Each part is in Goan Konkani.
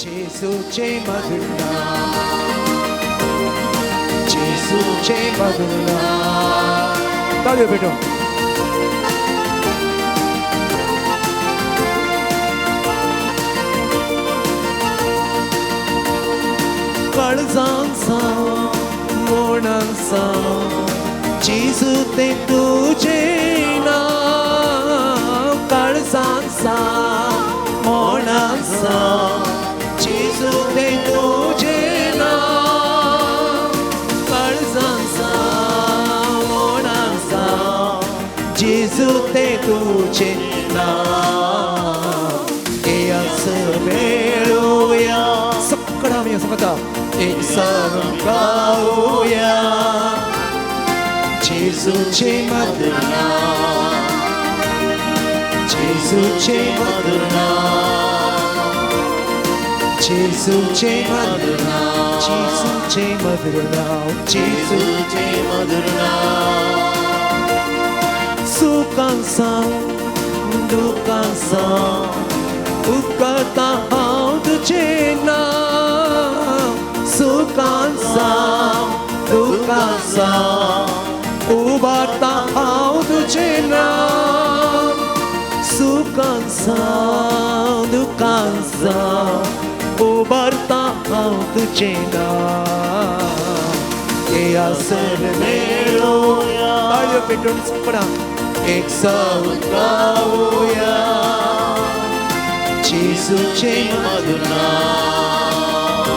जेजूचें मधुर नांव, जेजूचें मधुर नांव. ताळयो पेटोवन. काळजान सावन मोणान सावन जेजू तें तुजें नांव. काळजान सावन मोणान सावन जेजू तें तुजें नांव. काळजान सावन मोणान सावन जेजू तें तुजें नांव. येयास मेळुया सकळा आमी सांगता एक सावन गावया जेजूचें मधुर नांव, जेजूचें मधुर नांव, जेजूचें मधुर नांव, जेजूचें मधुर नांव, जेजूचें मधुर नांव. सुखान सावन दुखान सावन उगता हांव तुजें नांव. सुखान सावन दुखान सावन उबारता हांव तुजें नांव. सुखान सावन दुखान सावन उबारता हांव तुजें नांव. येयासर मेळुया. ताळयो पेटोवन सपना एक सावन गावया जेजूचें मधुर नांव,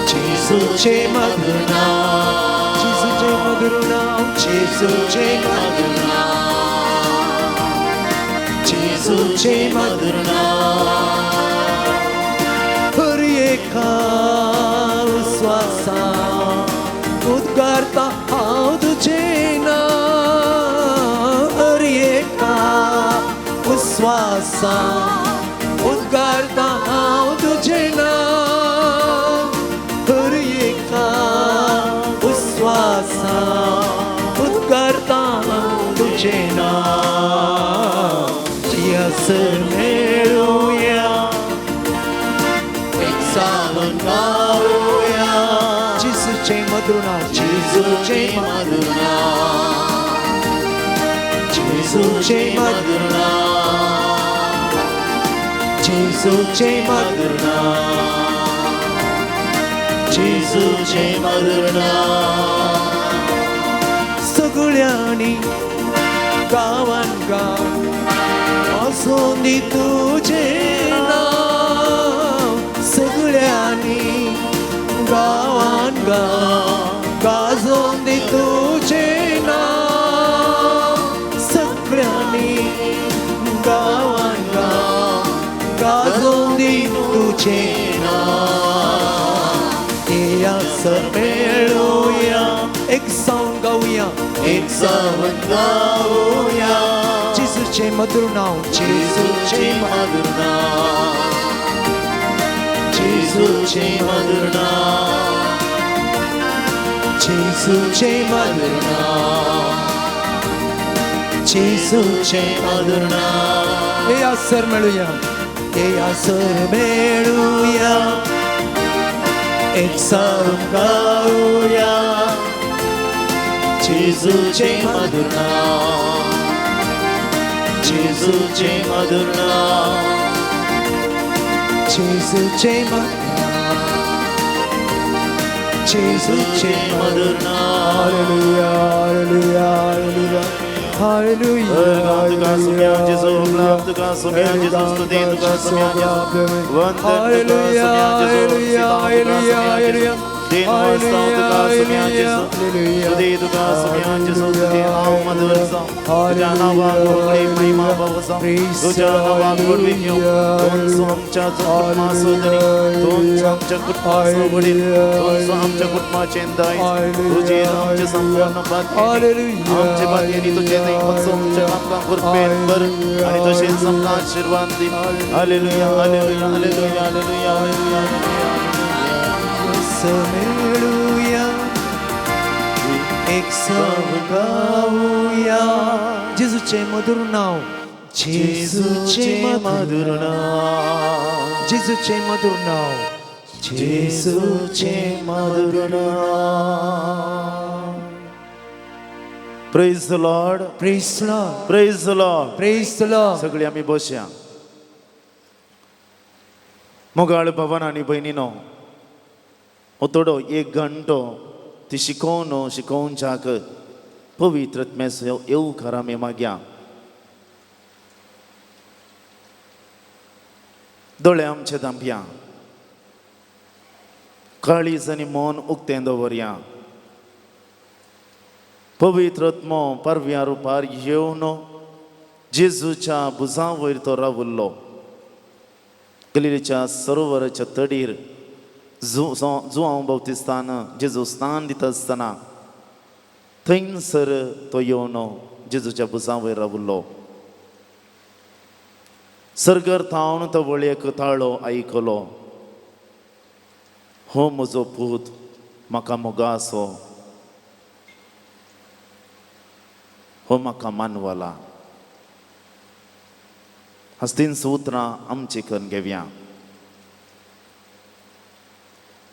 जेजूचें मधुर नांव, जेजूचें मधुर नांव, जेजूचें मधुर नांव, जेजूचें मधुर नांव. हर एका श्वासान उद्गारता हांव तुजें नांव. हर एका श्वासान उद्गारता हांव तुजें नांव. हर एका श्वासान उद्गारता हांव तुजें नांव. येयासर मेळुया एक सावन गावया जेजूचें मधुर नांव, जेजूचें मधुर नांव, जेजूचें मधुर नांव, जेजूचें मधुर नांव, जेजूचें मधुर नांव. सगळ्यांनी गांवान गांव आसूं दी तुजें नांव. सगळ्यांनी गांवान गांव गाजोवन दी तुजें नांव. सगळ्यांनी गांवान गांव गाजोवन दी तुजें नांव. येयासर मेळुया एक सावन गावया, एक सावन गावया जेजूचें मधुर नांव, जेजूचें मधुर नांव, जेजूचें मधुर नांव, जेजूचें मधुर नांव, जेजूचें मधुर नांव. येयासर मेळुया, येयासर मेळुया एक सावन गावया जेजूचें मधुर नांव, जेजूचें मधुर नांव, जेजूचें मधुर नांव, जेजूचें मधुर नांव. Hallelujah, hallelujah, hallelujah, hallelujah. तुका सुम्या जेजू, तुका सुम्या जेजू, स्तुती तुका सुम्या जेजू, वंदन तुका सुम्या जेजू, हालेलुया, हालेलुया, दिन वाजता तुका सुम्या जेजू, स्तुती तुका सुम्या जेजू, तुझे नाव मधुर जावं, तुझ्या नावाक व्हडली महिमा भाव जावं, तुझ्या नावाक व्हडवीक येवं. तूंच आमच्या कुटुंबाचो धनी, तूंच आमच्या कुटुंबाचो वडील, तूंच आमच्या कुटुंबाचें दायज, तुजेर आमचें संपूर्ण बातमी, आमचे बातयेनी तुजें दैवत आमच्या आमकां कृपेन भर आनी तशेंच आमकां आशिर्वाद दी. Hallelujah, hallelujah, hallelujah, hallelujah, hallelujah, hallelujah. मेळुया एक सावन गावया जेजूचें मधुर नांव, जेजूचें मधुर नांव, जेजूचें मधुर नांव, जेजूचें मधुर नांव. Praise the Lord. Praise the Lord. Praise the Lord. Praise the Lord. सगळी आमी बसया. मोगाळ भवन आनी भयणीनो, हो थोडो एक घंटो ती शिकोवन शिकोवच्याक पवित्र आत्म्याचो येवकार आमी मागया. दोळे आमचे धांपया, काळीज आनी मन उक्तें दवरया. पवित्र आत्मो परव्या रुपार येवन जेजूच्या भुजां वयर तो रावल्लो. गलिलेच्या सरोवराच्या तडीर जुआंव बाप्तिस्तान जेजू स्नान दिता आसतना थंयसर तो येवन जेजूच्या भुजां वयर रावल्लो. सर्गर थावन तो वळयेक ताळो आयकलो, हो म्हजो पूत म्हाका मोगासो, हो म्हाका मानवला. हस्तींच उतरां आमची करून घेवया.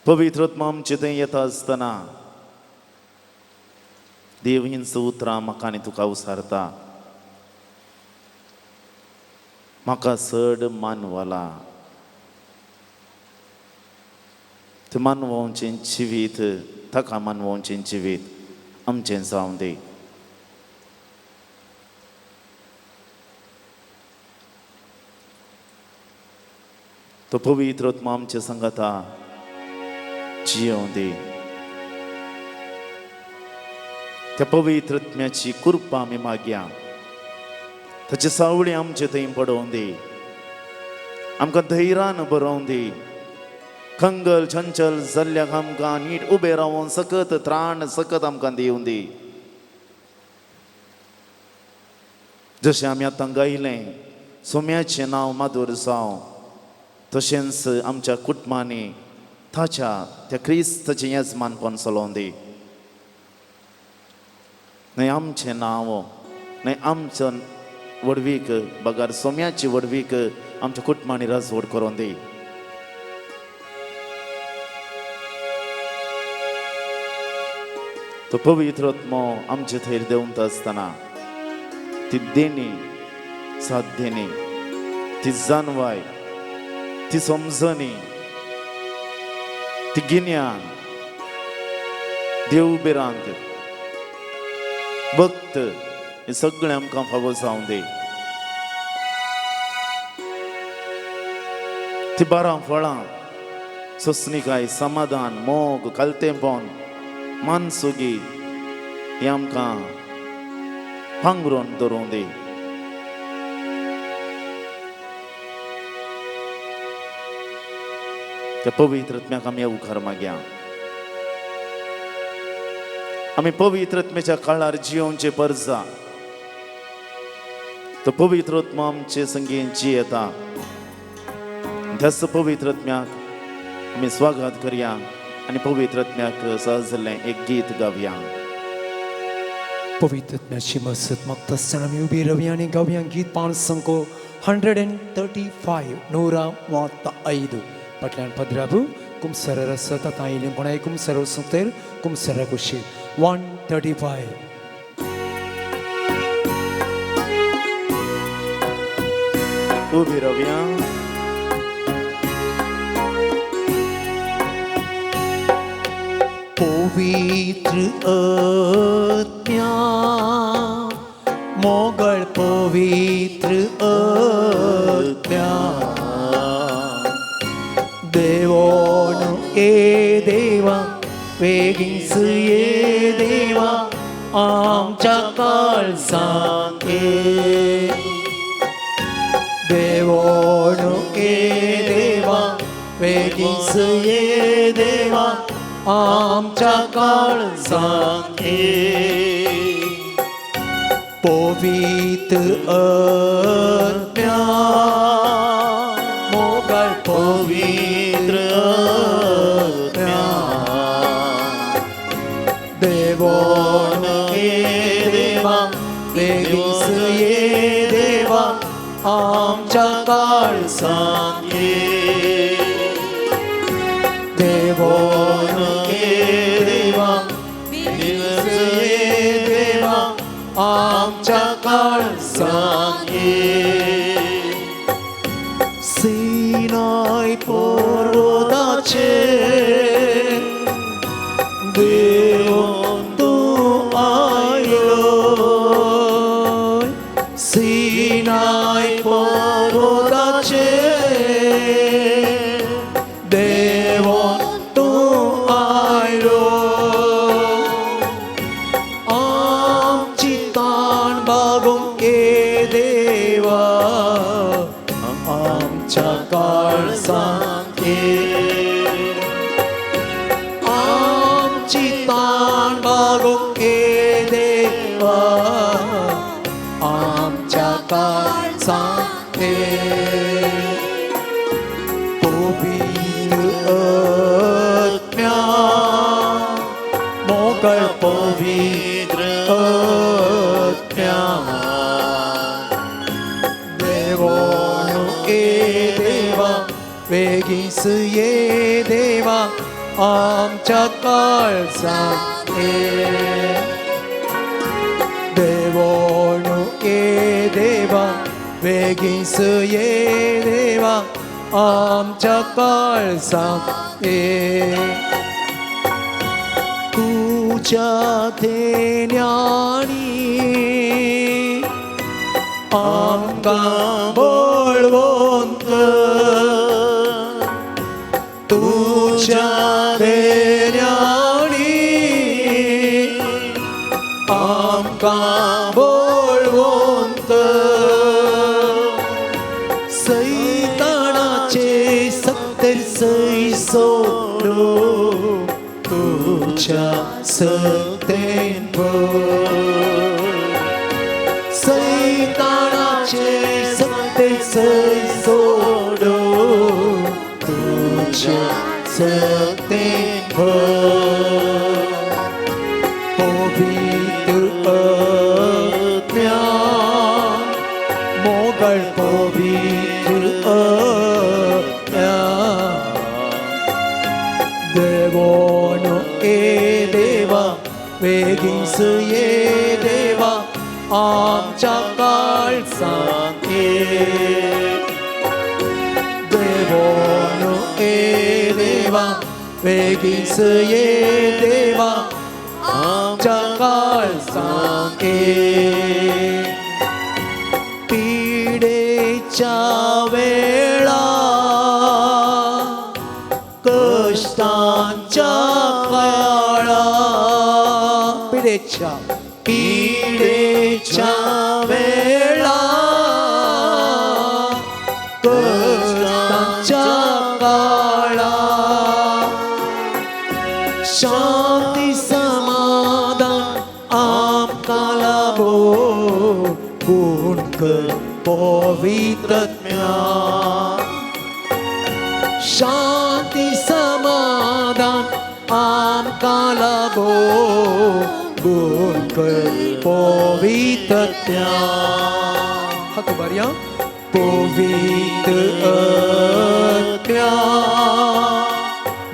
पवित्र आत्मा आमचे थंय येता आसतना देव हींच उतरां म्हाका आनी तुका उसारता. म्हाका चड मानवला, तें मानवचें जिवीत ताका मानवचें जिवीत आमचें जावं दी. तो पवित्र आत्मा आमचे संगता जियों दी. त्या पवित्र आत्म्याची कृपा आमी मागया. ताची सावळी आमचे थंय पडोवन दी, आमकां धैर्यान बरोवन दी. खंगल चंचल जाल्ल्याक आमकां नीट उबें रावून सकत त्राण सकत आमकां दिवन दी. जशें आमी आतां गायलें सोम्याचें नांव माधुर जावं, तशेंच आमच्या कुटुंबांनी ताच्या त्या क्रिस्ताचें येजमानपण चलोवन दी. न्हय आमचें नांव, न्हय आमचो व्हडवीक, बगर सोम्याची व्हडवीक आमच्या कुटुंबांनी राजवड करून दी. तो पवित्र आत्मो आमचे थंय देंवता आसतना ती देणी, साथ देणी, ती जानवाय, ती समजणी, ती गिन्यान, देव भिरांत, भक्त हे सगळें आमकां फावो जावं दी. ती बारां फळां, सोंसणीकाय, समाधान, मोग, खालतेंपण, मानसुगी हे आमकां पांगरून दवरूं दी. त्या पवित्र आत्म्याक आमी येवकार मागया. आमी पवित्र आत्म्याच्या काळार जियोवचे परजा. तो पवित्र आत्मा आमचे संगीन जियेता. त्याच पवित्र आत्म्याक आमी स्वागत करया आनी पवित्र आत्म्याक सहजल्लें एक गीत गावया. पवित्र आत्म्याची मसत मागता आसतना आमी उबी रावया आनी गावया गीत 5 135 135. फाटल्यान पदराबू कुमसर रसत आतां आयलें कोणाय कुमसर वचूंक तर कुमसरा कुशीक 135. उबी रावया. पवित्र आत्म्या मोगळ, पवित्र आत्म्या देवोनु ए देवा, वेगींच ये देवा आमच्या काळजांत ये. देवोनु ए देवा, वेगींच ये देवा आमच्या काळजांत ये. पवित्र आत्म्या मोगळ, पवित्र आत्म्या देवोन ए देवा, वेगींच ये देवा देवोनु ये देवा बेगीच ये देवा आमच्या काळजांत ये. सिनाय पर्वताचेर देवोन तूं आयलो, सिनाय पर्वताचेर देवोन तूं आयलो. आमची ताण बागोवंक ये देवा आमच्या काळजांत ये. आमची ताण बागोवंक ये देवा आमच्या काळजांत ये. पवित्र आत्म्या मोगळ पवित्र आत्म्या देवोनु ये देवा बेगीच ये देवा आमच्या काळजांत ये. देवोनु ये देवा बेगीच ये देवा आमच्या काळजांत ये. तुज्या थेन्यांनी आमकां बळवंत कर, तुज्या थेन्यांनी आमकां बळवंत कर. सैतानाचे सत्तर सै सोडून तुज्या सत्तेन भर, सैतानाचे सत्ते सै सोडून तुज्या सत्तेन भर. पवित्र आत्म्या मोगळ पवित्र आत्म्या देवोनु ये देवा बेगीच ये देवा आमच्या काळजांत ये. देवोनु ये देवा बेगीच ये देवा आमच्या काळजांत ये. पिडेच्या वेळा कष्टांच्या काळा, पिडेच्या पिडेच्या वेळा कष्टांच्या काळा शांती समाधान आमकां लाभो गुण कर पवित्र आत्म्या. शांती समाधान आमकां लाभो गुण कर पवित्र आत्म्या. हात उबारया. पवित्र आत्म्या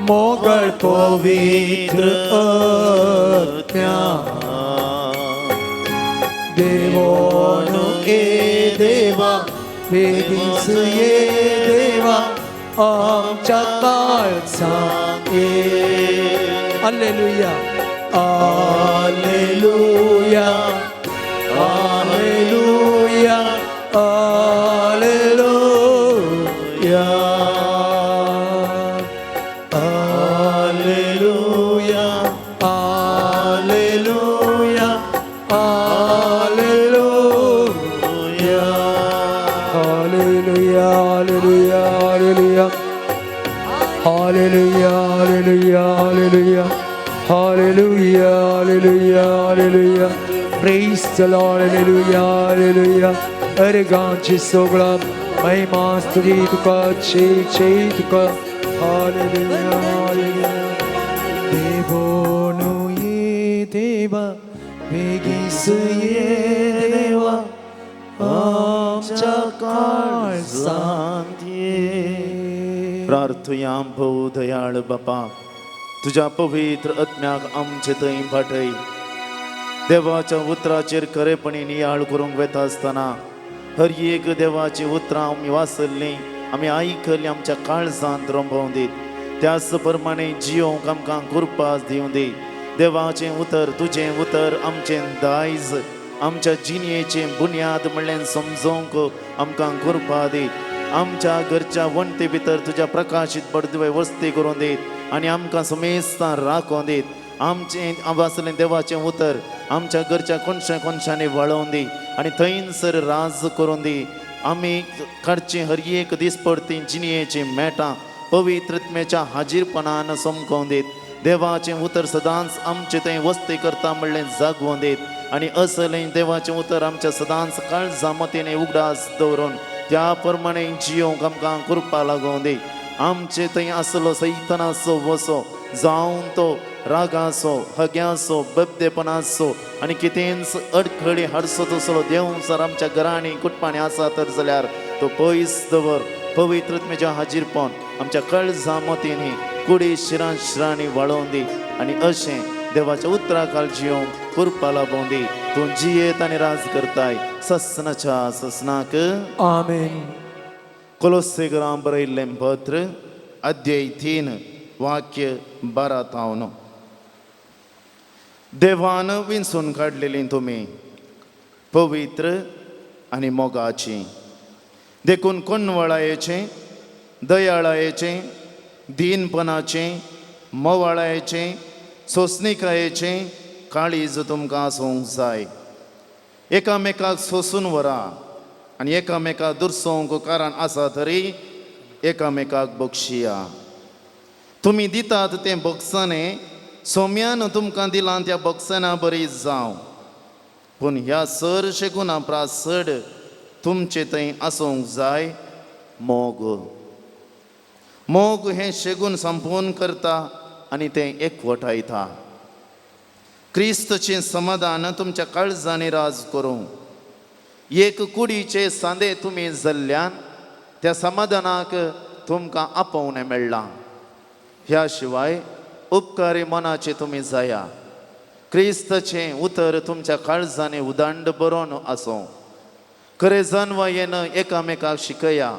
मोगळ पवित्र आत्म्या देवोनु ये देवा बेगीच ये देवा आमच्या काळजांत ये. Hallelujah hallelujah hallelujah hallelujah hallelujah hallelujah hallelujah hallelujah hallelujah hallelujah hallelujah hallelujah hallelujah hallelujah hallelujah. Praise the Lord. Hallelujah hallelujah. अर्गांची सगळा महिमा स्तुती तुका चे चे तुका. Hallelujah hallelujah. देवोनु ये देवा बेगीच ये देवा आमच्या काळजांत ये. प्रार्थुया. भोव दयाळ बापा, तुज्या पवित्र आत्म्याक आमचे थंय पाठय. देवाच्या उतराचेर खरेपणी नियाळ करूंक वेता आसतना हर एक देवाची उतरां आमी वाचल्लीं, आमी आयकल्लीं, आमच्या काळजांत रोंबोवंक दीत. त्याच प्रमाणे जियोंक आमकां कृपा दिवं दी. देवाचें उतर, तुजें उतर आमचें दायज, आमच्या जिणयेचें बुन्याद म्हणलें समजोवंक आमकां कृपा दी. आमच्या घरच्या वण्टी भितर तुज्या प्रकाशीत पडदे वस्ती करून दीत आनी आमकां समेस्तां राखोवन दीत. आमचें वाचलें देवाचें उतर आमच्या घरच्या कोनशा कोनशांनी वळोवन दी आनी थंयसर राज करून दी. आमी काडची हर एक दिसपडती जिणयेचीं मेटां पवित्रत्मेच्या हाजीरपणान समकोवन दीत. देवाचें उतर सदांच आमचे थंय वस्ती करता म्हणलें जागोवन दीत आनी असलें देवाचें उतर आमच्या सदांच काळजा मतीने उगडास दवरून त्या प्रमाणे जियोंक आमकां कृपा लागोवन दी. आमचे थंय आसलो सैतनाचो वसो, जावन तो रागाचो, हग्याचो, बबदेपणाचो आनी कितेंच अडखळी हाडसो तसलो देव सर आमच्या घरांनी कुटपांनी आसा तर जाल्यार तो पयस दवर. पवित्रत्मेच्या हाजीरपण आमच्या काळजा मतींनी, कुडी शिरां शिरांनी वाळोवन दी आनी अशें देवाच्या उतराखाल जियोंक कृपा लाबोवन दी. तूं जियेत आनी राज करताय ससनाच्या ससनाक. आमेन. कोलोस्सेगरां बरयल्लें पत्र, अध्याय 3, वाक्य 12 तावन. देवान विंचून काडलेली तुमी पवित्र आनी मोगाची, देखून कोणवळायेचें, दयाळायेचें, दीनपणाचें, मोवाळायेचें, सोंसणिकायेचें काळीज तुमकां आसूंक जाय. एकामेकाक सोंसून व्हरा आनी एकामेकाक दुरसोवंक कारण आसा तरी एकामेकाक बक्षिया. तुमी दितात तें बक्षाणें सोम्यान तुमकां दिलां त्या बक्षाना बरी जावं. पूण ह्या चडशे गुणा प्रास चड तुमचे थंय आसूंक जाय मोग. मोग हें शेगून संपूर्ण करता आनी तें एकवटायता. क्रिस्तचें समाधान तुमच्या काळजांनी राज करूं. एक कुडीचे सांदे तुमी जाल्ल्यान त्या समाधानाक तुमकां आपोवणें मेळ्ळां. ह्या शिवाय उपकारी मनाचे तुमी जाया. क्रिस्तचें उतर तुमच्या काळजांनी उदंड बरोवन आसूं. खरें जानवायेन एकामेकाक शिकया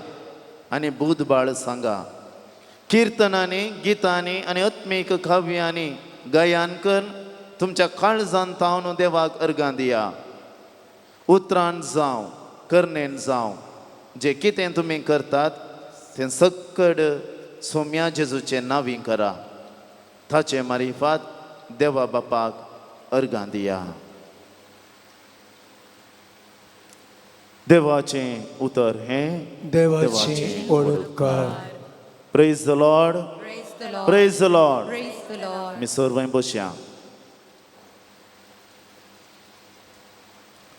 आनी बुधबाळ सांगा. किर्तनांनी, गितांनी आनी आत्मीक काव्यांनी गायन करून तुमच्या काळजान तावन देवाक अर्गां दिया. उतरान जावं, करणेन जावं, जें कितें तुमी करतात तें सक्कड सोम्या जेजूचें नांवी करा. ताचे मारिफात देवा बापाक अर्गां दिया. देवाचें उतर हें देवाचे ओळखकार. Praise the Lord. Praise the Lord. Praise the Lord. Praise the Lord. आमी सर्वांय बसया.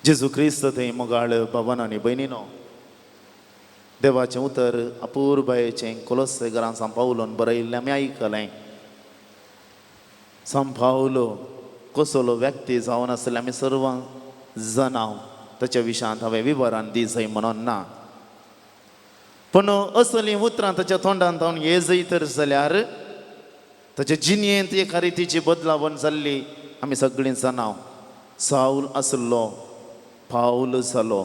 जेजू क्रिस्त थंय मोगाळ बाबान आनी भयणीनो, देवाचें उतर अपुरबायेचें कोलोस्से घरान सांपावलोन बरयल्लें आमी आयकलें. सांपावलो कसलो व्यक्ती जावन आसले आमी सर्वां जाणां. ताच्या विशयांत हांवें विवरण दी जाय म्हणून ना, पूण असलीं उतरां ताच्या तोंडान तावन ये जय तर जाल्यार ताचे जिणयेंत एका रितीची बदलावण जाल्ली आमी सगळीं जाणां. सावल आसलो पावल जालो.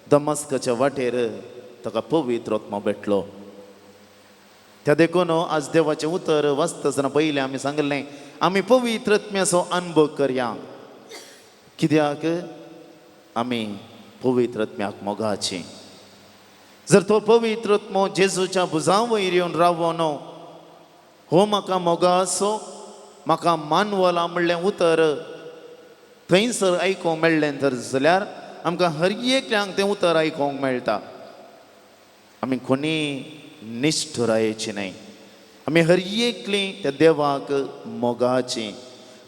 दमस्काच्या वाटेर ताका पवित्र आत्मो भेटलो. त्या देखून आज देवाचें उतर वाचता आसतना पयलें आमी सांगलें आमी पवित्र आत्म्याचो अनुभव करया. कित्याक आमी पवित्र आत्म्याक मोगाची. जर तो पवित्र आत्मो जेजूच्या भुजां वयर येवन रावोन हो म्हाका मोगाचो, म्हाका मानवला म्हणलें उतर थंयसर आयकूंक मेळ्ळें तर जाल्यार आमकां हर एकल्यांक तें उतर आयकूंक मेळटा. आमी कोणी निश्ठुरायेची न्हय, आमी हर एकलीं त्या देवाक मोगाची.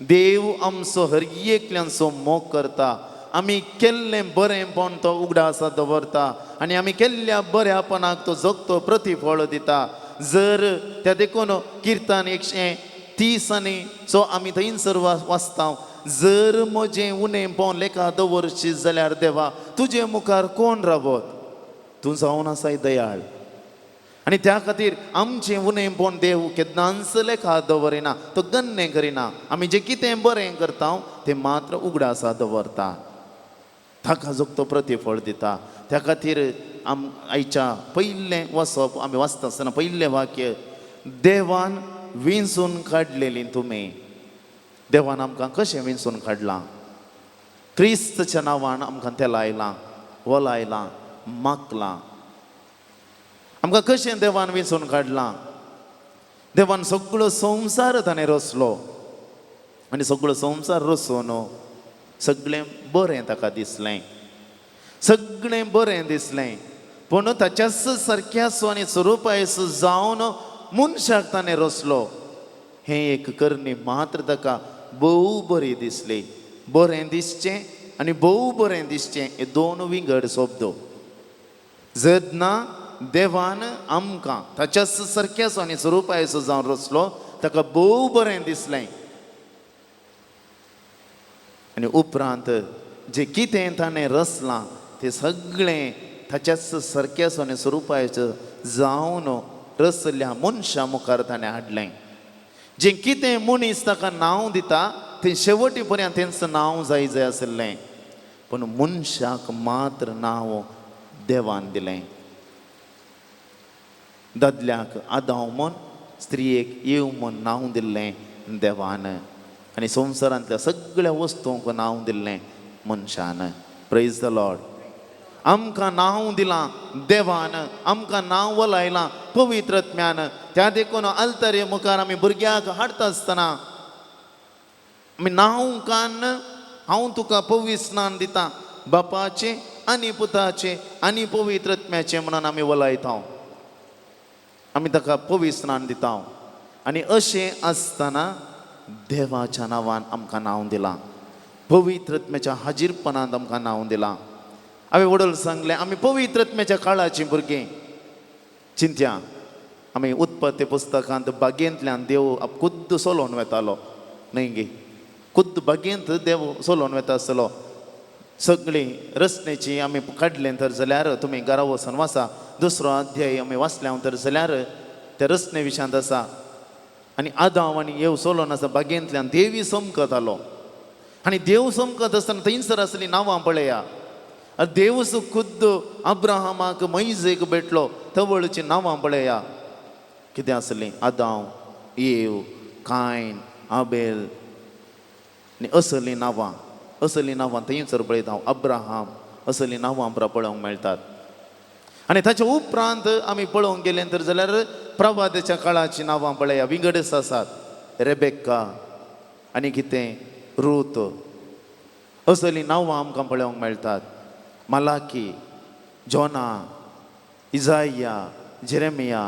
देव आमचो हर एकल्यांचो मोग करता. आमी केल्लें बरेंपण तो उगडासा दवरता आनी आमी केल्ल्या बऱ्यापणाक तो जगतो प्रतिफळ दिता. जर त्या देखून किर्तन 130 आनी सो आमी थंयसर वाचता, जर म्हजें उणेंपण लेखा दवरशी जाल्यार देवा तुजे मुखार कोण रावत? तूं जावन आसाय दयाळ. आनी त्या खातीर आमचें उणेंपण देव केन्नाच लेखा दवरिना, तो गन्ने करिना. आमी जें कितें बरें करता तें मात्र उगडासा दवरता, ताका जोगतो प्रतिफळ दिता. त्या खातीर आयच्या पयलें वचप आमी वाचता आसतना पयलें वाक्य, देवान विंचून काडलेली तुमी. देवान आमकां कशें विंचून काडलां? क्रिस्तच्या नांवान आमकां तेलायलां, वलायलां, मागलां. आमकां कशें देवान विंचून काडलां? देवान सगळो संवसार ताणें रचलो आनी सगळो संवसार रचून सगळें बरें ताका दिसलें, सगळें बरें दिसलें. पूण ताच्याच सारक्याचो आनी स्वरुपायसो जावन मनशाक ताणें रचलो. हें एक करणी मात्र ताका भोव बरी दिसली. बरें दिसचें आनी भोव बरें दिसचें हे दोन विंगड शब्द. जेन्ना देवान आमकां ताच्याच सारक्याचो आनी स्वरुपायसो जावन रचलो ताका भोव बरें दिसलें. आनी उपरांत जें कितें ताणें रचलां तें सगळें ताच्याच सारक्याचो आनी स्वरुपायचो जावन रचल्ल्या मनशा मुखार ताणें हाडलें. जें कितें मनीस ताका नांव दिता तें शेवटी पर्यंत तेंच नांव जाय जाय आशिल्लें, पूण मनशाक मात्र नांव देवान दिलें. दादल्याक आदांव म्हूण, स्त्रियेक येव म्हूण नांव दिल्लें देवान, आनी संवसारांतल्या सगळ्या वस्तूंक नांव दिल्लें मनशान. Praise the Lord. आमकां नांव दिलां देवान, आमकां नांव वलायलां पवित्र ज्ञान. त्या देखून आल्तारे मुखार आमी भुरग्याक हाडटा आसतना आमी नांव कान्न हांव तुका पवित्र स्नान दिता बापाचें आनी पुताचें आनी पवित्र आत्म्याचें म्हणून आमी वलायता, आमी ताका पवित्र स्नान दिता. आनी अशें आसतना देवाच्या नांवान आमकां नांव दिलां, पवित्र आत्म्याच्या हाजीरपणांत आमकां नांव दिलां. हांवें वडोल सांगलें आमी पवित्र आत्म्याच्या काळाचीं भुरगीं. चिंत्या आमी उत्पत्ती पुस्तकांत बागेंतल्यान देव खुद्द सोलोवन वेतालो न्हय गे, खुद्द बागेंत देव सोलोवन वेता आसलो. सगळीं रचनेची आमी काडलें तर जाल्यार तुमी घरा वचून वाचा, दुसरो अध्याय आमी वाचल्या तर जाल्यार त्या रचने विशयांत आसा. आनी आदांव आनी येव सोलोवन आसा बागेंतल्यान देवी समकतालो आनी देव समकत आसतना थंयसर आसली नांवां पळया. देवस खुद्द अब्राहमाक मैजेक भेटलो, तवळची नांवां पळया कितें आसलीं, आदांव, येव, कायन, आबेल आनी असलीं नांवां, असलीं नांवां थंयसर पळयता हांव, अब्राहम, असलीं नांवां आमकां पळोवंक मेळटात. आनी ताच्या उपरांत आमी पळोवंक गेले तर जाल्यार प्रवादाच्या काळाचीं नांवां पळया, विंगडच आसात, रेबेक्का आनी कितें रूत, असलीं नांवां आमकां पळोवंक मेळटात. मलाकी, जोना, इजाया, जेरेमिया,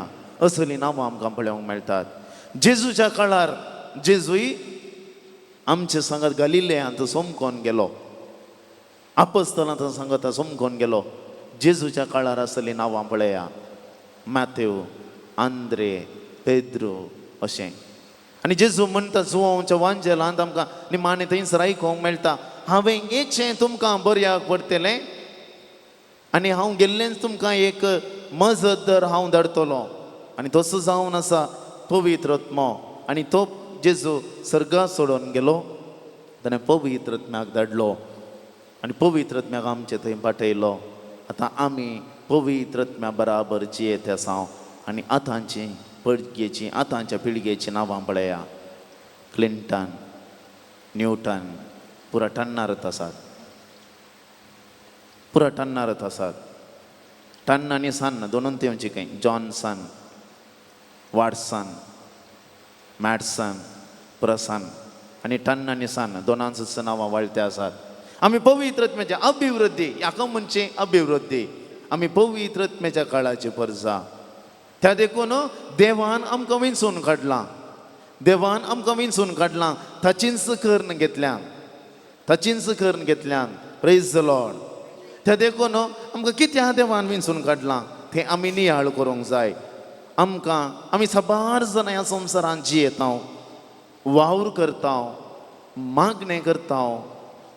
असलीं नांवां आमकां पळोवंक मेळटात. जेजूच्या काळार जेजूय आमचे सांगात गालिलेयांत सोमकोन गेलो, आपस्तलांत सांगात सोमकोन गेलो. जेजूच्या काळार आसलीं नांवां पळया, मातेव, आंद्रे, पेद्रो अशें. आनी जेजू म्हणटा जुवांवच्या वांजेलांत आमकां निमाणें थंयसर आयकूंक मेळटा, हांवें येचें तुमकां बऱ्याक पडटलें आनी हांव गेल्लेंच तुमकां एक मजत दर हांव धाडटलो. आनी तसो जावन आसा पवित्र आत्मो. आनी तो जेजू सर्गा सोडून गेलो, ताणें पवित्र आत्म्याक धाडलो आनी पवित्र आत्म्याक आमचे थंय पाठयलो. आतां आमी पवित्र आत्म्या बराबर जियेत आसा. आनी आतांची पिळगेची, आतांच्या पिळगेची नांवां पळया, क्लिंटन, न्यूटन, पुरा टन्नारत आसात, पुरा टन्नारत आसात. टन्न आनी सन दोनून तेवची खंय, जॉनसन, वाटसन, मॅडसन, प्रसन आनी टन्न आनी सन दोनांच नांवां वाळते आसात. आमी पवित्र आत्म्याच्या अभिवृद्धी, हाका म्हणचे अभिवृद्धी, आमी पवित्र आत्म्याच्या काळाची परजा. त्या देखून देवान आमकां विंचून काडलां, देवान आमकां विंचून काडलां, ताचींच कर्ण घेतल्यान, ताचींच कर्ण घेतल्यान. Praise the Lord. त्या देखून आमकां कित्याक देवान विंचून काडलां तें आमी नियाळ करूंक जाय. आमकां आमी साबार जाणां ह्या संवसारांत जियेता, वावर करता, मागणें करता,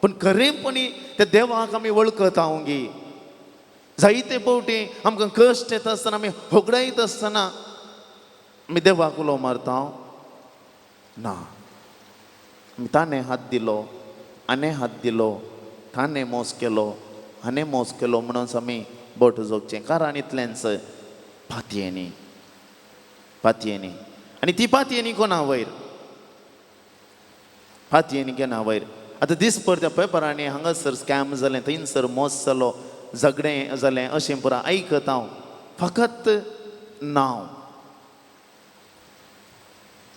पूण खरेंपणी त्या देवाक आमी वळखता गी. जायते फावटी आमकां कश्ट येता आसतना, आमी होगडायत आसतना आमी देवाक उलो मारता ना. आमी ताणें हात दिलो, आने हात दिलो, ताणें मोस केलो, हाणें मोस केलो म्हणून आमी बोट जोगचें. कारण इतलेंच पातयेनी, पातयेनी. आनी ती पातयेनी कोणा वयर, पातयेनी केन्ना वयर. आतां दिसभर त्या पेपरांनी हांगासर स्कॅम जालें, थंयसर मोस जालो, झगडें जालें, अशें पुरा आयकता हांव. फकत नांव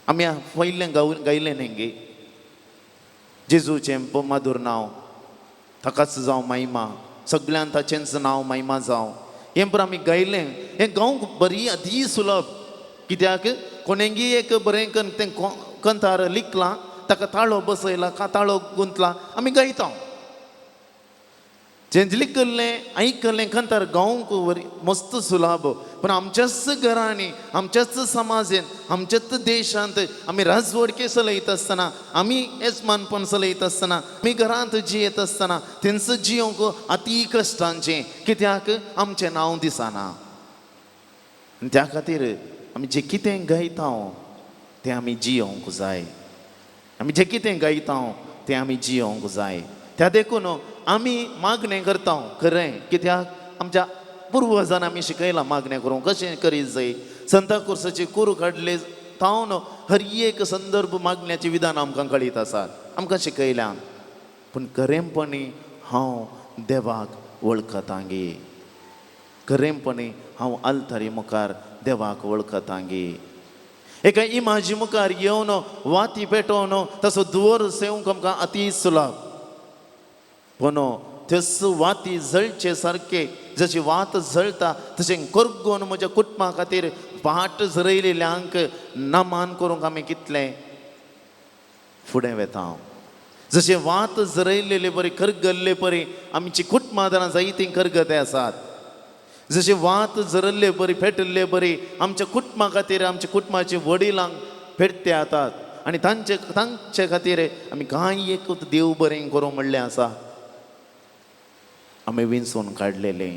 आमी पयलें गायलें न्ही गे, जेजूचें मधूर नांव, ताकाच जावं महिमा, सगळ्यान ताचेंच नांव महिमा जावं, हें पुरा आमी गायलें. हें गावंक बरी अती सुलभ, कित्याक कोणेंगी एक बरें तें कंतार लिखलां, ताका ताळो बसयला, ताळो गुंतला, आमी गायता. जें लिखल्लें आयकल्लें कंतार गावंक बरी मस्त सुलभ. पूण आमच्याच घरांनी, आमच्याच समाजेंत, आमच्याच देशांत आमी राजवडके चलयत आसतना, आमी येजमानपण चलयत आसतना, आमी घरांत जियेत आसतना तेंच जियोंक अती कश्टांचें, कित्याक आमचें नांव दिसना. आनी त्या खातीर आमी जें कितें गायता तें आमी जियोंक जाय, आमी जें कितें गायता तें आमी जियोंक जाय. त्या देखून आमी मागणें करता खरें, कित्याक आमच्या पुर्वजान आमी शिकयलां मागणें करूंक कशें करीत जाय. संता कुर्साची कुरू काडले तावन हर एक संदर्भ मागण्याचे विधान आमकां कळीत आसात, आमकां शिकयल्यान. पूण खरेंपणी हांव देवाक वळखतां गे, खरेंपणी हांव आल्तारी मुखार देवाक वळखतां गे. एका इमाजी मुखार येवन वाती पेटोवन तसो धुंवर सेवंक आमकां अती सुलभ. पूण तेच वाती जळचे सारके, जशी वात जळटा तशें करगोन म्हज्या कुटुंबा खातीर पाट झरयलेल्यांक नमान करूंक आमी कितलें फुडें वेता. जशें वात झरयलेले परी करगल्ले परी आमची कुटुंबां जायतीं करगते आसात. जशें वात झरल्ले परी पेटिल्ले परी आमच्या कुटुंबा खातीर आमच्या कुटुंबाचे वडिलांक पेटते येतात आनी तांचे तांचे खातीर आमी कांय एक देव बरें करूं म्हणलें आसा. आमी विंचून काडलेले,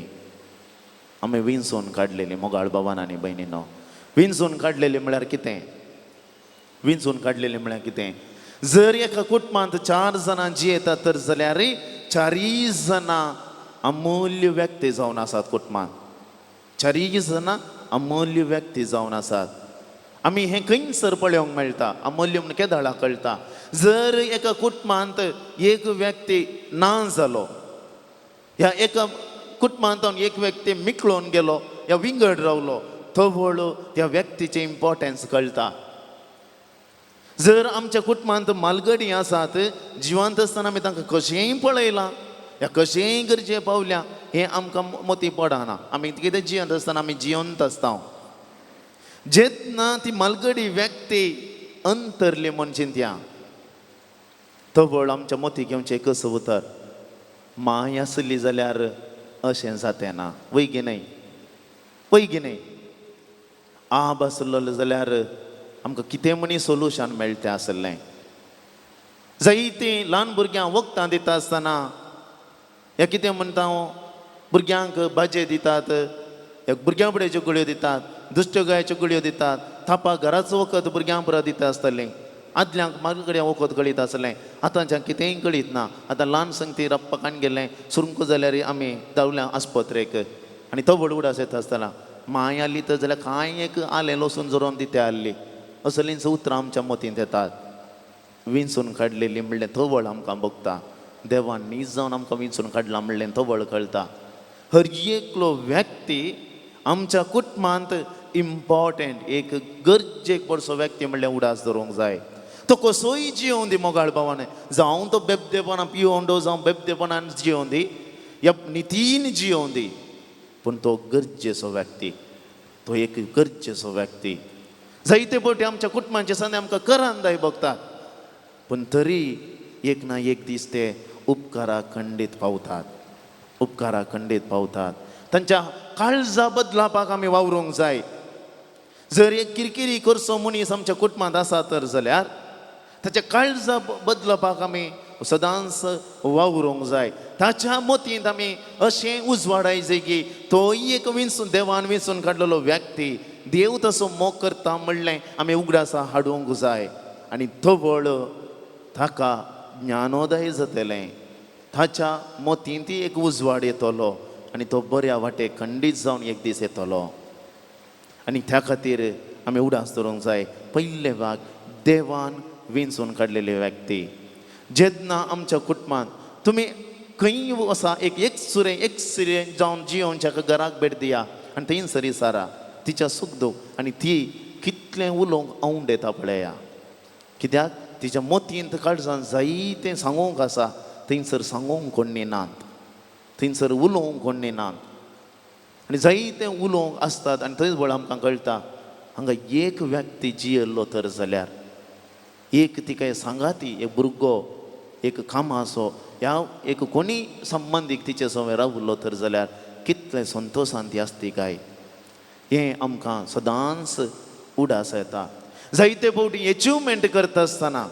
आमी विंचून काडलेले मोगाळ बाबान आनी भयणीनो. विंचून काडलेले म्हळ्यार कितें? विंचून काडलेले म्हळ्यार कितें? जर एका कुटुंबांत 4 जाणां जियेतात तर जाल्यार 4 जाणां अमूल्य व्यक्ती जावन आसात कुटुंबांत, 4 जाणां अमूल्य व्यक्ती जावन आसात. आमी हें खंयसर पळोवंक मेळटा? अमूल्य म्हण केदाळा कळटा? जर एका कुटुंबांत एक व्यक्ती ना जालो, ह्या एका कुटुंबांत एक व्यक्ती मिकळून गेलो या विंगड रावलो, तवळ त्या व्यक्तीचें इम्पॉर्टन्स कळटा. जर आमच्या कुटुंबांत मालगडी आसात, जिवंत आसतना आमी तांकां कशेंय पळयलां या कशेंय गरजे पावल्या हें आमकां मती पडना. आमी कितें जियंत आसतना आमी जियंत आसता. जेन्ना ती मालगडी व्यक्ती अंतरली म्हण चिंतया, तवळ आमच्या मती घेवचें एकच उतर, माय आसली जाल्यार अशें जातें ना, वय न्हय, वय न्हय. आब आसलो जाल्यार आमकां कितें म्हणी सोल्युशन मेळटा आसलें. जायतीं ल्हान भुरग्यांक वखदां दिता आसतना ह्या कितें म्हणटा हांव, भुरग्यांक भाजये दितात, ह्या भुरग्यां बड्याच्यो गुळयो दितात, दुसऱ्यो गायच्यो गुळयो दितात, थापा घराचो वखद भुरग्यां बरो दिता आसतलें. आदल्यांक मागड्या वखद कळीत आसलें, आतांच्यान कितेंय कळीत ना. आतां ल्हान संगती रप्पाकान गेलें सुरुंक जाल्यार आमी धांवल्या आस्पत्रेक आनी तो व्हड उडास येता आसतना माय आसली तर जाल्यार कांय एक आलें लसूण झरोवन दिता आसली. असलींच उतरां आमच्या मतींत येतात. विंचून काडलेली म्हणलें तवळ आमकां भोगता, देवान नीज जावन आमकां विंचून काडलां म्हणलें तवळ कळटा. हर एकलो व्यक्ती आमच्या कुटुंबांत इम्पॉर्टंट, एक गरजेक पडसो व्यक्ती म्हणल्यार उडास दवरूंक जाय. तो कसोय जियोवन दी मोगाळ भावान, जावं तो बेबदेपणान पियोवन जावं बेबदेपणान जियोवन दी या नितीन जियोवन दी, पूण तो गरजेचो व्यक्ती, तो एक गरजेचो व्यक्ती. जायते फावटी आमच्या कुटुंबांचे संदी आमकां करांदाय भोगतात, पूण तरी एक ना एक दीस ते उपकारा खंडीत पावतात, उपकारा खंडीत पावतात. तांच्या काळजा बदलापाक आमी वावरूंक जाय. जर एक किरकिरी करचो मनीस आमच्या कुटुंबांत आसा तर जाल्यार ताच्या काळजा बदलपाक आमी सदांच वावरूंक जाय. ताच्या मतींत आमी अशें उजवाडाय जाय की तोय एक विंचून देवान विंचून काडलेलो व्यक्ती, देव तसो मोग करता म्हणलें आमी उगडासा हाडूंक जाय. आनी तवळ ताका ज्ञानोदय जातलें, ताच्या मतींत एक उजवाड येतलो आनी तो बऱ्या वाटेक खंडीत जावन एक दीस येतलो. आनी त्या खातीर आमी उडास दवरूंक जाय. पयलें भाग देवान विंचून काडलेली व्यक्ती. जेन्ना आमच्या कुटुंबांत तुमी खंय वसा एक एक सुरें एक सुरें जावन जियोवच्या घराक भेट दिया आनी थंय सरी सारा तिच्या सूख दूख आनी ती कितलें उलोवंक आवड येता पळया. कित्याक तिच्या मतींत काळजान जायतें सांगूंक आसा, थंयसर सांगूंक कोण नात, थंयसर उलोवंक कोण नात आनी जायतें उलोवंक आसतात. आनी थंयच बळ आमकां कळटा हांगा एक व्यक्ती जियेल्लो तर जाल्यार एक तिका सांगाती, एक भुरगो, एक कामाचो ह्या एक कोणी संबंदीक तिचे सवें रावलो तर जाल्यार कितलें संतोशान ती आसती काय, हें आमकां सदांच उडास येता. जायते फावटी एचिवमेंट करता आसतना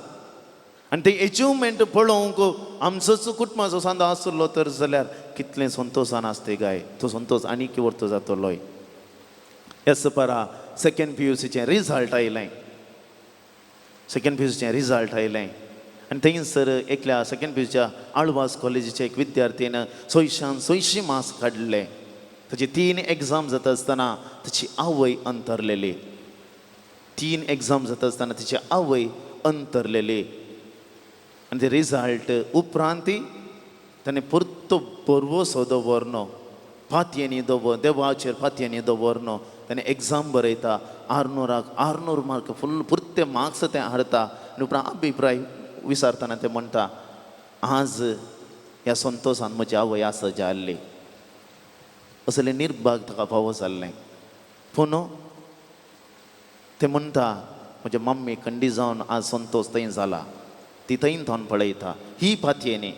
आनी ते एचिवमेंट पळोवंक आमचोच कुटुंबाचो सांदो आसलो तर जाल्यार कितलें संतोशान आसता काय, तो संतोश आनीक वर्तो जातलोय. एस परा सेकेंड पी यू सीचें रिजल्ट आयलें, सेकेंड पी यू सीचें रिजल्ट आयलें आनी थंयसर एकल्या सेकेंड पी यूच्या आळवास कॉलेजीच्या एक विद्यार्थीन 680 मार्क्स काडले. ताची 3 एग्जाम जाता आसतना ताची आवय अंतरलेली, 3 एग्जाम जाता आसतना तिची आवय अंतरलेली. आनी ते रिजल्ट उपरांत ताणें परतो बरवसो दवरनो, फातयांनी दवर देवाचेर फातयांनी दवरनो. ताणें एग्जाम बरयता, 600 600 मार्क फुल पुरते मार्क्स ते हाडता. आनी उपरांत अभिप्राय विचारतना ते म्हणटा, आज ह्या संतोशान म्हजी आवय आसा जाल्ली. असले निर्भाग ताका फावो जाल्लें. पूण ते म्हणटा म्हज्या मम्मी खंडी जावन आज संतोष थंय जाला, ती थंय थोन पळयता, ही पातयेनी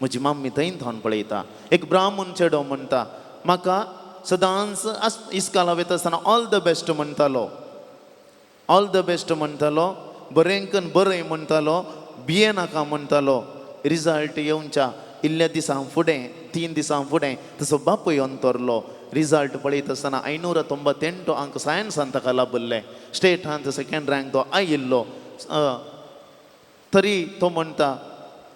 म्हजी मम्मी थंय थोन पळयता. एक ब्राह्मण चेडो म्हणटा म्हाका सदांच इस्काला वयता आसतना ऑल the best म्हणटालो, ऑल the best म्हणटालो, बरें कन बरें म्हणटालो, बिये नाका म्हणटालो. रिजल्ट येवच्या इल्ल्या दिसां फुडें, 3 दिसां फुडें तसो बापूय अंतरलो. रिजल्ट पळयत आसतना 598 अंक सायन्सान ताका लाभिल्ले, स्टेटांत सेकेंड रँक तो आयिल्लो. तरी तो म्हणटा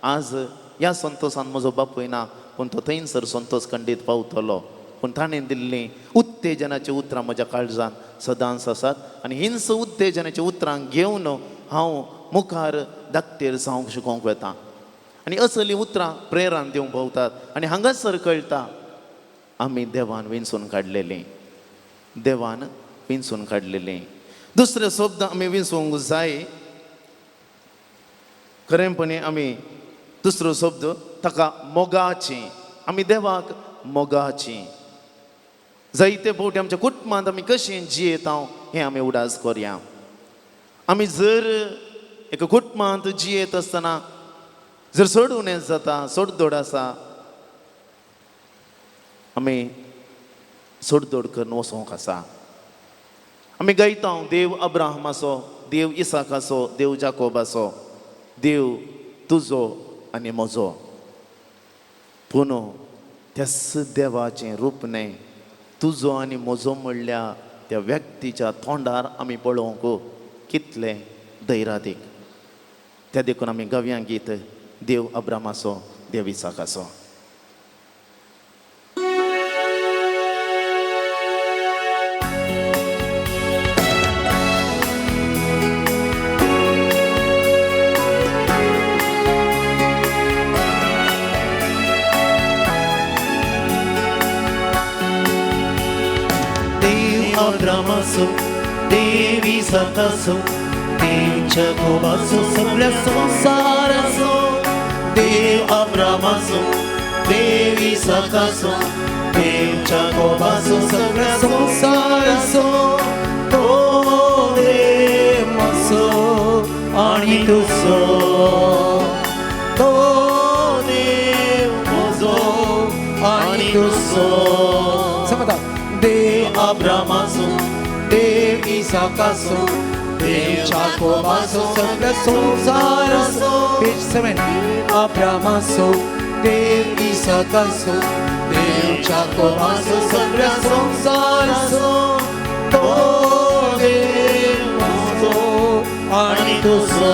आज ह्या संतोशान म्हजो बापूय ना, पूण तो थंयसर संतोष खंडीत पावतलो. पूण ताणें दिल्लीं उत्तेजनाचीं उतरां म्हज्या काळजान सदांच आसात आनी हिंस उत्तेजनाचीं उतरां घेवन हांव मुखार धाकटेर जावंक शिकोवंक वता. आनी असलीं उतरां प्रेरण दिवंक भोवतात. आनी हांगासर कळटा आमी देवान विंचून काडलेलीं, देवान विंचून काडलेलीं. दुसरे शब्द आमी विंचूंक जाय. खरेंपणी आमी दुसरो शब्द ताका मोगाची, आमी देवाक मोगाची. जायते फावटी आमच्या कुटुंबांत आमी कशें जियेता हें आमी उडास करया. आमी जर एका कुटुंबांत जियेत आसतना जर चड उणें जाता, सोडदोड आसा, आमी सोडदोड करून वचोंक आसा. आमी गायता देव अब्राहमाचो, देव इसाकाचो, देव जाकोबाचो, देव तुजो आनी म्हजो. पूण त्याच देवाचें रूप न्हय तुजो आनी म्हजो म्हणल्या त्या व्यक्तीच्या तोंडार आमी पळोवंक कितलें धैरादीक. त्या देखून आमी गावया गीत देव अब्रामाचो, देव इसाकाचो. देव अब्रामाचो, देव इसाकाचो, देव जाकोबाचो, सगळ्या संवसाराचो. देव अब्रामाचो, देव इसाकाचो, देव जाकोबाचो, सगळ्या संवसाराचो. तो देव म्हजो आनी तुजो, तो देव म्हजो आनी तुजो. समजा देव अब्रामाचो, देव इसाकाचो, देव जाकोबाचो सगळ्या संवसाराचो. पेज 7. अब्रामाचो देव इसाकाचो देव जाकोबाचो सगळ्या संवसाराचो तो देव म्हजो आनी तुजो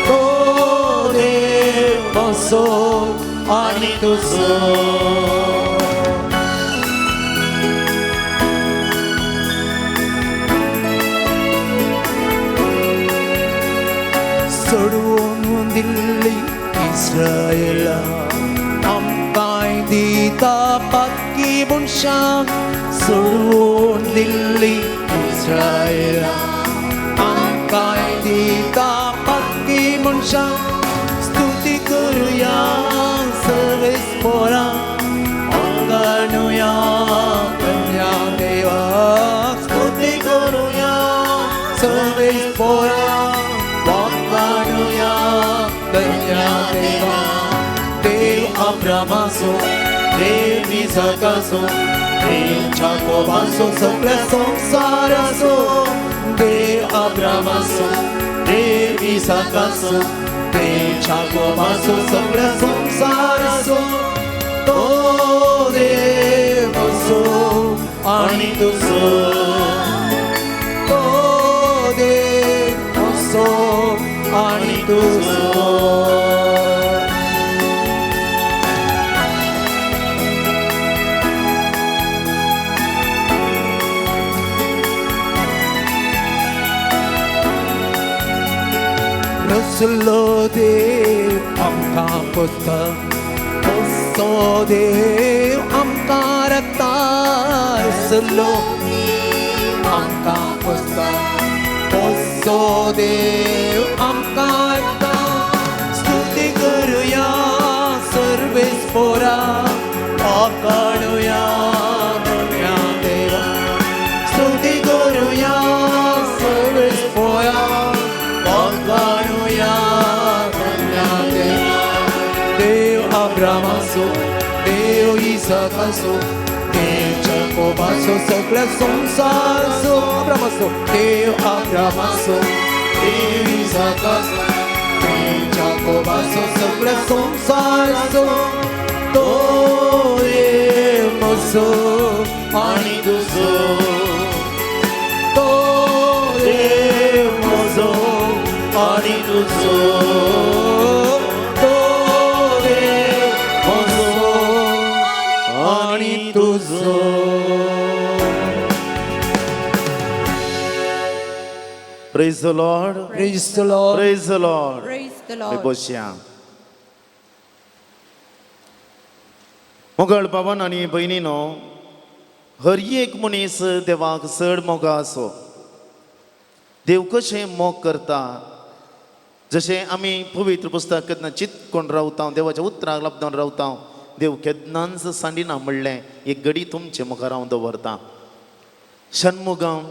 तो देव म्हजो आनी तुजो. सोडून दिल्ली इस्रायला आमकांय दिता पाक्की मनशां सोडून दिल्ली इस्रायला आमकांय दिता पाक्की मनशां. स्तुती करुया सर्वेस पोरा अंगणुया कन्या देवा. स्तुती करुया सर्वेस पोरा वांगणुया कन्या देवा. देव अब्रामाचो देव इसाकाचो देव जाकोबाचो सगळ्या संवसाराचो देव अब्रामाचो देव इसाकाचो देव जाकोबाचो सगळ्या संवसाराचो तो देव म्हजो आनी तुजो तो देव म्हजो आनी तुजो. रसलो देव आमकां पोसता पोसो देव आमकां राखता. रसलो आमकां पोसता पोसो देव आमकां राखता. स्तुती करुया सर्वेस पोरा वाखाणुया धन्या देवा. स्तुती करुया सर्वेस पोरा वाखाणुया धन्या देवा. देव अब्रामाचो देव इसाकाचो देव जाकोबाचो सगळ्या संवसाराचो. अब्रामाचो देव अब्रामाचो देव इसाकाचो देव जाकोबाचो सगळ्या संवसाराचो तो देव म्हजो आनी तुजो तो देव म्हजो आनी तुजो तो देव म्हजो आनी तुजो. Praise the Lord. Praise the Lord. Praise the Lord. Praise the Lord. बसया. मोगाळ बाबान आनी भयणीनो, हर एक मनीस देवाक चड मोगा आसो. देव कशें मोग करता, जशें आमी पवित्र पुस्तक केन्ना चितकोन रावता, देवाच्या उतराक लब्दोन रावता, देव केन्नाच सांडिना म्हणलें एक घडी तुमचे मुखार हांव दवरता. शण्मुगम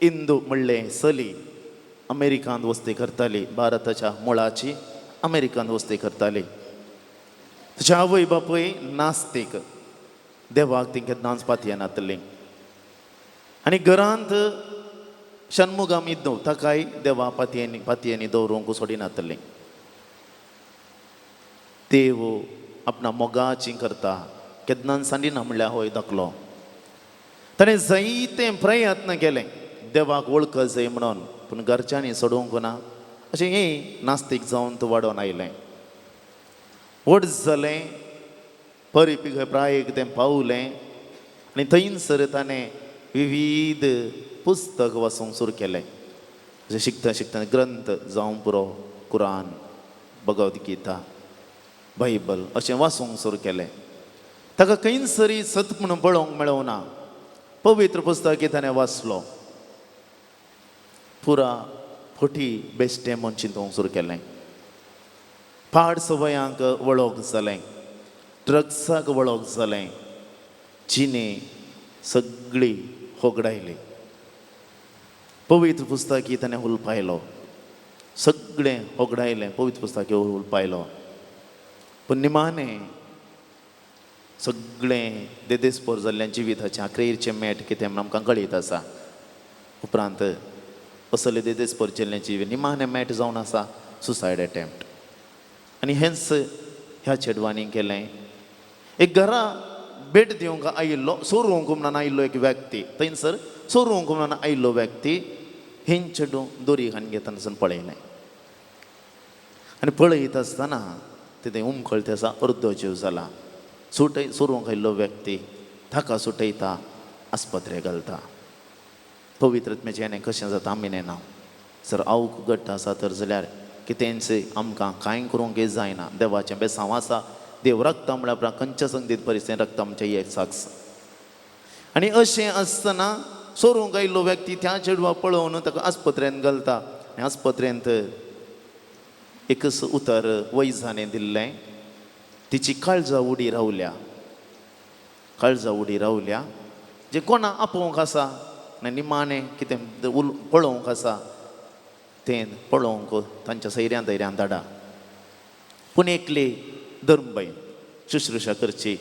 इंदू म्हणलें चली अमेरिकांत वस्ती करताली, भारताच्या मुळाची अमेरिकांत वस्ती करताली. तुज्या आवय बापूय नास्तीक, देवाक ती केन्नाच पातयेनातली. आनी घरांत शण्मुगम इंदू ताकाय देवा पातयेनी पातयेनी दवरूंक सोडिनातली. देव आपणा मोगाची करता, केन्नाच सांडिना म्हणल्यार होय दाखलो. ताणें जायते प्रयत्न केले देवाक वळख जाय म्हणून, पूण घरच्यांनी सोडोवंक ना. अशें हें नास्तीक जावन तूं वाडोवन आयलें. व्हड जालें, परिपिक प्रायेक तें पावलें आनी थंयसर ताणें विविध पुस्तक वाचूंक सुरू केलें. अशें शिकता शिकता ग्रंथ जावं पुरो, कुरान, भगवद गीता, बायबल अशें वाचूंक सुरू केलें. ताका खंयसरी सत म्हणून पळोवंक मेळोवना. पवित्र पुस्तक ताणें वाचलो, पुरा फटी बेश्टें म्हूण चिंतूंक सुरू केलें. पाड सवयांक वळख जालें, ड्रग्साक वळख जालें, जिणे सगळी होगडायली. पवित्र पुस्तकी ताणें हुलपायलो, सगळें होगडायलें, पवित्र पुस्तकी हुलपायलो. पूण निमाणें सगळें देदेस्पोर जाल्ल्या जिविताचें आक्रेरचें मेट कितें म्हण आमकां कळीत आसा. उपरांत असले देदेस परचेल्ल्याची निमाणें मॅट जावन आसा सुसायड अटेम्प्ट. आनी हेंच ह्या चेडवांनी केलें. एक घरा भेट दिवंक आयिल्लो सोरूंक म्हणून आयिल्लो एक व्यक्ती, थंयसर सोरूंक म्हणून आयिल्लो व्यक्ती हें चेडूं दोरी घालून घेतना पळयलें आनी पळयत आसतना तें उमकळते आसा, अर्दो जीव जाला. सुटय सोरूंक आयिल्लो व्यक्ती ताका सुटयता, आस्पत्रे घालता. पवित्र आत्म्याचें कशें जाता आमी नेना. जर आवक घट्ट आसा तर जाल्यार कितेंच आमकां कांय करूंक जायना. देवाचें बेसांव आसा, देव रक्ता म्हळ्यार खंयच्या संगीत परिस्थितीन रक्त आमचें एक साक्ष. आनी अशें आसतना सोरूंक आयिल्लो व्यक्ती त्या चेडवा पळोवन ताका आस्पत्रेंत घालता. आनी आस्पत्रेंत एकच उतर वैजाने दिल्लें, तिची काळजा उडी रावल्या, काळजा उडी रावल्या. जे कोणा आपोवंक आसा आनी निमाणें कितें पळोवंक आसा तें पळोवंक तांच्या सैऱ्यां धैर्यान धाडा. पूण एकली धर्मबैन शुश्रुशा करची,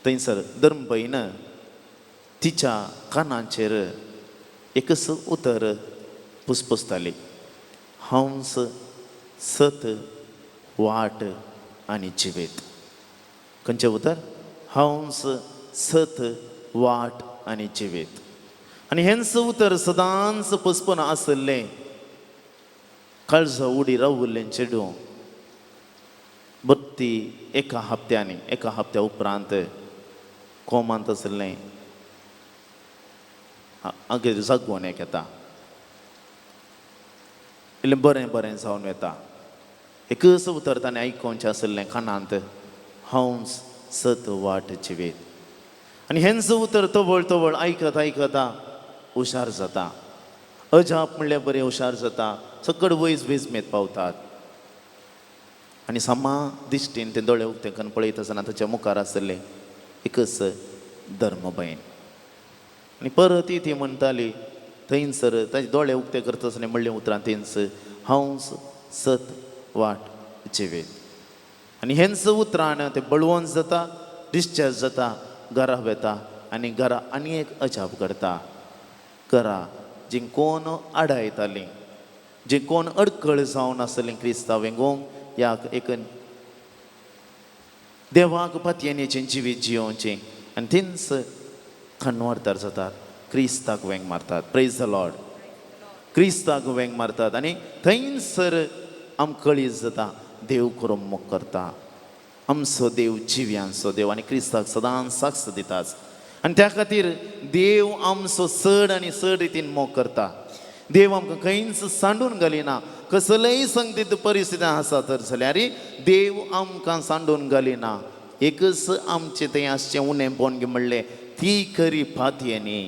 थंयसर धर्मबैन तिच्या कानाचेर एकच उतर पुसपुसताली, हंस सत वाट आनी जिवेत. खंयचें उतर? हंस सत वाट आनी जिवेत. आनी हेंच उतर सदांच पुसपून आशिल्लें. काळजा उडी रावल्लें चेडूं बत्ती एका हप्त्यांनी, एका हप्त्या उपरांत कोमांत आशिल्लें आगेर जागोवन एक येता, इल्लें बरें बरें जावन वता. एकच उतर ताणें आयकोवचें आशिल्लें कानांत, हंस सत वाट जिवेत. आनी हेंच उतर तवळ तवळ आयकत आयकता हुशार जाता. अजाप म्हणल्यार बरें हुशार जाता. सकड वयज वेजमेत पावतात आनी सामा दिश्टीन ते दोळे उक्ते करून पळयत आसतना ताच्या मुखार आशिल्लें एकच धर्मबैन. आनी परत ती म्हणटाली थंयसर ताजे दोळे उक्ते करता आसतना म्हणलें उतरां थंयच, हंस सत वाट जिवेत. आनी हेंच उतरान तें बळवंत जाता, डिस्चार्ज जाता, घरा वता आनी घरा आनी एक अजाप करता. घरा जी कोण आडायतालीं, जी कोण अडखळ जावन आसलीं क्रिस्तांव वेंगोंक ह्या एक देवाक पातयेनेचें जिवीत जियोवचें, आनी तींच कन्वर्टर जातात, क्रिस्ताक वेंग मारतात. Praise the Lord. क्रिस्ताक वेंग मारतात आनी थंयसर आमकां कळीत जाता देव करून मोग करता. आमचो देव जिव्यांचो देव आनी क्रिस्ताक सदांच साक्ष दिताच. आनी त्या खातीर देव आमचो चड आनी चड रितीन मोग करता. देव आमकां खंयच सांडून घालिना. कसलेय संगतीत परिस्थिती आसा तर जाल्यार देव आमकां सांडून घालिना. एकच आमचें थंय आसचें उणेंपण म्हणलें ती खरी पातयेनी,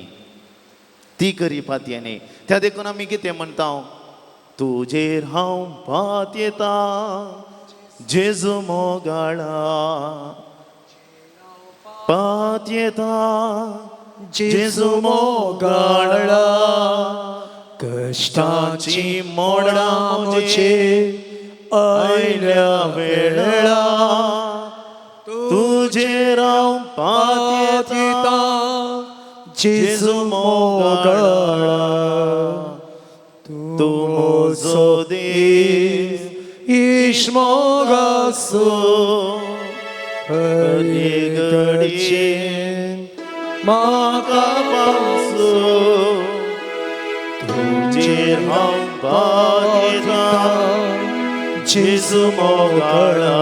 ती खरी पातयेनी. त्या देखून आमी कितें म्हणटा, तुजेर हांव पातयेता जेजू मोगाळा, पातयेता जेजू मोगाळा, कश्टाची मोडां म्हजेर आयल्या वेळा तुजेर हांव पातयेता जेजू मोगाळा, तूं म्हजो देव इश्ट मोगासो हर घडयेन म्हाका पावसो, तुजेर हांव पातयेता जेजू मोगाळा,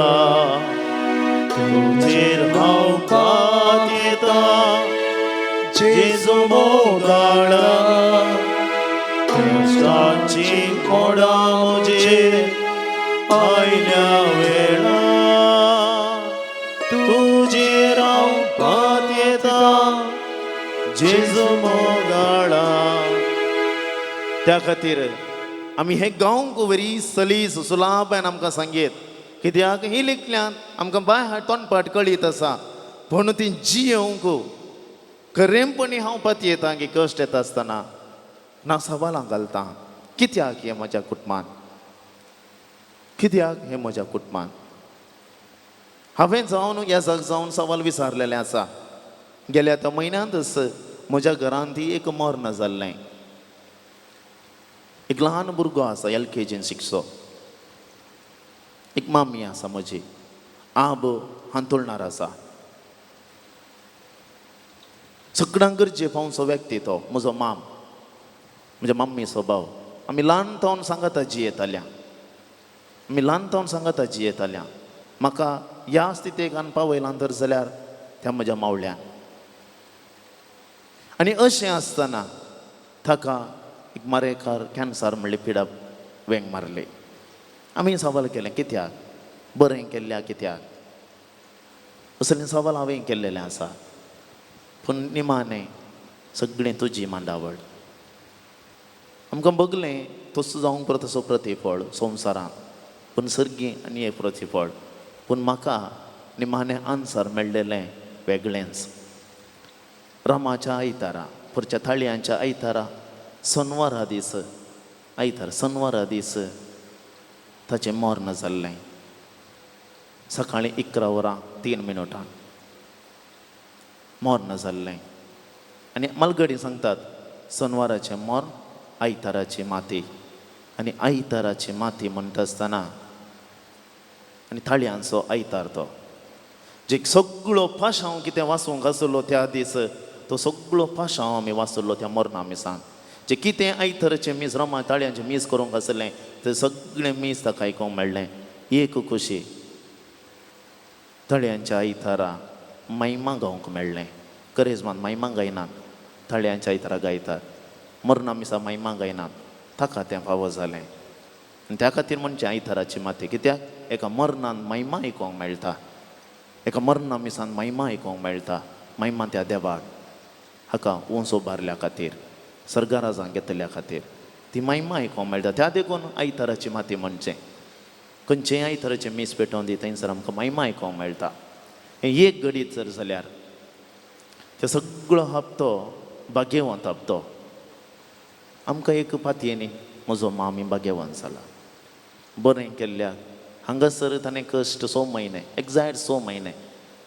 तुजेर हांव पातयेता जेजू मोगाळा, कश्टाची मोडां म्हजेर आयल्या वेळा, तुजेर हांव पातयेता जेजू मोगाळा. त्या खातीर आमी हें गावंक व्हेरी सलीस सुलाबान आमकां सांगीत, कित्याक ही लिखल्यान आमकां बाय हार्ट तोंडपाठ कळीत आसा, पूण ती जियोवंक खरेंपणी हांव पातयेता की कश्ट येता आसतना ना सवालां घालता, कित्याक हें म्हज्या कुटुंबान, कित्याक हें म्हज्या कुटुंबान. हांवें जावन ह्या जाग जावन सवाल विचारलेलें आसा. गेल्या त्या म्हयन्यांतच म्हज्या घरांत ती एक मर्ण जाल्लें. एक ल्हान भुरगो आसा एल के जीन शिकचो, एक मामी आसा म्हजी, आब हांतुळणार आसा. सगळ्यांक गरजे पावचो व्यक्ती तो म्हजो माम, म्हज्या मम्मीचो भाव. आमी ल्हान तावन सांगाता जियेताल्या, आमी ल्हान तावन सांगाता जियेताल्या. म्हाका ह्या स्थितेक आनी पावयलां तर जाल्यार त्या म्हज्या मावल्यान. आनी अशें आसतना ताका एक मारेकार कॅन्सर म्हणली पिडा वेंग मारली. आमी सवाल केलें कित्याक बरें केल्ल्या कित्याक, असलें सवाल हांवें केल्लेलें आसा. पूण निमाणें सगळें तुजी मांडावळ. आमकां बगलें तसो जावंक परत तसो प्रतिफळ संवसारांत, पूण सर्गी आनी एक प्रतिफळ. पूण म्हाका निमाणें आन्सर मेळ्ळेलें वेगळेंच. रामाच्या आयतारा, पुरच्या थाळयांच्या आयतारा, सोनवारा दीस आयतार, सोनवारा दीस ताचें मर्ण जाल्लें. सकाळीं 11 वरां 3 मिनटां मर्ण जाल्लें. आनी मालगडी सांगतात सोनवाराचें मर्ण आयताराची माती. आनी आयताराची माती म्हणटा आसतना आनी थाळयांचो आयतार तो जे सगळो पाशांव कितें वाचूंक आसलो त्या दीस, तो सगळो पाशांव आमी वाचलो त्या मरणा मिसान. जे कितें आयताराचें मीस, रोमा ताळयांचें मीस करूंक आसलें तें सगळें मीस ताका आयकूंक मेळ्ळें. एक खुशी तळयांच्या आयतारा महिमा गावंक मेळ्ळें. करेजमान महिमा गायनात, तळयांच्या आयतारा गायतात. मरणा मिसा महिमा गायनात, ताका तें फावो जालें. आनी त्या खातीर म्हणचें आयताराची माती कित्याक एका मरणान महिमा आयकूंक मेळटा, एका मरणा मिसान महिमा आयकूंक मेळटा. महिमा त्या देवाक हाका उंच उबारल्या खातीर, सर्गाराजांक घेतल्या खातीर ती महिमा आयकूंक मेळटा. त्या देखून आयताराची माती म्हणचें खंयचेय आयताराचें मीस पेटोवन दी थंयसर आमकां महिमा आयकूंक मेळटा. हें एक घडीत जर जाल्यार ते सगळो हप्तो भाग्यवंत हप्तो. आमकां एक पातयेनी म्हजो मामी भाग्यवंत जाला, बरें केल्ल्याक. हांगासर ताणें कश्ट 6 म्हयने, एग्जॅक्ट 6 म्हयने,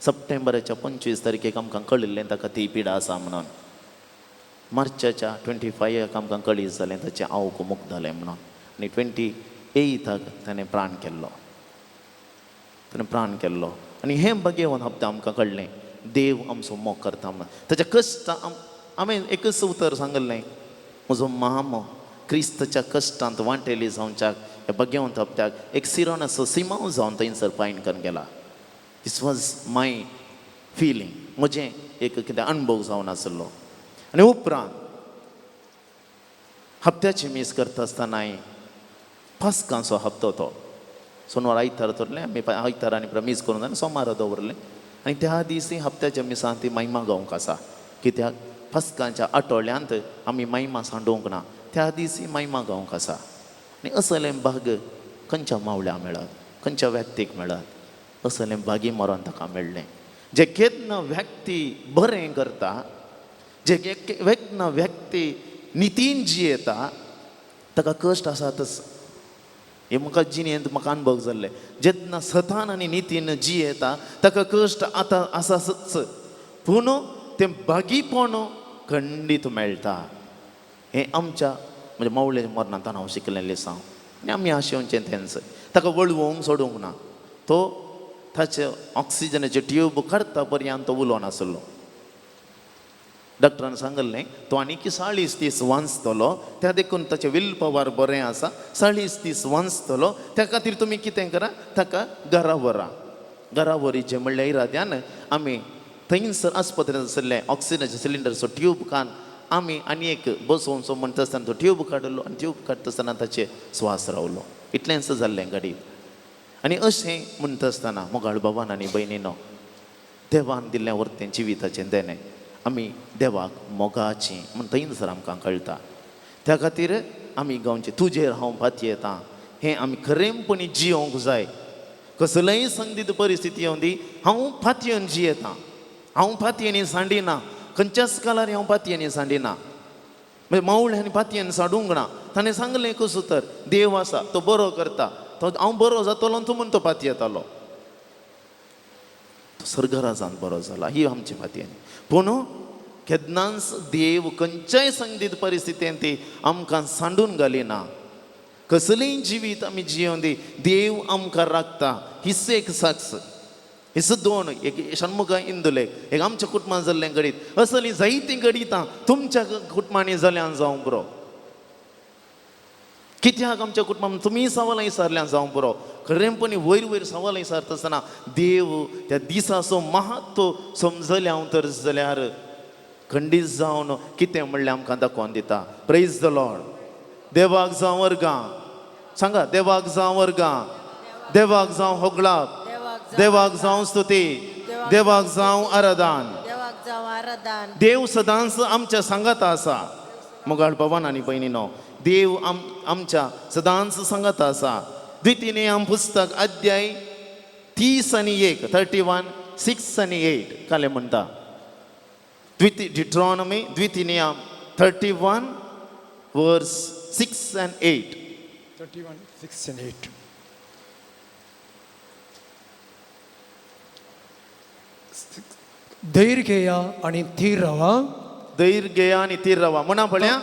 सप्टेंबराच्या 25 तारखेक आमकां कळिल्लें ताका ती पिडा आसा म्हणून. मार्चाच्या 25 आमकां कळीत जालें ताचें आवक मुक्त जालें म्हणून. आनी 28 ताणें प्राण केल्लो, ताणें प्राण केल्लो. आनी हें भाग्यवंत हप्ता आमकां कळ्ळें देव आमचो मोग करता म्हणून. ताच्या कश्ट हांवें एकच उतर सांगलें, म्हजो मामो क्रिस्ताच्या कश्टांत वांटेली जावच्याक ह्या भाग्यवंत हप्त्याक एक सिरोनाचो सिमांव जावन थंयसर पायण करून गेला. दीस वॉज my feeling, म्हजें एक कितें अणभव जावन आसलो. आनी उपरांत हप्त्याची मीस करता आसतनाय पास्कांचो हप्तो तो सोनवार आयतार दवरलें आमी, आयतार आनी मीस करून जालें, सोमारा दवरलें. आनी त्या दिसी हप्त्याच्या मिसांत ती महिमा गावंक आसा कित्याक पास्कांच्या आठवड्यांत आमी महिमा सांडोवंक ना, त्या दिसी महिमा गावंक आसा. आनी असलें भाग खंयच्या मावळ्या मेळत, खंयच्या व्यक्तीक मेळत, असलें भागी मरण ताका मेळ्ळें. जे केन्ना व्यक्ती बरें करता, जे केन्ना व्यक्ती नितीन जियेता ताका कश्ट आसातच. हे म्हाका जिणेंत म्हाका अणभव जाल्ले. जेन्ना सतान आनी नितीन जियेता ताका कश्ट आतां आसाच, पूण तें भागीपण खंडीत मेळटा. हें आमच्या म्हणजे मावळे मरणांत हांव शिकलें सांग. आनी आमी आशेवचें तेंच, ताका वळवोंक सोडूंक ना. तो ताचे ऑक्सिजनाचे ट्यूब काडटा पर्यंत तो उलोवन आसलो. डॉक्टरान सांगलें तो आनीक 40 दीस वांचतलो, त्या देखून ताचें will power बरें आसा, 40 दीस वांचतलो. त्या खातीर तुमी कितें करा, ताका घरा व्हरा. घरा व्हरीचें म्हणल्यार इराद्यान आमी थंयसर आस्पत्रेंत आशिल्लें ऑक्सिजनाचे सिलिंडरचो ट्यूब कान आमी आनी एक बसोवचो म्हणटा आसतना तो ट्यूब काडलो आनी ट्यूब काडटा आसतना ताचे स्वास रावलो. इतलेंच जाल्लें घडीत. आनी अशें म्हणटा आसतना मोगाळ बाबान आनी भयणीनो, देवान दिल्लें वर्तें जिविताचें देणें आमी देवाक मोगाचीं म्हण थंयसर आमकां कळटा. त्या खातीर आमी गावचें तुजेर हांव पातयेतां हें आमी खरेंपणी जियोंक जाय. कसलेय संदिग्ध परिस्थिती येवं दी, हांव पातयेन जियेतां, हांव पातयेनी सांडिना, खंयच्याच काळार हांव पातयेनी सांडिना. म्हणजे मावळ्यांनी पातयेन सांडूंक ना. ताणें सांगलें एकूच उतर, देव आसा तो बरो करता, तो हांव बरो जातलो तूं म्हूण तो पातयेतालो. तो सर्गराजान बरो जाला, ही आमची पातयेनी. पूण केन्नाच देव खंयच्याय संगीत परिस्थितीन ती आमकां सांडून घालिना. कसलीय जिवीत आमी जियोन दी देव आमकां राखता. His एक साक्ष, his दोन, एक शण्मुख इंदुले, एक आमच्या कुटुंबान जाल्लें घडीत. असलीं जायतीं घडितां तुमच्या कुटुंबांनी जाल्यान जावं पुरो. कित्याक आमच्या कुटुंबान तुमी सवालां विचारल्यान जावं पुरो. खरेंपणी वयर वयर सवालां विचारता आसतना देव त्या दिसाचो महत्व समजलें हांव तर जाल्यार खंडीत जावन कितें म्हणलें आमकां दाखोवन दिता. Praise the Lord. देवाक जावं वर्गां, सांगा देवाक जावं वर्गां, देवाक जावं होगळाप, देवाक जावं स्तुती, देवाक जावं आराधन. देव सदांच आमच्या सांगाता आसा. मोगाळ भवान आनी भयणीनो, देव आमच्या सदांच सांगाता आसा. द्वितीय नेम पुस्तक अध्याय 30 आनी 1, 31 6 आनी 8 कालें म्हणटा. द्वितीय डिट्रॉनॉमी, द्वितीय नियम 31 वर्स 6 and 8. 31 6 and 8. धैर्य घेया आनी थीर रावा. धैर्य घेया आनी थीर रावा. म्हणा पळया,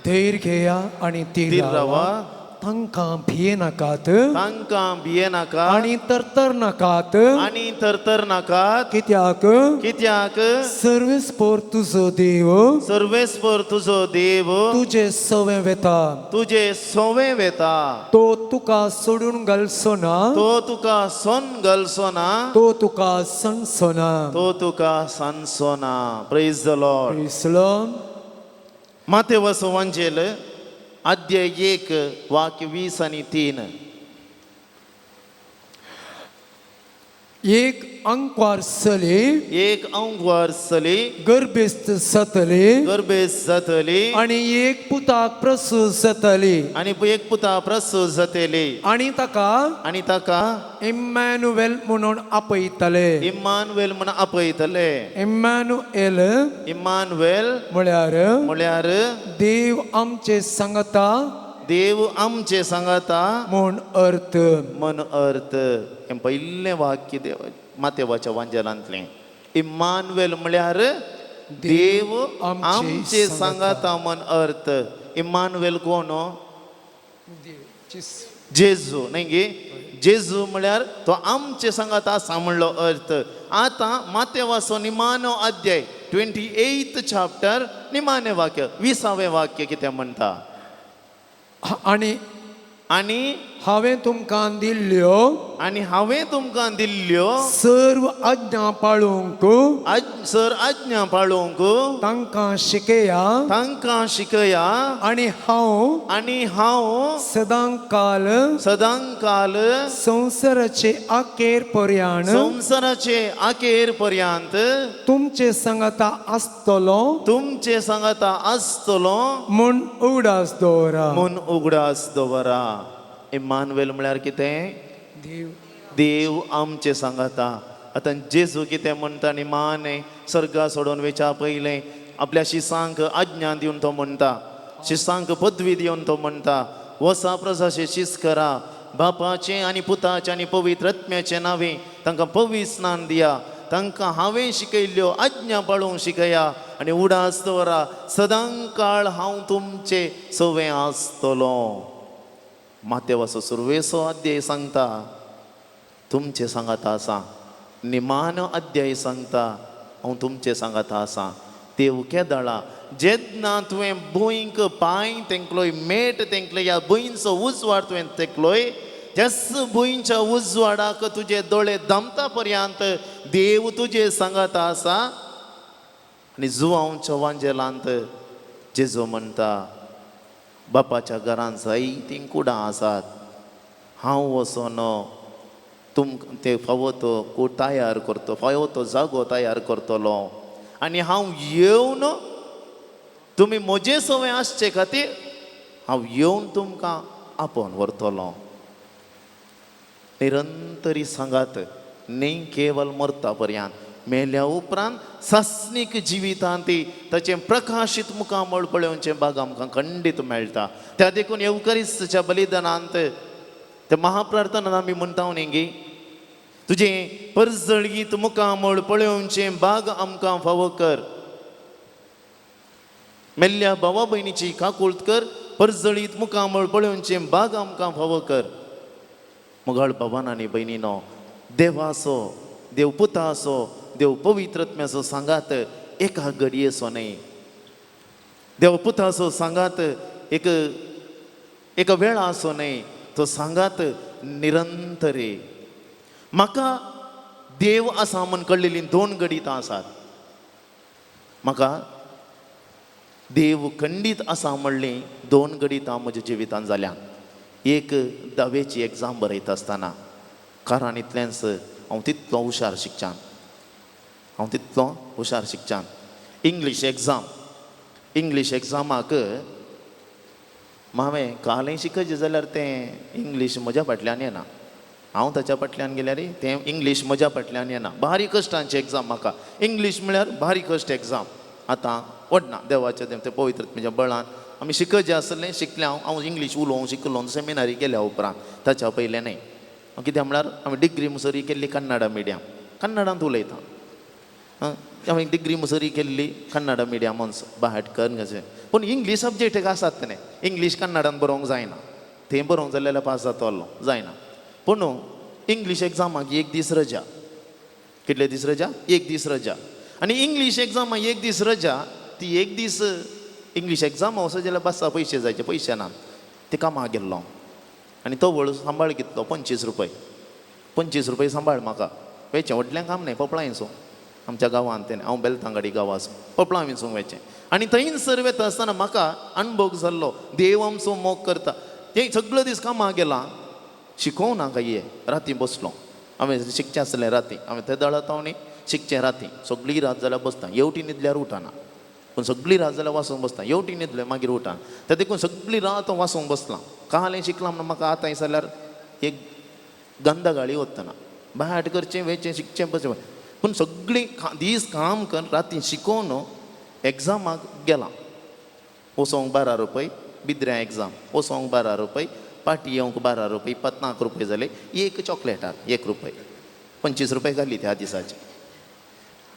धैर्य घेया आनी थीर थीर रावा. रावा. तांकां भियेनाकात, तांकां भियेनाका आनी तरतर नाकात, आनी तरतर नाकात. कित्याक कित्याक सर्वेस्पोर तुजो देव, सर्वेस्पोर तुजो देव तुजे सवे वेता, तुजे सोवे वेता. तो तुका सोडून घालचो ना, तो तुका सोन घालचो ना, तो तुका सांडचो ना. तो तुका सांडचो ना. Praise the Lord. Praise the Lord. मातेवस वांजेल अध्याय 1 वाक्य 20 आनी 3. एक अंकवार चली, एक अंकवार चली गर्भेस्त जातली, गर्भेस्त जातली, आनी एक पुताक प्रसूत जातली, आनी एक पुता प्रसूत जातली, आनी ताका आनी ताका इम्मानुएल म्हणून आपयतले. इम्मानुएल म्हणून आपयतले. इम्मानुएल इम्मानुएल म्हळ्यार म्हळ्यार देव आमचे सांगता, देव आमचे सांगता म्हूण अर्थ. म्हण अर्थ. हें पयलें वाक्य देव मातेवाच्या वांजेलांतलें. इम्मानुएल म्हळ्यार देव आमचे सांगता म्हण अर्थ. इम्मानुएल कोण? जेजू न्ही गे. जेजू म्हळ्यार तो आमचे सांगाता आसा म्हणलो अर्थ. आतां मातेवाचो निमानो अध्याय 28 चॅप्टर निमाणें वाक्य 20वें वाक्य कितें म्हणटा? आनी आनी हांवें तुमकां दिल्ल्यो, आनी हांवें तुमकां दिल्ल्यो सर्व आज्ञा पाळूंक, सर आज्ञा पाळूंक तांकां शिकया, तांकां शिकया. आनी हांव, आनी हांव सदांकाल, सदांकाल संवसाराचे अखेर पर्यंत, संवसाराचे अखेर पर्यंत तुमचे सांगाता आसतलो, तुमचे सांगाता आसतलो म्हूण उगडास दवरा. म्हूण उगडास दवरा. इम्मानुएल म्हळ्यार कितें? देव देव आमचे सांगाता. आतां जेजू कितें म्हणटा? निमाणें सर्गा सोडून वेच्या पयलें आपल्या शिसांक आज्ञा दिवन तो म्हणटा, शिसांक पदवी दिवन तो म्हणटा, वसा प्रजाचे शीस करा, बापाचें आनी पुताचें आनी पवित्र आत्म्याचें नांवे तांकां पवित्र स्नान दिया, तांकां हांवें शिकयल्ल्यो आज्ञा पाळूंक शिकया, आनी उडास दवरा सदांकाळ हांव तुमचे सवें आसतलो. मातेवाचो सुरवेचो अध्याय सांगता तुमचे सांगाता आसा. निमानो अध्याय सांगता हांव तुमचे सांगाता आसा. देव केदळा जेन्ना तुवें भुंयक पांय तेंकलोय, मेट तेंकले, ह्या भुंयचो उजवाड तुवें तेंकलोय, त्याच भुंयच्या उजवाडाक तुजे दोळे दमता पर्यंत देव तुजे सांगाता आसा. आनी जुवांवच्या वांजेलांत जेजू म्हणटा, बापाच्या घरांत जायतीं कुडां आसात, हांव वचोन तुमकां ते फावो तो कूड तयार करतो, फावो तो जागो तयार करतलो, आनी हांव येवन तुमी म्हजे सवय आसचे खातीर हांव येवन तुमकां आपोवन व्हरतलो. निरंतरी सांगात न्ही केवल मरता पर्यंत, मेल्या उपरांत सासणीक जिवितांत ती ताचें प्रकाशीत मुखामळ पळोवचें भाग आमकां खंडीत मेळटा. त्या देखून येवकरिस्ताच्या बलिदानांत त्या महाप्रार्थनांत आमी म्हणटा न्ही गे, तुजें परजळगीत मुखामळ पळोवचें भाग आमकां फावो कर. मेल्ल्या भावा भयणीची काकुळत कर, परजळीत मुखामळ पळोवचें बाग आमकां फावो कर. मोगाळ भावान आनी भयणीनो, देवाचो, देव पुताचो, देव पवित्रत्म्याचो सांगात एका घडयेचो न्हय. देव पुताचो सांगात एक एका वेळाचो न्हय, तो सांगात निरंतरे. म्हाका देव आसा म्हण कळ्ळेलीं दोन गडितां आसात. म्हाका देव खंडीत आसा म्हणलीं दोन गडितां म्हज्या जिवितांत जाल्या. एक धावेची एग्जाम बरयता आसतना, कारण इतलेंच हांव तितलो हुशार शिकच्यान, हांव तितलो हुशार शिकच्यान. इंग्लीश एग्जाम, इंग्लीश एग्जामाक हांवें कालय शिकयचें जाल्यार तें इंग्लीश म्हज्या फाटल्यान येना, हांव ताच्या फाटल्यान गेल्यार तें इंग्लीश म्हज्या फाटल्यान येना. भारी कश्टांची एग्जाम म्हाका, इंग्लीश म्हळ्यार भारी कश्ट एग्जाम. आतां वडना देवाच्या ते पवित्र म्हज्या बळान आमी शिकयचें आसलें, शिकलें हांव. हांव इंग्लीश उलोवंक शिकलो सेमिनारी गेल्या उपरांत, ताच्या पयलें न्हय. कित्याक म्हळ्यार आमी डिग्री मुसरी केल्ली कन्नडा मिडियम, कन्नडांत उलयता. हांवें डिग्री मुसरी केल्ली कन्नडा मिडियमूच बाहाट कर कशें. पूण इंग्लीश सब्जेक्ट एक आसात न्ही, इंग्लीश कन्नडान बरोवंक जायना, थंय बरोवंक जाल्यार पास जातलो जायना. पूण इंग्लीश एग्जामाक एक दीस रजा, कितले दीस रजा? एक दीस रजा. आनी इंग्लीश एग्जामाक एक दीस रजा, ती एक दीस इंग्लीश एग्जाम वचत जाल्यार बसा पयशे जायचे, पयशे ना. ते कामाक गेल्लो आनी तो वळ सांबाळ घेतलो 25 रुपये, 25 रुपये सांबाळ म्हाका वेचें व्हडलें काम न्हय, पपळां विंचूंक आमच्या गांवांत तें, हांव बेलतांगाडी गांवाचो, पपळां विंचूंक वेचें. आनी थंयसर वेता आसतना म्हाका अणभव जाल्लो देव आमचो मोग करता. तें सगळो दीस कामाक गेलां, शिकोवं ना काय राती बसलो. हांवें शिकचें आसलें राती, हांवें ते दळत हांव न्ही शिकचें राती, सगळी रात जाल्यार बसता, येवटी न्हिदल्यार उठना, पूण सगळी रात जाल्यार वाचूंक बसता, येवटी न्हिदलें मागीर उठना. ते देखून सगळी रात हांव वाचूंक बसलां. कालें शिकलां म्हणून म्हाका आतां जाल्यार एक गंधगाळी वतना भाट करचें वेचें शिकचें बसचें. पूण सगळी दीस काम कर राती शिकोवन एग्जामाक गेलां. वचोंक 12 रुपये बिद्र्या एग्जाम, वचोंक 12 रुपये, पाटी येवंक 12 रुपये, 50 रुपये जाले. एक चॉकलेटाक 1 रुपये, 25 रुपये घाली त्या दिसाचे.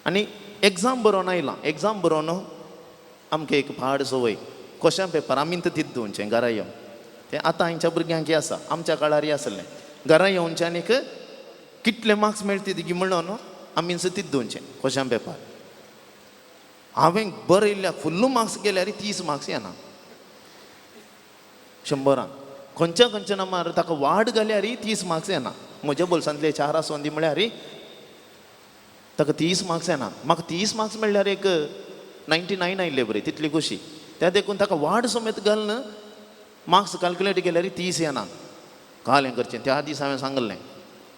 आनी एग्जाम बरोवन आयलां. एग्जाम बरोवन आमकां एक पाड संवय, क्वेश्चन पेपर आमी तर तीत दवरचें घरा येवन. तें आतां हांच्या भुरग्यांक आसा, आमच्या काळारय आसलें. घरा येवचें आनीक कितले मार्क्स मेळटी ती म्हणून आमी तीत दवरचें क्वेश्चन पेपर. हांवें बरयल्ल्या फुल्ल मार्क्स गेल्यार 30 मार्क्स येना 100 खंयच्या खंयच्या नामार ताका वाड घाल्यार 30 मार्क्स येना. म्हज्या बोल्सांतले 4 आसोन दी म्हळ्यार ताका 30 मार्क्स येना. म्हाका 30 मार्क्स मेळ्ळ्यार एक 99 आयिल्ले बरें, तितली खोशी. त्या देखून ताका वाड समेत घालून मार्क्स कॅल्कुलेट केल्यार 30 येना. काल हें करचें त्या दीस हांवें सांगलें,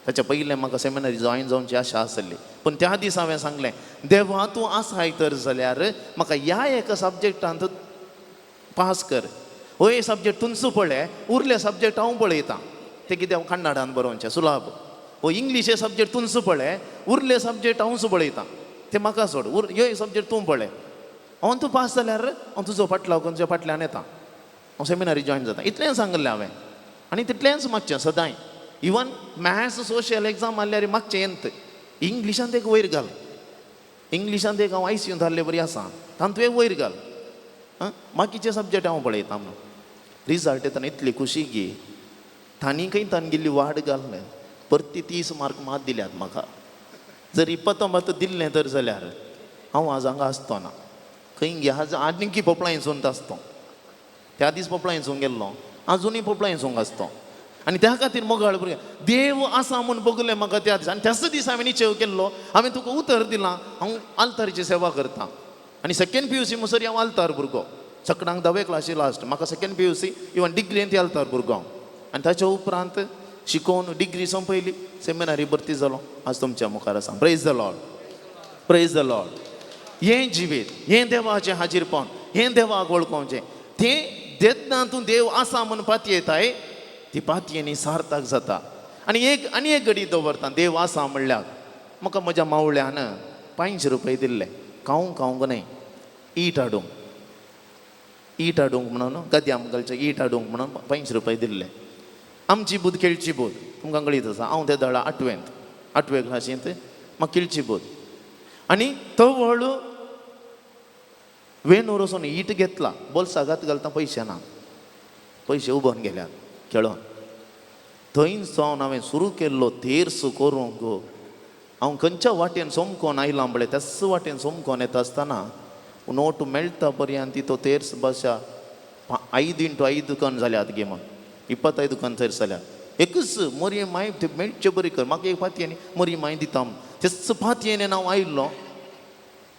ताच्या पयलें म्हाका सेमिनारी जॉयन जावची आशा आसली, पूण त्या दीस हांवें सांगलें, देवा तूं आसाय तर जाल्यार म्हाका ह्या एका सब्जेक्टांत पास कर. हो हे सब्जेक्ट तुमचो पळय, उरले सब्जेक्ट हांव पळयतां. ते कितें हांव कन्नडान बरोवचें सुलाभ. हो इंग्लीश हे सब्जेक्ट तुमचो पळय, उरले सब्जेक्ट हांवच पळयतां, ते म्हाका सोड, उर ह्यो सब्जेक्ट तूं पळय. हांव तूं पास जाल्यार हांव तुजो फाटलो तुज्या फाटल्यान येता, हांव सेमिनारी जॉयन जाता. इतलें सांगलें हांवें आनी तितलेंच मागचें सदांय. इवन मॅथ्स सोशल एग्जाम आहल्यार मागचें येंत इंग्लिशांत एक वयर घाल, इंग्लिशांत एक हांव आयसीयूंत आहले बरी आसा, तातूंत एक वयर घाल, आं बाकीचे सब्जेक्ट हांव पळयता म्हणून. रिजल्ट येतना इतली खुशी गी तांणी खंय तांगेली वाड घालना, परती 30 मार्क मात दिल्यात म्हाका. जर 29 दिल्लें तर जाल्यार हांव आज हांगा आसतो ना, खंय गे आज आनीकी पोपळां हिंचून आसतो. त्या दीस पोपळां हिंचूंक गेल्लो, आजुनूय पोपळां हिंचूंक आसतो. आनी त्या खातीर मोगाळ भुरगें देव आसा म्हूण बगलें म्हाका त्या दीस. आनी त्याच दीस हांवें निश्चय केल्लो, हांवें तुका उतर दिलां हांव आल्तारीची सेवा करता. आनी सेकेंड PUC मुसरी हांव आल्तार भुरगो, सकडांक धावे क्लासी लास्ट म्हाका सेकेंड PUC even डिग्रीन ती आल्तार भुरगो हांव. आनी ताच्या उपरांत शिकोवन डिग्री सोंपयली, सेमिनारी भरती जालो, आज तुमच्या मुखार आसा. Praise the Lord, praise the Lord. हें जिवीत, हें देवाचें हाजीरपण, हें देवाक वळखोवचें. तें जेन्ना तूं देव आसा म्हूण पातयेताय, ती पातयेनी सार्थक जाता. आनी एक आनी एक घडी दवरता देव आसा म्हणल्यार म्हाका म्हज्या मावळ्यान 5 रुपये दिल्ले, खावंक खावंक न्हय, ईट हाडूंक, ईट हाडूंक म्हणून गद्याम घालचें ईट हाडूंक म्हणून 5 रुपये दिल्ले. आमची बुद खेळची बुद तुमकां कळीत आसा. हांव ते दळा आठवेंत, आठवे क्लासींत म्हाका खेळची बुद. आनी तवळ वेणूर वचून ईट घेतला, बोल्सा घात घालता पयशे ना, पयशे उबोन गेल्यात खेळोन. थंय सावन हांवें सुरू केल्लो तेर्स करूंक. हांव खंयच्या वाटेन सोमकोन आयलां पळय त्याच वाटेन सोमकोन येता आसतना नोट मेळटा पर्यंत तो तेर्स भाशा 5 x 5 कन जाल्यात गे म्हण 25 कन तेर्स जाल्यात. एकूच मोरये माय ते मेळचे बरी कर म्हाका एक पातयेन मोरये माय दिता म्हूण. तेच पातयेन हांव आयिल्लो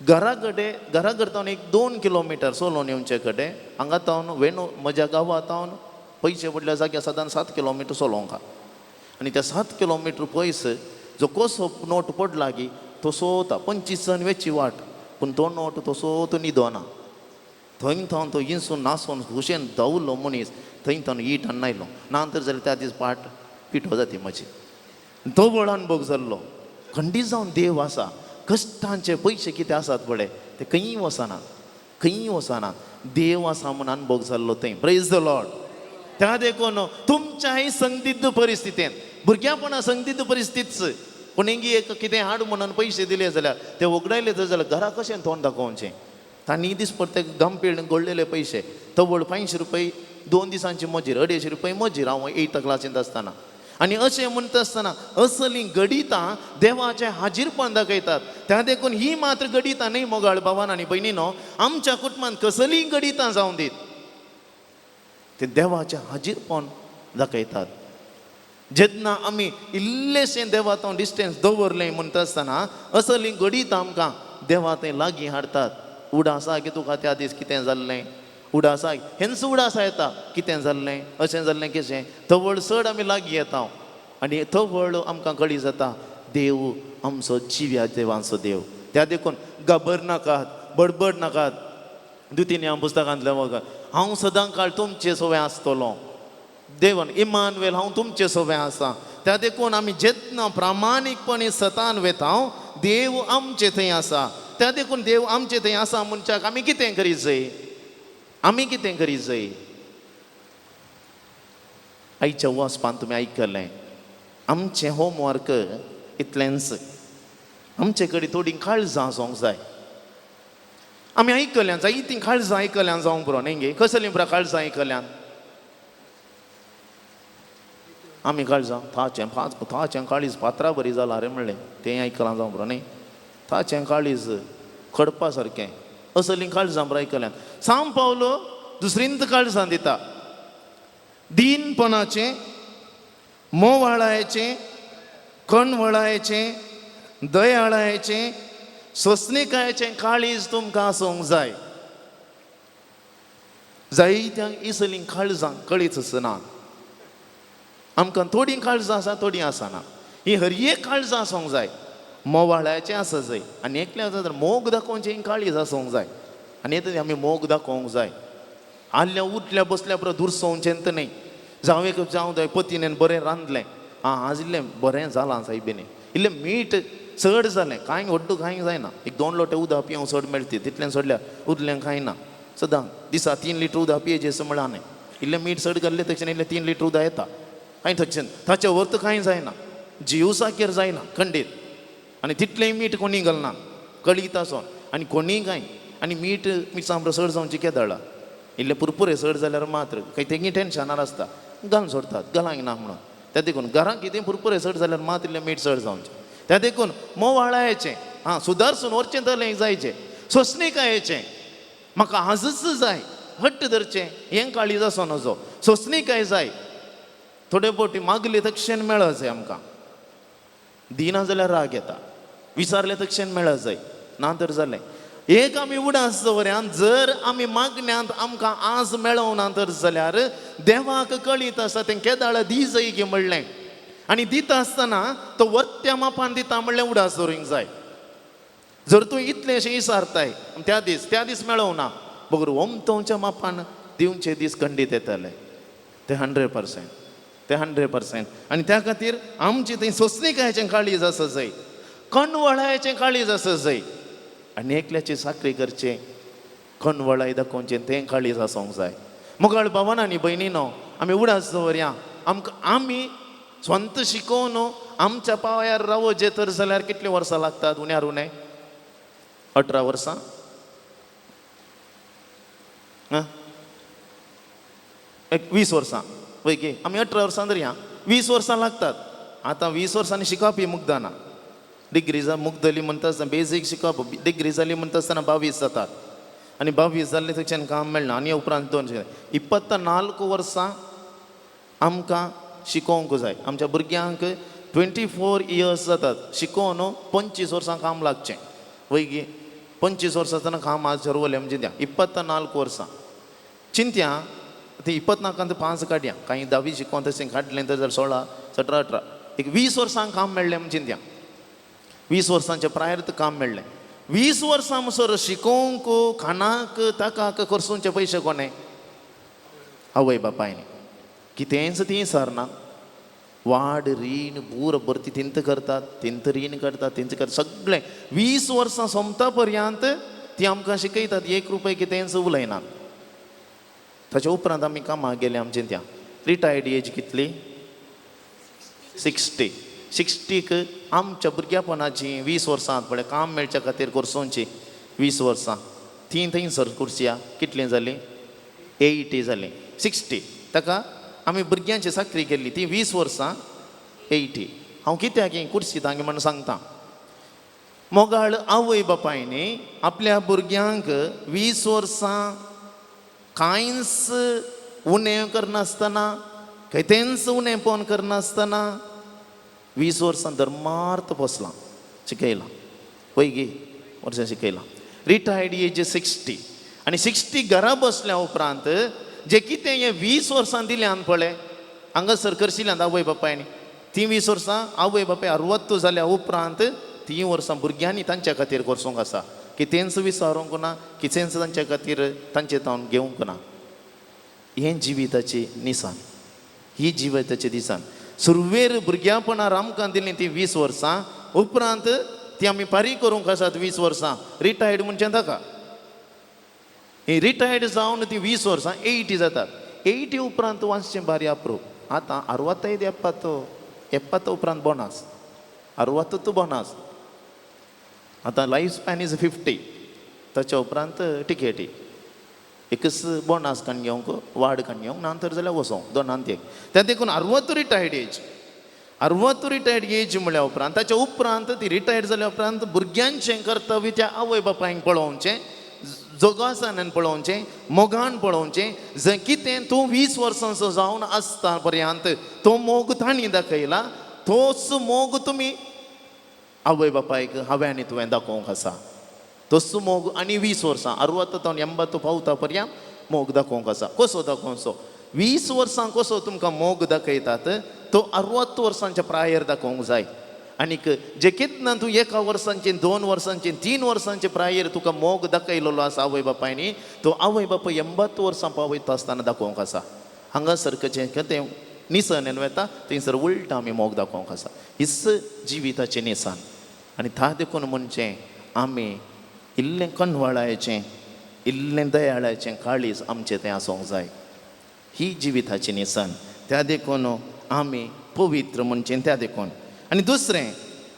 घरा कडेन. घरा कडेन तावन एक 2 किलोमिटर चलोवन येवचे कडेन हांगा तावन वेणू म्हज्या गांवा तावन पयशे पडल्या जाग्यार सादारण 7 किलोमिटर चलोवंक. आनी त्या 7 किलोमिटर पयस जो कसो नोट पडला की तसो 25 जण वेची वाट, पूण तो नोट तसो तो न्हिदोना. थंय थावन तो इंसून नासून खुशेन धांवलो मनीस थंय थावन it हाडून आयलो. ना तर जाल्यार त्या दीस पाट पिठो जाती म्हजी. तो व्हड अणभव जाल्लो. खंडीत जावन देव आसा. कश्टांचे पयशे कितें आसात पळय ते खंयी वचनात, खंयी वचनात. देव आसा म्हूण अणभव जाल्लो थंय. Praise the Lord. त्या देखून तुमच्याय संदिग्ध परिस्थितीन, भुरग्यापणा संदिग्ध परिस्थितीच, कोणेंगी एक कितें हाड म्हणून पयशे दिले जाल्यार ते वगडायले तर जाल्यार घरा कशें तोंड दाखोवचें? तांणी दीस पडटे गंपेळ गोडलेले पयशे तवळ 500 रुपये 2 दिसांची मजीर, 250 रुपये मजीर हांव एथ क्लासींत आसतना. आनी अशें म्हणटा आसतना असलीं गडितां देवाचें हाजीरपण दाखयतात. त्या देखून ही मात्र गडितां न्हय मोगाळ भावान आनी भयणीनो, आमच्या कुटुंबांत कसलीय गडितां जावं दीत ते देवाचें हाजीरपण दाखयतात. जेन्ना आमी इल्लेशें देवा थंय डिस्टन्स दवरलें म्हणटा आसतना असलीं गडितां आमकां देवा थंय लागीं हाडटात. उडासा की तुका त्या दीस कितें जाल्लें, उडासा हेंच उडासा येता कितें जाल्लें, अशें जाल्लें कशें. तवळ चड आमी लागीं येता आनी तवळ आमकां कळी जाता देव आमचो जिव्या देवांचो देव. त्या देखून घाबर नाकात, बडबड नाकात. दुतीन पुस्तकांतलें वगत हांव सदां काळ तुमचे सवंय आसतलो. देवन इमानुएल हांव तुमचे सवंय आसा. त्या देखून आमी जेन्ना प्रामाणीकपणे सतान वेता देव आमचे थंय आसा. त्या देखून देव आमचे थंय आसा म्हणच्याक आमी कितें करीत जाय, आमी कितें करीत जाय? आयच्या वाचपान तुमी आयकलें आमचें होमवर्क इतलेंच. आमचे कडेन थोडीं काळजां आसूंक जाय. आमी आयकल्यान जायतीं काळजां आयकल्यान जावंक पुरो न्ही गे. कसलीं पुरो काळजां आयकल्यान आमी? काळजां थाचें पांच थाचें काळीज फातरा बरी जालां रे म्हणलें तें आयकलां जावंक पुरो न्ही. थाचें काळीज खडपा सारकें असलीं काळजां बरो आयकल्यान. सांव पावलो दुसरींत काळजां दिता, दीनपणाचें, मोवाळायचें, कणवळायचें, दयाळायचें, सोंसणिकायेचें काळीज तुमकां आसूंक जाय. जायत्यांक इसलीं काळजां कळीच आसना. आमकां थोडीं काळजां आसा, थोडीं आसना. ही हर एक काळजां आसूंक जाय. मोवाळ्याचें आसा जाय आनी एकलें आसा तर मोग दाखोवचें ही काळीज आसूंक जाय. आनी येता आमी मोग दाखोवंक जाय. आल्ल्या उठल्या बसल्या पुरो दुरसोवचें न्हय. जावं एक जावं जाय पतीन बरें रांदलें, आं आज इल्लें बरें जालां सायबीनी, इल्लें मीठ चड जालें, कांय व्हड्डू कांय जायना, एक 2 लोटे उदक पिवंक चड मेळटी तितलें सोडल्यार उरलें कांय ना. सदां दिसा 3 लिटर उदक पियेचें अशें म्हळां न्हय, इल्लें मीठ चड घाल्लें तशें इल्लें 3 लिटर उदक येता कांय तशें ताचे वर कांय जायना, जिवसाकेर जायना खंडीत. आनी तितलेंय मीठ कोणी घालना कळीत आसोन आनी कोणीय कांय. आनी मीठ मिरसांग चड जावची केदळा इल्लें पुरपुरे चड जाल्यार मात्र कांय तेंगी टेन्शनार आसता घालून सोडटात घालांक ना म्हणून. त्या देखून घरांत कितें पुरपुरे चड जाल्यार मात इल्लें मीठ चड जावचें. त्या देखून मोवाळायचें आं सुदारसून वरचें जालें जायचें, सोंसणिकायेचें म्हाका आजच जाय हट्ट धरचें हें काळीज आसूं नजो. सोंसणिकाय जाय. थोडे फावटी मागले तक्षण मेळत जाय आमकां, दिना जाल्यार राग येता, विचारले तक्षण मेळत जाय ना तर जालें. एक आमी उडास दवरया जर आमी मागण्यांत आमकां आज मेळोवना तर जाल्यार देवाक कळीत आसा तें केदाळ दी जाय की म्हणलें. आनी दिता आसतना तो वर्त्या मापान दिता म्हणलें उडास दवरूंक जाय. जर तूं इतलें अशें विचारताय त्या दीस त्या दीस मेळोवना बगर ओमतोवच्या मापान दिवचे दीस खंडीत येतले ते 100%, ते 100%. आनी त्या खातीर आमची थंय सोंसणिकायेचें काळीज आसा जाय, कणवळायेचें काळीज आसा जाय आनी एकल्याची साकरी करचें कणवळाय दाखोवचें तें काळीज आसूंक जाय. मोगाळ भावान आनी भयणीनो आमी उडास दवरया. आमकां आमी स्वंत शिकोवन आमच्या पावयार रावोचें तर जाल्यार कितलीं वर्सां लागतात? उण्यार उणें 18 वर्सां, आं एक 20 वर्सां पळय की आमी 18 वर्सां धरया, 20 वर्सां लागतात. आतां 20 वर्सांनी शिकप ही मुग्दना. डिग्री मुग्दली म्हणटा आसतना बेजीक शिकप, डिग्री जाली म्हणटा आसतना 22 जातात आनी 22 जाल्ले थंयच्यान काम मेळना. आनी उपरांत 2 24 वर्सां आमकां शिकोवंक जाय. आमच्या भुरग्यांक 24 इयर्स जातात शिकोवन, 25 वर्सां काम लागचें वयगी. 25 वर्सां आसतना काम आज ठरवलें म्हणजे द्या 24 वर्सां चिंत्या ती 24 5 काडया, कांय धावी शिकोवन तशें काडलें तर जाल्यार 16 17 18, एक 20 वर्सांक काम मेळ्ळें म्हण चिंत्या. 20 वर्सांच्या प्रायर तर काम मेळ्ळें. 20 वर्सां म्हणसर शिकोवंक खाणाक ताकाक खर्चुंचे पयशे कोणें? आवय बापायनी. कितेंच ती सरना, वाड रीण बूर भरती तिंत करतात, तिंत रीण करतात, तिंत करतात सगळें. 20 वर्सां सोंपता पर्यंत ती आमकां शिकयतात, एक रुपये कितेंच उलयनात. ताच्या उपरांत आमी कामाक गेले. आमचे त्या रिटायर्ड एज कितली? 60. 60क आमच्या भुरग्यापणाची 20 वर्सां पळय काम मेळच्या खातीर कोर्सोंची 20 वर्सां ती थंयसर कुर्सिया कितलीं जालीं? 80 जालीं. 60 ताका आमी भुरग्यांची चाकरी केल्ली ती 20 वर्सां 80. हांव कित्याक ही कुर्सी तांगे म्हणून सांगता, मोगाळ आवय बापायनी आपल्या भुरग्यांक 20 वर्सां कांयच उणें करनासतना, खंयतेंच उणेंपण करनासतना 20 वर्सां धर्मार्थ बसलां, शिकयलां पळय वर्सां शिकयलां. रिटायर्ड एज 60 आनी 60 घरा बसल्या उपरांत जे कितें हें 20 वर्सां दिल्यान पळय हांगासर करशिल्यान आवय बापायनी, ती 20 वर्सां आवय बापाय 60 जाल्या उपरांत ती वर्सां भुरग्यांनी तांच्या खातीर करसूंक आसा. कितेंच विचारूंक ना, कितेंच तांच्या खातीर तांचे तावन घेवंक ना. हें जिविताची निसान, ही जिविताची दिसान. सुरवेर भुरग्यापणार आमकां दिलीं ती 20 वर्सां, उपरांत ती आमी फारीक करूंक आसात 20 वर्सां. रिटायर्ड म्हणजे ताका ही रिटायर्ड जावन ती 20 वर्सां 80 जातात. 80 उपरांत वाचचें बारी अप्रूप. आतां 65 70 70 उपरांत बोनास, 60 बोनास. आतां लायफ स्पॅन is 50. ताच्या उपरांत टिकेटी एकच बोनास काडून घेवंक, वाड काडून घेवंक, ना तर जाल्यार वचोंक, दोनांत एक. त्या देखून 60 रिटायर्ड एज. 60 रिटायर्ड एज म्हणल्या उपरांत, ताच्या उपरांत ती रिटायर्ड जाल्या उपरांत भुरग्यांचें कर्तव्य त्या आवय बापायक पळोवचें, जोगासानान पळोवचें, मोगान पळोवचें. जंय कितें तूं 20 वर्सांचो जावन आसता पर्यंत तो मोग तांणी दाखयला, तोच मोग तुमी आवय बापायक हांवें आनी तुवें दाखोवंक आसा. तोच मोग आनी 20 वर्सां 60 तावन 80 पावता पर्यंत मोग दाखोवंक आसा. कसो दाखोवचो? 20 वर्सां कसो तुमकां मोग दाखयतात तो 60 वर्सांच्या प्रायर दाखोवंक जाय. आनीक जे केन्ना तूं एका वर्सांचे, 2 वर्सांचे, 3 वर्सांचे प्रायर तुका मोग दाखयलेलो आसा आवय बापायनी, तो आवय बापाय 80 वर्सां पावयता आसतना दाखोवंक आसा. हांगासर कशें तें निसन वता, थंयसर उलटा आमी मोग दाखोवंक आसा. हीच जिविताचें निसान. आनी ता देखून म्हणचें आमी इल्लें कनवळायचें, इल्लें दयाळाचें काळीज आमचें तें आसूंक जाय. ही जिविताची निसान. त्या देखून आमी पवित्र म्हणचें त्या देखून. आनी दुसरें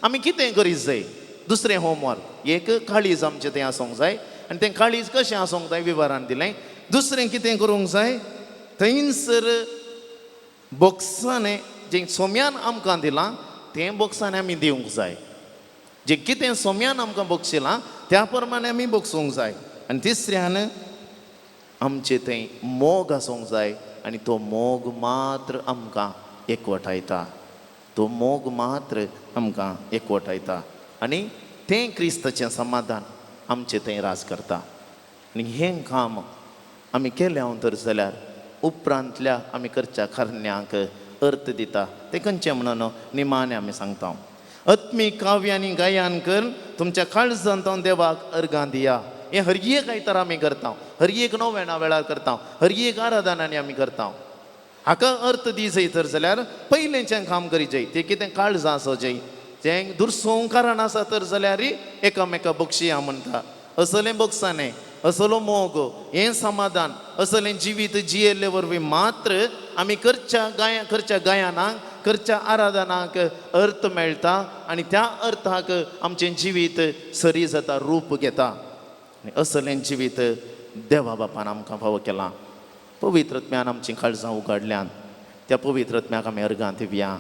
आमी कितें करीत जाय? दुसरें होमवर्क, एक काळीज आमचें तें आसूंक जाय आनी तें काळीज कशें आसूंक जाय विवरान दिलें. दुसरें कितें करूंक जाय? थंयसर बोक्सांनी जें सोम्यान आमकां दिलां तें बोक्सांनी आमी दिवंक जाय. जें कितें सोम्यान आमकां बक्षिलां त्या प्रमाणे आमी बक्षूंक जाय. आनी तिसऱ्यान आमचे थंय मोग आसूंक जाय आनी तो मोग मात्र आमकां एकवटायता, तो मोग मात्र आमकां एकवटायता आनी तें क्रिस्ताचें समाधान आमचे थंय राज करता. आनी हें काम आमी केलें हांव तर जाल्यार उपरांतल्या आमी करच्या करण्यांक अर्थ दिता. तें खंयचें म्हणून निमाणें आमी सांगता. आत्मीक काव्य आनी गायन कर तुमच्या काळजांत देवाक अर्गां दिया. हें हर एक आयतार आमी करता, हर एक नोवेणा वेळार करता, हर एक आराधनांनी आमी करता. हाका अर्थ दी जाय तर जाल्यार पयलेंचें काम करी जाय. तें कितें? काळजां आसो जाय. जें दुरसोवंक कारण आसा तर जाल्यार एकामेका बक्षिया म्हणटा. असलें बक्षानें, असलो मोग, हें समाधान, असलें जिवीत जियेल्ले वरवीं मात्र आमी करच्या गाया करच्या गायनाक, करच्या आराधनाक अर्थ मेळटा आनी त्या अर्थाक आमचें जिवीत सरी जाता, रूप घेता आनी असलें जिवीत देवा बापान आमकां फावो केलां. पवित्र आत्म्यान आमचीं काळजां उगाडल्यान त्या पवित्र आत्म्याक आमी अर्गां दिवया.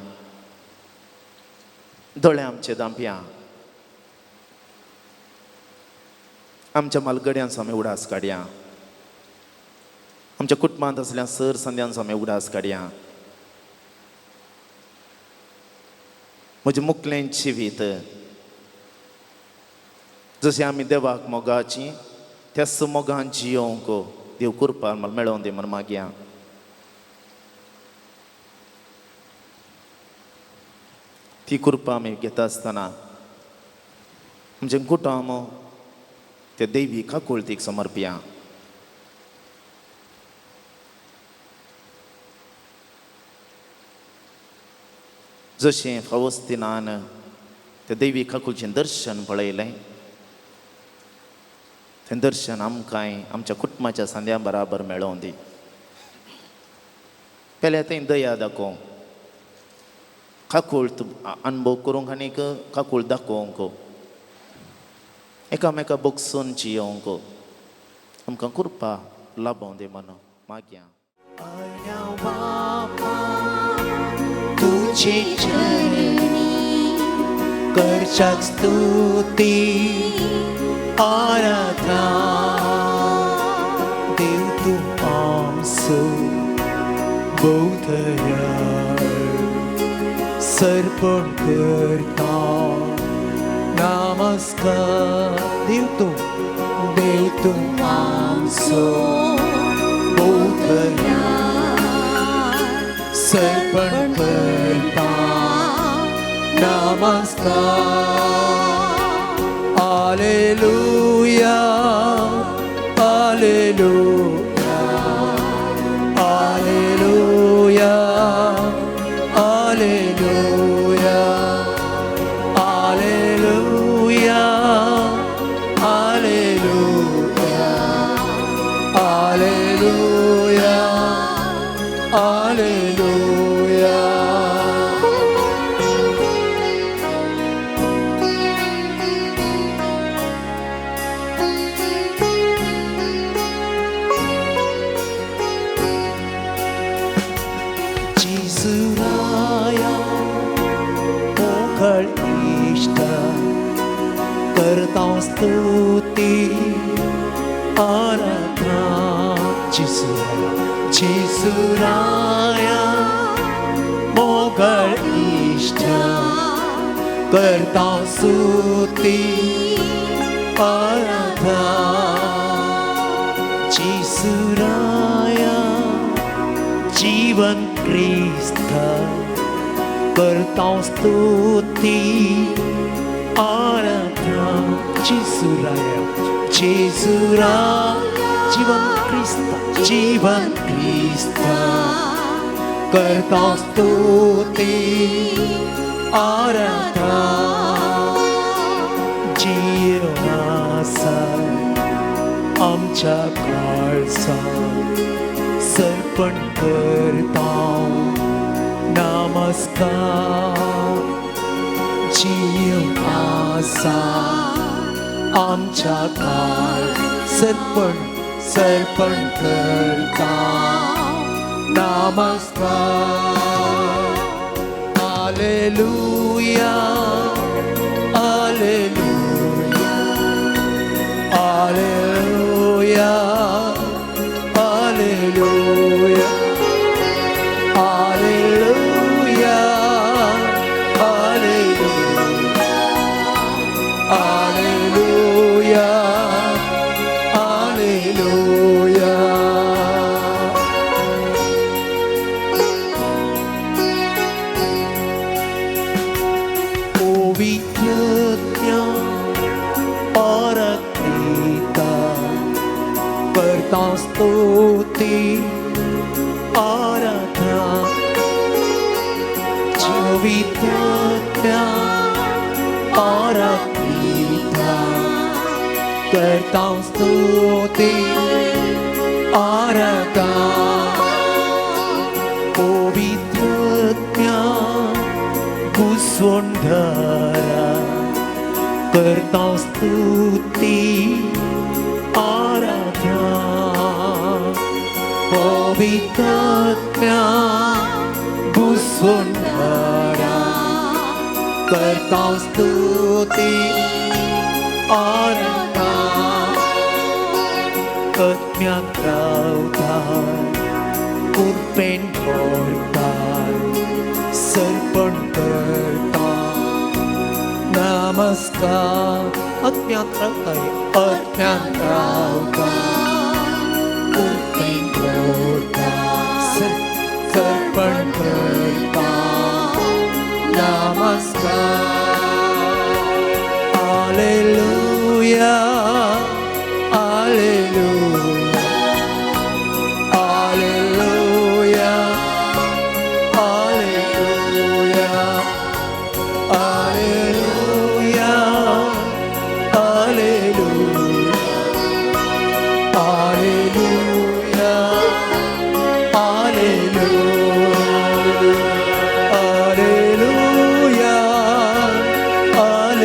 दोळे आमचे दांपया, आमच्या मालगड्यांचो आमी उडास काडया, आमच्या कुटुंबांत आसल्या सर संद्यांचो आमी उडास काडया. म्हजें मुकलें जिवीत जशें आमी देवाक मोगाची त्याच मोगान जियोवंक देव कृपा मेळोवन दी म्हण मागया. ती कृपा आमी घेता आसतना आमचें कुटुंब ते देवी काकुळतीक समर्पया. जशें फावस्तिनान ते देवी काकुळचें दर्शन पळयलें तें दर्शन आमकांय आमच्या कुटुंबाच्या सांद्या बराबर मेळोवन दी. पेल्या थंय दया दाखोवंक, काकूळ अनुभव करूंक आनीक काकूळ दाखोवंक, एकामेका बगसून जियोवंक आमकां कृपा लाभोवं दी म्हण मागया. तुझे चरणी करच्याक स्तुती आराधना, देव तूं आमचो भोव सर्पण करता नमस्कार. देव तूं, देव तूं आमचो भोव सर्पण करता नमस्कार. Hallelujah, hallelujah, hallelujah, hallelujah, hallelujah, hallelujah, hallelujah, hallelujah. जेजूराया मोकळ इश्ट करता स्तुती आराधना. जेजूराया, जेजूराया मोकळ इश्ट करता स्तुती आराधना. जेजूराया जीवन क्रिस्त करता स्तुती आराधना. जेजूराया, जेजूराया जीवन क्रिस्त, जीवन क्रिस्त करता स्तुती आराधना. जीवनासा आमच्या काळसा सर्पण करता नमस्कार. जीवनासा आमच्या काळ सर्पण सर्पण करता नमस्कार. Hallelujah, hallelujah, hallelujah, hallelujah, hallelujah, hallelujah, hallelujah, hallelujah. पवित्रत्या परक्रीता करता स्तुती आराधना. पवित्रत्या परक्रीता करता स्तुती आराधना. पवित्रत्या घुसवंधारा करता स्तुती आराधना. पवित्र बुसून भरा करता स्तुती आराधना आत्म्याक रावता कृपेन भरता सर्पण करता नमस्कार आत्म्याक रावता आत्म्याक रावता कृपेन भरता सर्पण करता नमस्कार. Hallelujah, hallelujah, hallelujah, hallelujah, hallelujah, hallelujah, hallelujah, hallelujah, hallelujah, hallelujah, hallelujah, hallelujah,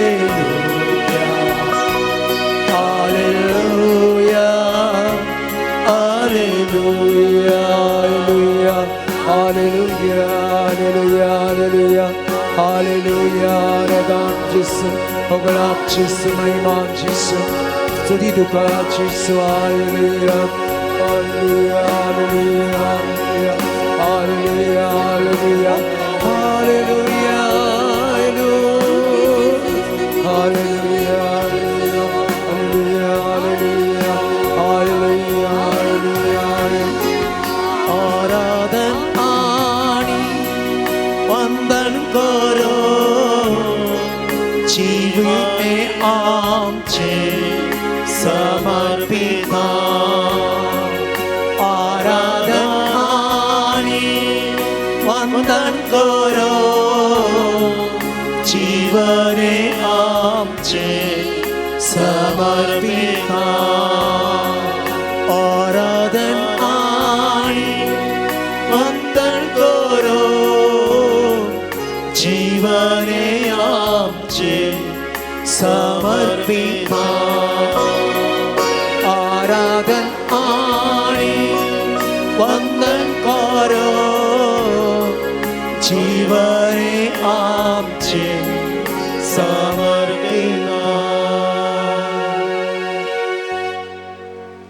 hallelujah, hallelujah, hallelujah, hallelujah. आराधना जेसू, होगळाप जेसू, महिमा जेसू, स्तुती तुका जेसू. Hallelujah, hallelujah, hallelujah, hallelujah, hallelujah, hallelujah, hallelujah, hallelujah, hallelujah, hallelujah, hallelujah. आराधन आणि वंदन करो जीविते आमचे समर्पिता. आराधन आणि वंदन करो जीवने आमचे समर्पिता. आराधन आणि वंदन करो जीवने आमचे समर्पिता. आराधन आणि वंदन करो जीवने आमचे समर्पिता.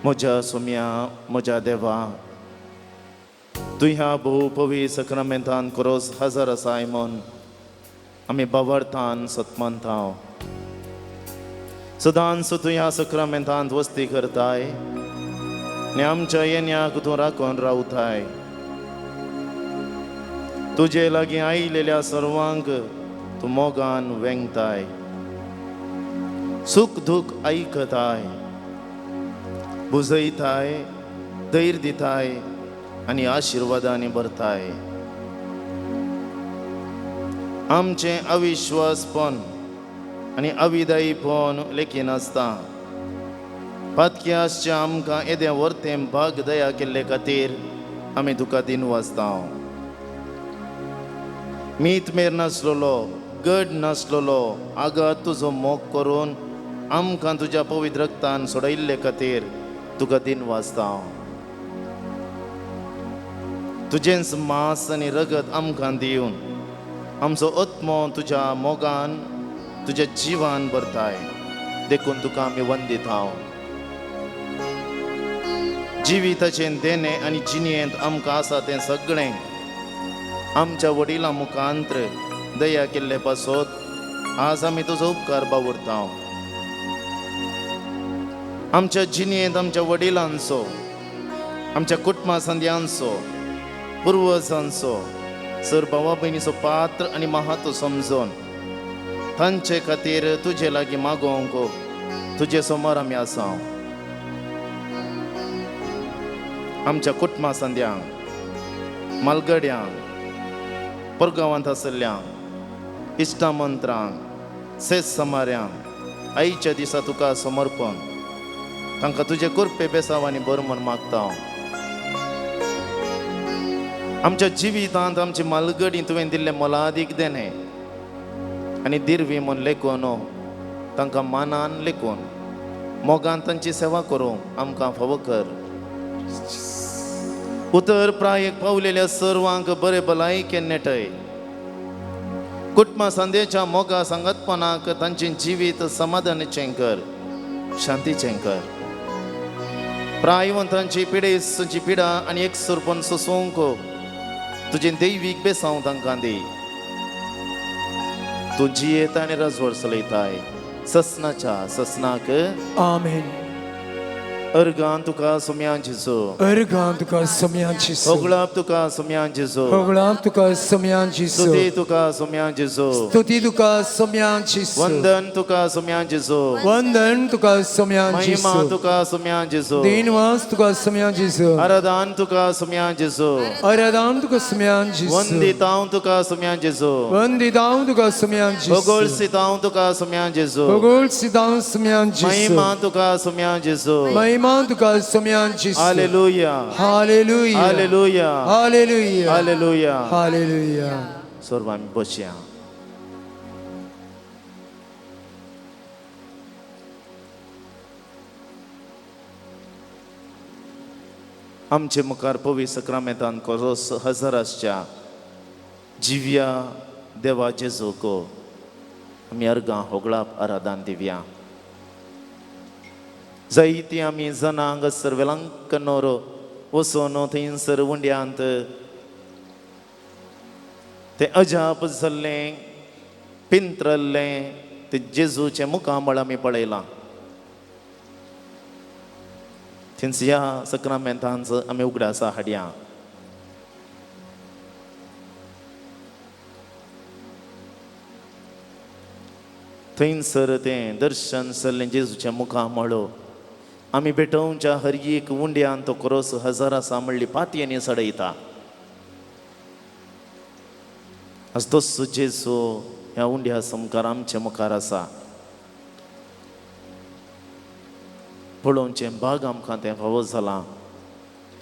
म्हज्या सोम्या, म्हज्या देवा, तूं ह्या भोव पवी सक्रामेंतान खोरोज हजर आसाय म्हूण आमी बावडतान सतमनता. सदांच तूं ह्या सक्रामेंतांत वस्ती करताय आनी आमच्या येण्याक तूं राखून रावताय. तुजे लागीं आयिल्ल्या सर्वांक तूं मोगान वेंगताय, सूख दूख आयकताय, बुजयताय, धैर्य दिताय आनी आशिर्वादांनी भरताय. आमचें अविश्वासपण आनी अविदायीपण लेखिनासता पातकी आसचें आमकां येदें वर्तें भाग दया केल्ले खातीर आमी तुका दिन वाचता. मीत मेर नासलेलो, गड नासलेलो आगात तुजो मोग करून आमकां तुज्या पवित्र रक्तान सोडयल्ले खातीर तुका दिन वाचता. तुजेंच मांस आनी रगत आमकां दिवन आमचो आत्मो तुज्या मोगान तुज्या जिवान भरताय, देखून तुका आमी वंदिता. जिविताचें देणें आनी जिणेंत आमकां आसा तें सगळें आमच्या वडिलां मुखांत्र दया केल्ले पासत आज आमी तुजो उपकार बावुरता. आमच्या जिणेंत आमच्या वडिलांचो, आमच्या कुटुंबा संद्यांचो, पुर्वजांचो, सर भावा भयणीचो पात्र आनी महत्व समजून तांचे खातीर तुजे लागीं मागोवंक तुजे समोर आमी आसा. आमच्या कुटुंबा संद्यांक, मालगड्यांक, परगांवांत आशिल्ल्यांक, इश्टामंत्रांक, सेस समाऱ्यांक आयच्या दिसा तुका समर्पण, तांकां तुजे कृपे बेसाव आनी बरो म्हूण मागता. आमच्या जिवितांत आमची मालगडी तुवें दिल्लें मोलादीक देणें आनी दिरवी म्हूण लेखून तांकां मानान लेखून मोगान तांची सेवा करूंक आमकां फावो कर. उतर प्रायेक पावलेल्या सर्वांक बरे भलायकेन नेटय. कुटुंबा संदेच्या मोगा सांगतपणाक तांचें जिवीत समाधानाचें कर, शांतीचें कर. प्रायवंतांची पिडेस्तांची पिडा आनी एकसुरपण सोसूंक तुजें दैवीक बेसांव तांकां दी. तूं जियेता आनी रजवड चलयताय ससनाच्या ससनाक. आमेन. अर्गान तुका सोम्यान जेजू. अर्गां तुका सोम्यान जेजू. होगळाप तुका सोम्यान जेजू. होगळाप तुका सोम्यान जेजू. स्तुती तुका सोम्यान जेजू. स्तुती तुका सोम्यान जेजू. वंदन तुका सोम्यान जेजू. वंदन तुका सोम्यान महिमा जेजू. तुका सोम्यान जेजू. दिनवास तुका सोम्यान जेजू. आराधन तुका सोम्यान जेजू. आराधन तुका सोम्यान जेजू. वंदितांव तुका सोम्यान जेजू. वंदितांव तुका सोम्यान जेजू. होगोळसितांव तुका सोम्यान जेजू. होगोळसितांव सोम्यान जेजू. महिमा तुका सोम्यान जेजू. महिमा तुका सोम्यान जेजू. Hallelujah. Hallelujah. Hallelujah. Hallelujah. Hallelujah. Hallelujah. सर्व आमी बसया. आमचे मुखार पवित्र सक्रामेंतान कोरोस हजर आसच्या जिव्या देवा जेजूक आमी अर्गां होगळाप आराधन दिव्या. जायती आमी जनां हांगासर वेलांकनोर वचून थंयसर उंड्यांत तें अजाप जाल्लें पिंत्रल्लें तें जेजूचें मुखामळ आमी पळयलां. थंयच ह्या सक्रामेंतांत आमी उगडासा हाडया. थंयसर तें दर्शन जाल्लें जेजूचें मुखामळ आमी भेटोवच्या हर एक उंड्यान तो क्रोस हजार आसा म्हणली पातयेनी चडयता. आज तोच जेजू ह्या उंड्या सामकार आमचे मुखार आसा. पळोवचें भाग आमकां तें फावो जालां.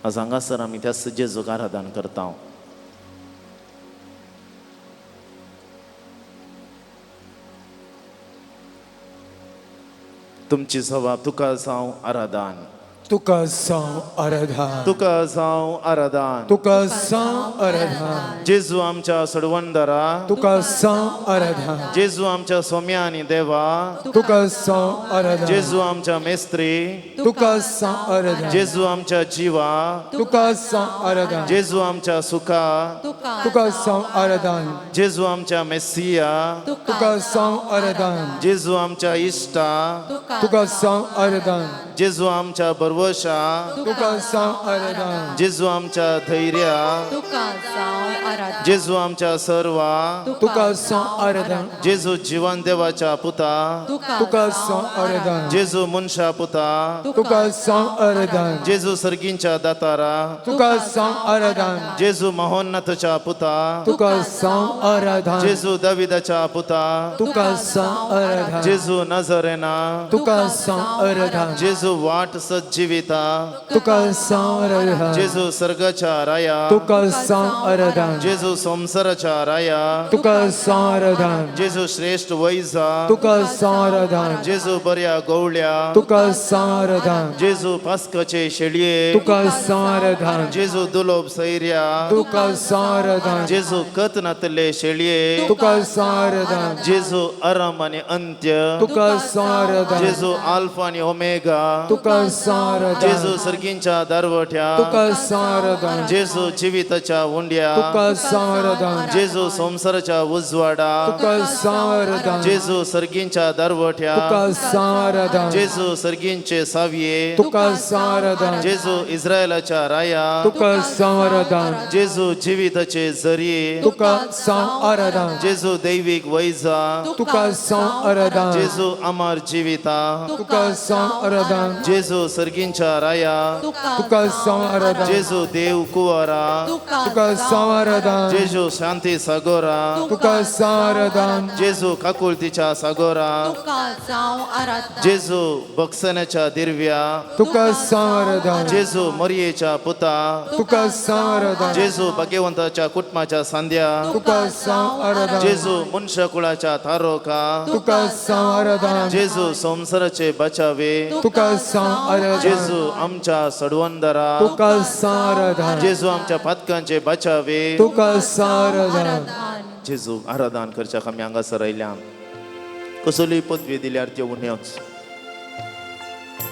आज हांगासर आमी त्या जेजूक आराधन करता. तुमची जबाब तुका जावं आराधन. तुका जावं आराधन. तुका जावं आराधन. तुका जावं आराधन. जेजू आमच्या सडवंदरा. तुका जावं आराधन. जेजू आमच्या सोम्या आनी देवा. तुका जावं आराधन. जेजू आमच्या मेस्त्री. तुका जावं आराधन. जेजू आमच्या जिवा. तुका जावं आराधन. जेजू आमच्या सुखा. तुका जावं आराधन. जेजू आमच्या मेसिया. तुका जावं आराधन. जेजू आमच्या इश्टा. तुका जावं आराधन. जेजू आमच्या बरवशा. तुका जावं आराधन. जेजू आमच्या धैर्या. तुका जावं आराधन. जेजू आमच्या सर्वा. तुका जावं आराधन. जेजू जिवन देवाच्या पुता. तुका जावं आराधन. जेजू मनशा पुता. तुका जावं आराधन. जेजू सर्गींच्या दातारा. तुका जावं आराधन. जेजू महोन्नतच्या पुता. तुका जावं आराधन. जेजू दाविदाच्या पुता. तुका जावं आराधन. जेजू नजरेना. तुका जावं आराधन. जेजू वाट सज्जीविता. तुका जावं आराधन. जेजू सर्गाच्या राया. तुका जावं आराधन. जेजू संसाराच्या राया. तुका जावं आराधन. जेजू श्रेष्ठ वैजा. तुका जावं आराधन. जेजू बऱ्या गवळ्या. तुका जावं आराधन. जेजू पास्काचे शेळये. तुका जावं आराधन. जेजू दुलोब सैर्या. तुका जावं आराधन. जेजू कत नातले शेळये. तुका जावं आराधन. जेजू आराम आनी अंत्य. तुका जावं आराधन. जेजू आल्फा आनी ओमेगा. तुका जावं आराधन. जेजू सर्गींच्या दारवट्या. तुका जावं आराधन. जेजू जिविताच्या उंड्या. तुका जावं आराधन. जेजू संसाराच्या उजवाडा. तुका जावं आराधन. जेजू सर्गींच्या दारवट्या. तुका जावं आराधन. जेजू सर्गींचे सावये. तुका जावं आराधन. जेजू इस्रायलाच्या राया. तुका जावं आराधन. जेजू जिविताचे जरिये. तुका जावं आराधन. जेजू दैवीक वैजा. तुका जावं आराधन. जेजू अमर जिविता. तुका जावं आराधन. जेजू सर्गींच्या राया. तुका जावं आराधन. जेजू देव कुवारा. तुका जावं आराधन. आराधन। जेजू शांती सागोरा, तुका जावं आराधन। जेजू काकुळतीच्या सागोरा, तुका जावं आराधन। जेजू बक्सण्याच्या दिर्व्या, तुका जावं आराधन। जेजू मरियेच्या पुता, तुका जावं आराधन। जेजू भाग्यवंताच्या कुटुंबाच्या सांद्या, तुका जावं आराधन। जेजू मनशाकुळाच्या तारोका, तुका जावं आराधन। जेजू संवसाराचे बचावे, तुका जावं आराधन। जेजू आमच्या सडवंदरा, तुका जावं आराधन। जेजू आमच्या पातकांचे बचावे, तुका जावं आराधन। जेजू आराधन करच्याक आमी हांगासर आयल्या। कसलीय पदवी दिल्यार त्यो उण्योच।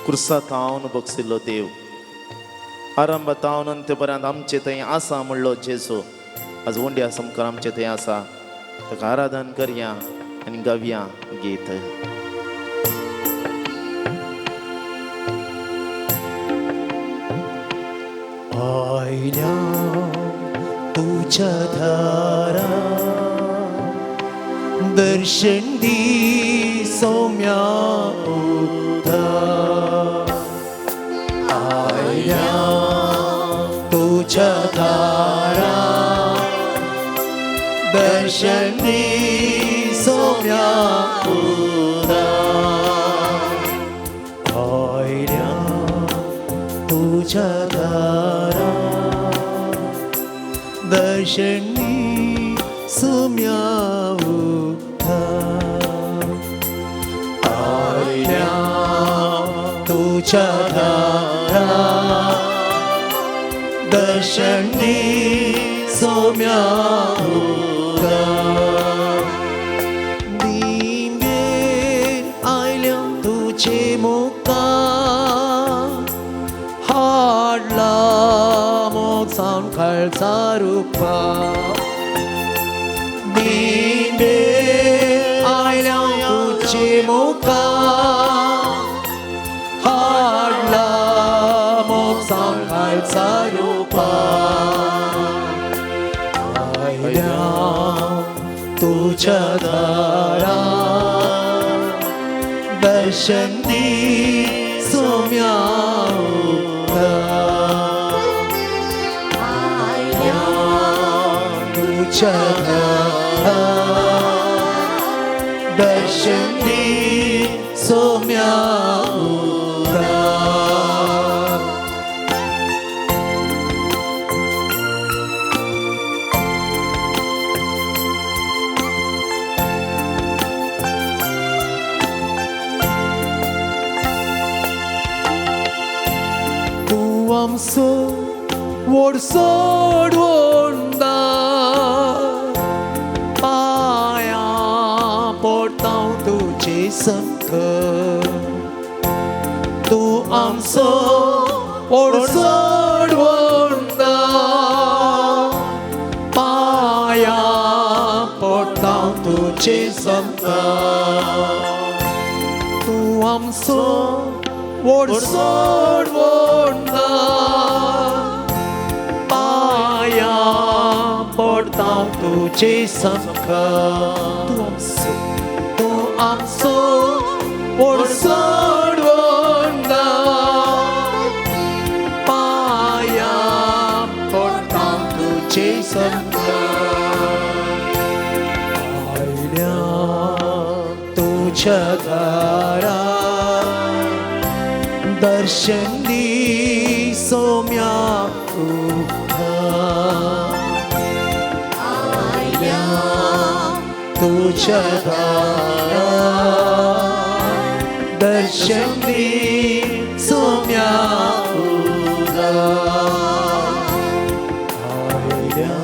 क्रुसा तावन बगसिल्लो देव आरंभ तावन अंत्यपर्यंत आमचे थंय आसा म्हणलो जेजू आज उंड्या सामकार आमचे थंय आसा। ताका आराधन करया आनी गावया गीत। आयल्या तुझ्या दारा दर्शन दी सौम्या उदा। आयल्या तुझ्या दारा दर्शन दी सौम्या उदा। आयल्या तुझ्या दारा दर्शन दी सौम्या उदा। आयल्या तुझ्या दारा दर्शन दी सौम्या उदा। दिंबेर आयल्या तुझे मुखार हाडला मोग सावन काळजा रुपा। दिंबेर आयल्या तुझे मुखार हाडला मोग सावन काळजा रुपा। आयल्या तुझ्या दारा दर्शन दी सौम्या उदा। आयल्या तुझ्या दारा दर्शन दी सौम्या उदा। तूं आमचो व्हड सोडवंदा पांयां पडटा तुजे संकट। तूं आमचो व्हड सोडवंदा पांयां पडटा तुजे संकट। तूं आमचो व्हड सोडवंदा पांयां पडटा तुजे संकट। तूं आमचो व्हड सोडवंदा पांयां पडटा तुजे संकट। आयल्या तुझ्या दारा दर्शन दी सौम्या उदा। आयल्या तुझ्या दारा दर्शन दी सौम्या उदा। आयल्या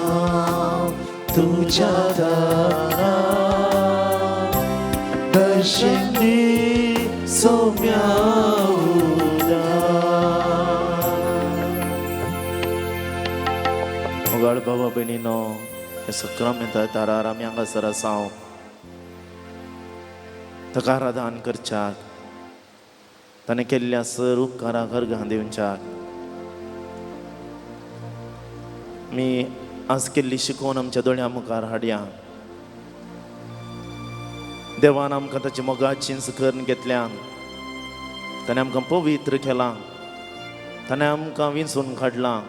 तुझ्या दारा दर्शन दी सौम्या उदा। मोगाळ बाबा भयणीनो, हे सक्रामेंता दारार आमी हांगासर आसा ताका आराधन करच्याक, ताणें केल्ल्या सर उपकाराक अर्घां दिवच्याक। आमी आज केल्ली शिकवण आमच्या दोळ्यां मुखार हाडया। देवान आमकां ताची मोगाची करून घेतल्यान, ताणें आमकां पवित्र केलां, ताणें आमकां विंचून काडलां,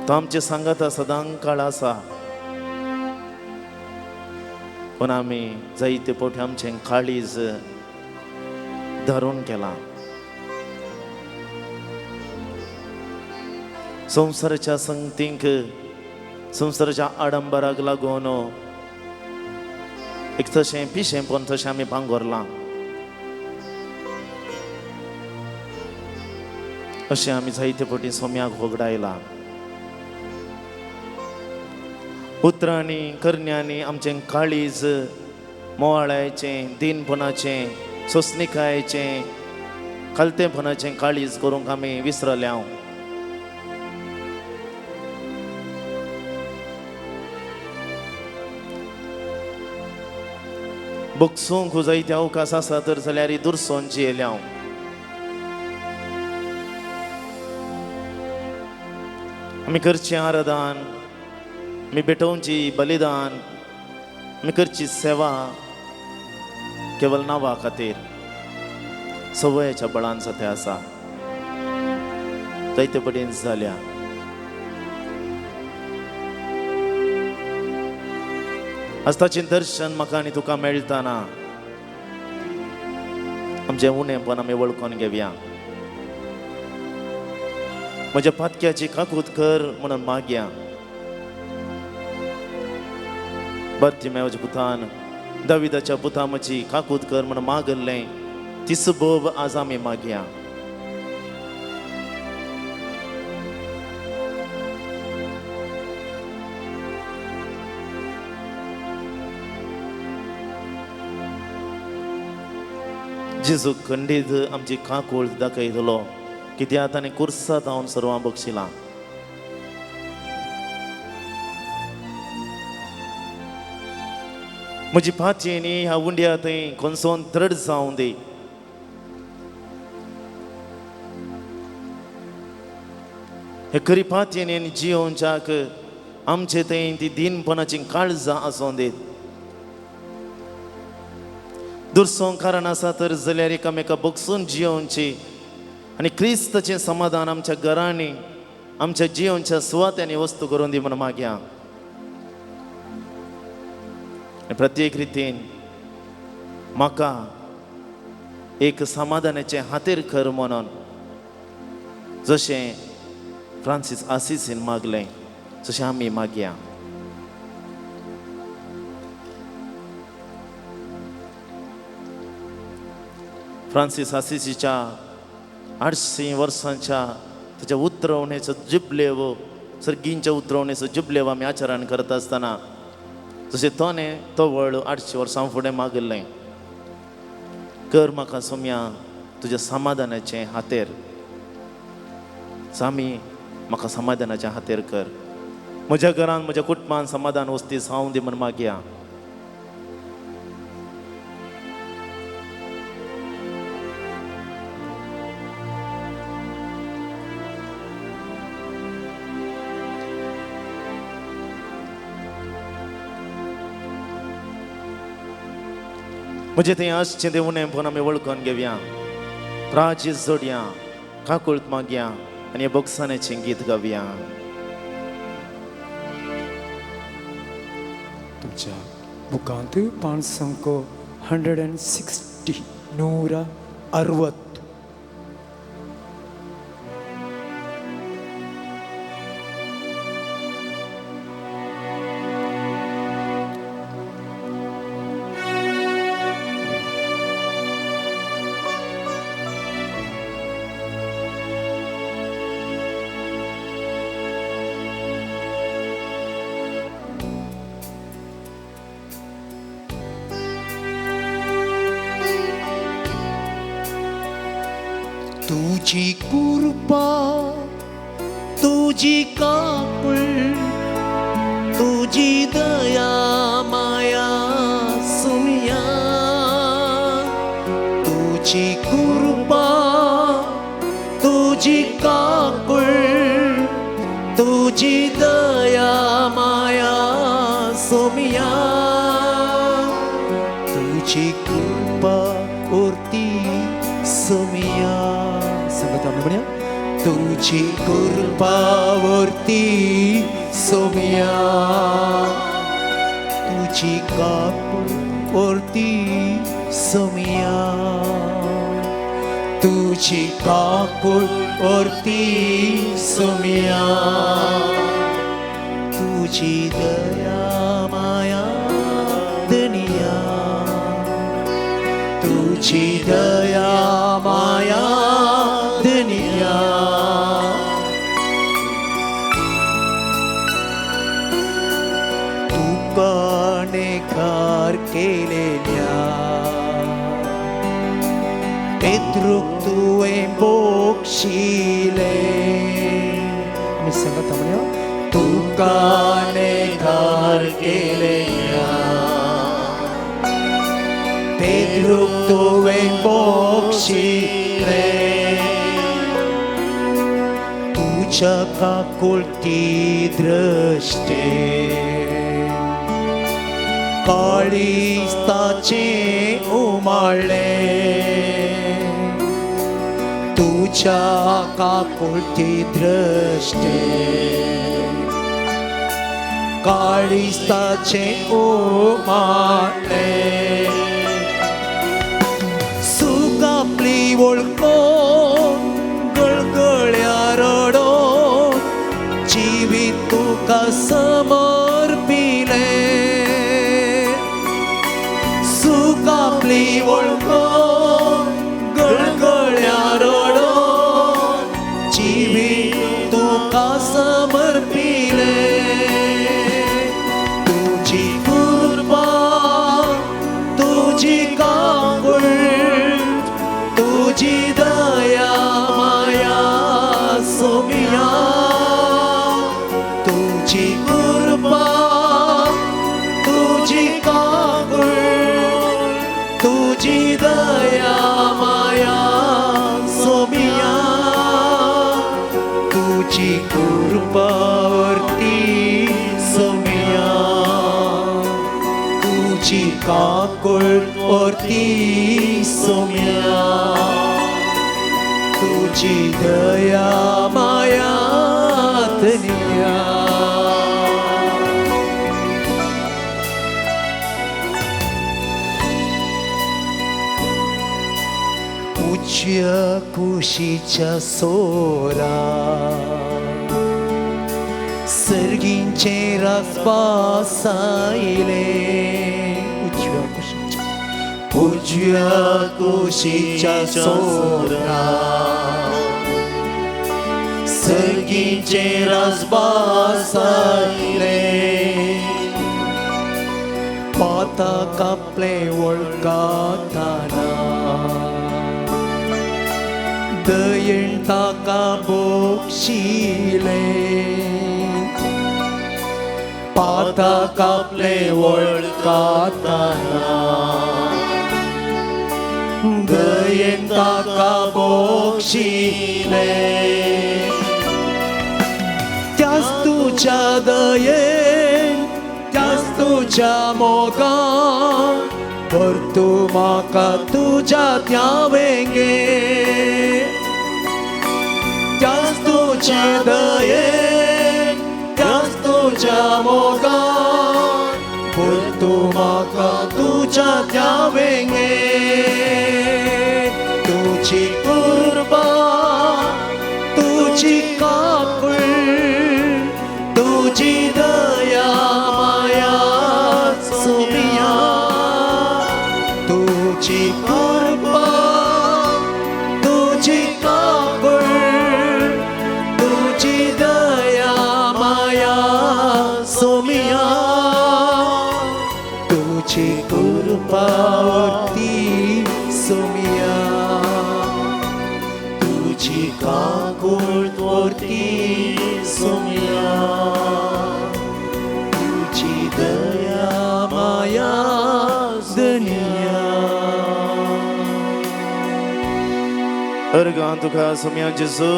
तो आमचे सांगाता सदां काळ आसा. पूण आमी जायते फावटी आमचें काळीज धरून केलां. संवसाराच्या संगतींक, संवसाराच्या आडंबराक लागून एक तशें पिशेंपण तशें आमी भांगोरलां. अशें आमी जायते फावटी सोम्याक होगडायलां. उतरांनी करण्यांनी आमचें काळीज मोवाळायचें, दीनपणाचें, सोंसणिकायेचें, खालतेपणाचें काळीज करूंक आमी विसरल्या. बगसूंक जायते अवकाश आसा तर जाल्यार दुरसोन जियेल्या. आमी करचें आराधन, आमी भेटोवची बलिदान, आमी करची सेवा केवल नांवा खातीर, संवयेच्या बळान जाते आसा. जायते पटीन जाल्या. आज ताचें दर्शन म्हाका आनी तुका मेळटना आमचें उणेंपण आमी वळखून घेवया. म्हज्या पातक्याची काकूत कर म्हणून मागया. बर्तिमेवाच्या पुतान दाविदाच्या पुता म्हजी काकूत कर म्हणून मागल्लें तीच बोब आज आमी मागया. जेजू खंडीत आमची काकूळ दाखयतलो कित्याक ताणें कुर्सात हांव सर्वां बक्षिलां. म्हजी पातयेनी ह्या उंड्या थंय कोनसोन दृढ जावं दी. हे खरी पातयेनी जियोवच्याक आमचे थंय ती दीनपणाची काळजां आसूं दी. दुसरो कारण आसा तर जाल्यार एकामेका बगसून जियोवची आनी क्रिस्ताचें समाधान आमच्या घरांनी, आमच्या जियोवच्या सुवात्यांनी वस्तू करून दी म्हणून मागया. प्रत्येक रितीन म्हाका एक समाधानाचें हातीर कर म्हणून जशें फ्रांसीस आसिसीन मागलें तशें आमी मागया. फ्रांसीस आसिसीच्या 800 वर्सांच्या ताच्या उतरवणेचो जुबलेव, सर्गींच्या उतरवणेचो जुबलेव आमी आचरण करता आसतना जशें तोने तो वळ 800 वर्सां फुडें मागिल्लें, कर म्हाका सोम्या तुज्या समाधानाचें हातेर. सामी म्हाका समाधानाचें हातेर कर. म्हज्या घरान, म्हज्या कुटुंबान समाधान वस्ती जावं दी म्हण मागया. म्हजें थंय आसचें तें उणेंपण आमी वळखून घेवया, प्राची जोडया, काकुळत मागया आनी बोगसाण्याचें गीत गावया. तुमच्या बुकांत 5 160 160. तुझी कृपा, तुझी काकूळ, तुझी दया माया सुमिया. तुझी कृपा, तुझी काकूळ, तुझी दया माया सुमिया. तुझी कृपा उरती सुमिया. संगत आमी म्हणया. तुजी कृपा वरती सोम्या, तुजी काकूळ वरती सोम्या, तुजी काकूळ वरती सोम्या, तुजी दया माया दनिया, तुजी दया माया दनिया. तुका नेकार केलेल्या पेत्रूक तुवें बोक्षिलें. आमी सांगता म्हणया, तुका नेकार केलेल्या पेत्रूक तुवें बोक्षिलें. तुज्या काकुळटी दृश्टे काळीज ताचें उमाळ्ळें, तुज्या काकुळटी दृश्टे काळीज ताचें उमाळ्ळें. सुकापली वळखून गळगळ्या रडोन जिवीत तुका समर्पिलें. सुकापली वळखून गळगळ्या रडोन जिवीत तुका समर्पिलें. तुजी कृपा तुजी काकूळ तुजी दया माया सोम्या, तुजी कृपा तुजी काकूळ तुजी दया माया सोम्या, तुजी कृपा वरती सोम्या, तुजी काकूळ वरती सोम्या, तुजी दया माया धनिया. उजव्या कुशीच्या सोरा सर्गींचे रासपास आयले. उजव्या कुशीच्या, उजव्या कुशीच्या सोरा सर्गींचे रासपास आयले. पाता कापले वळखताना दयेन ताका बोक्षिलें. पाता कापले वळखताना दयेन ताका बोक्षिलें. त्याच तुज्या दयेन त्याच तुज्या मोगान भरतू म्हाका तुज्या त्या वेंगे. त्याच तुज्या दयेन त्याच तुज्या मोगान भरतू म्हाका तुज्या त्या वेंगे. तुजी कृपा तुजी काकूळ तुजी दया माया सोम्या, तुजी कृपा तुजी काकूळ तुजी दया माया सोम्या, तुजी कृपा वरती सोम्या, तुजी काकूळ वरती सोम्या, तुजी दया माया धनिया. अर्गां तुका सोम्या जेजू,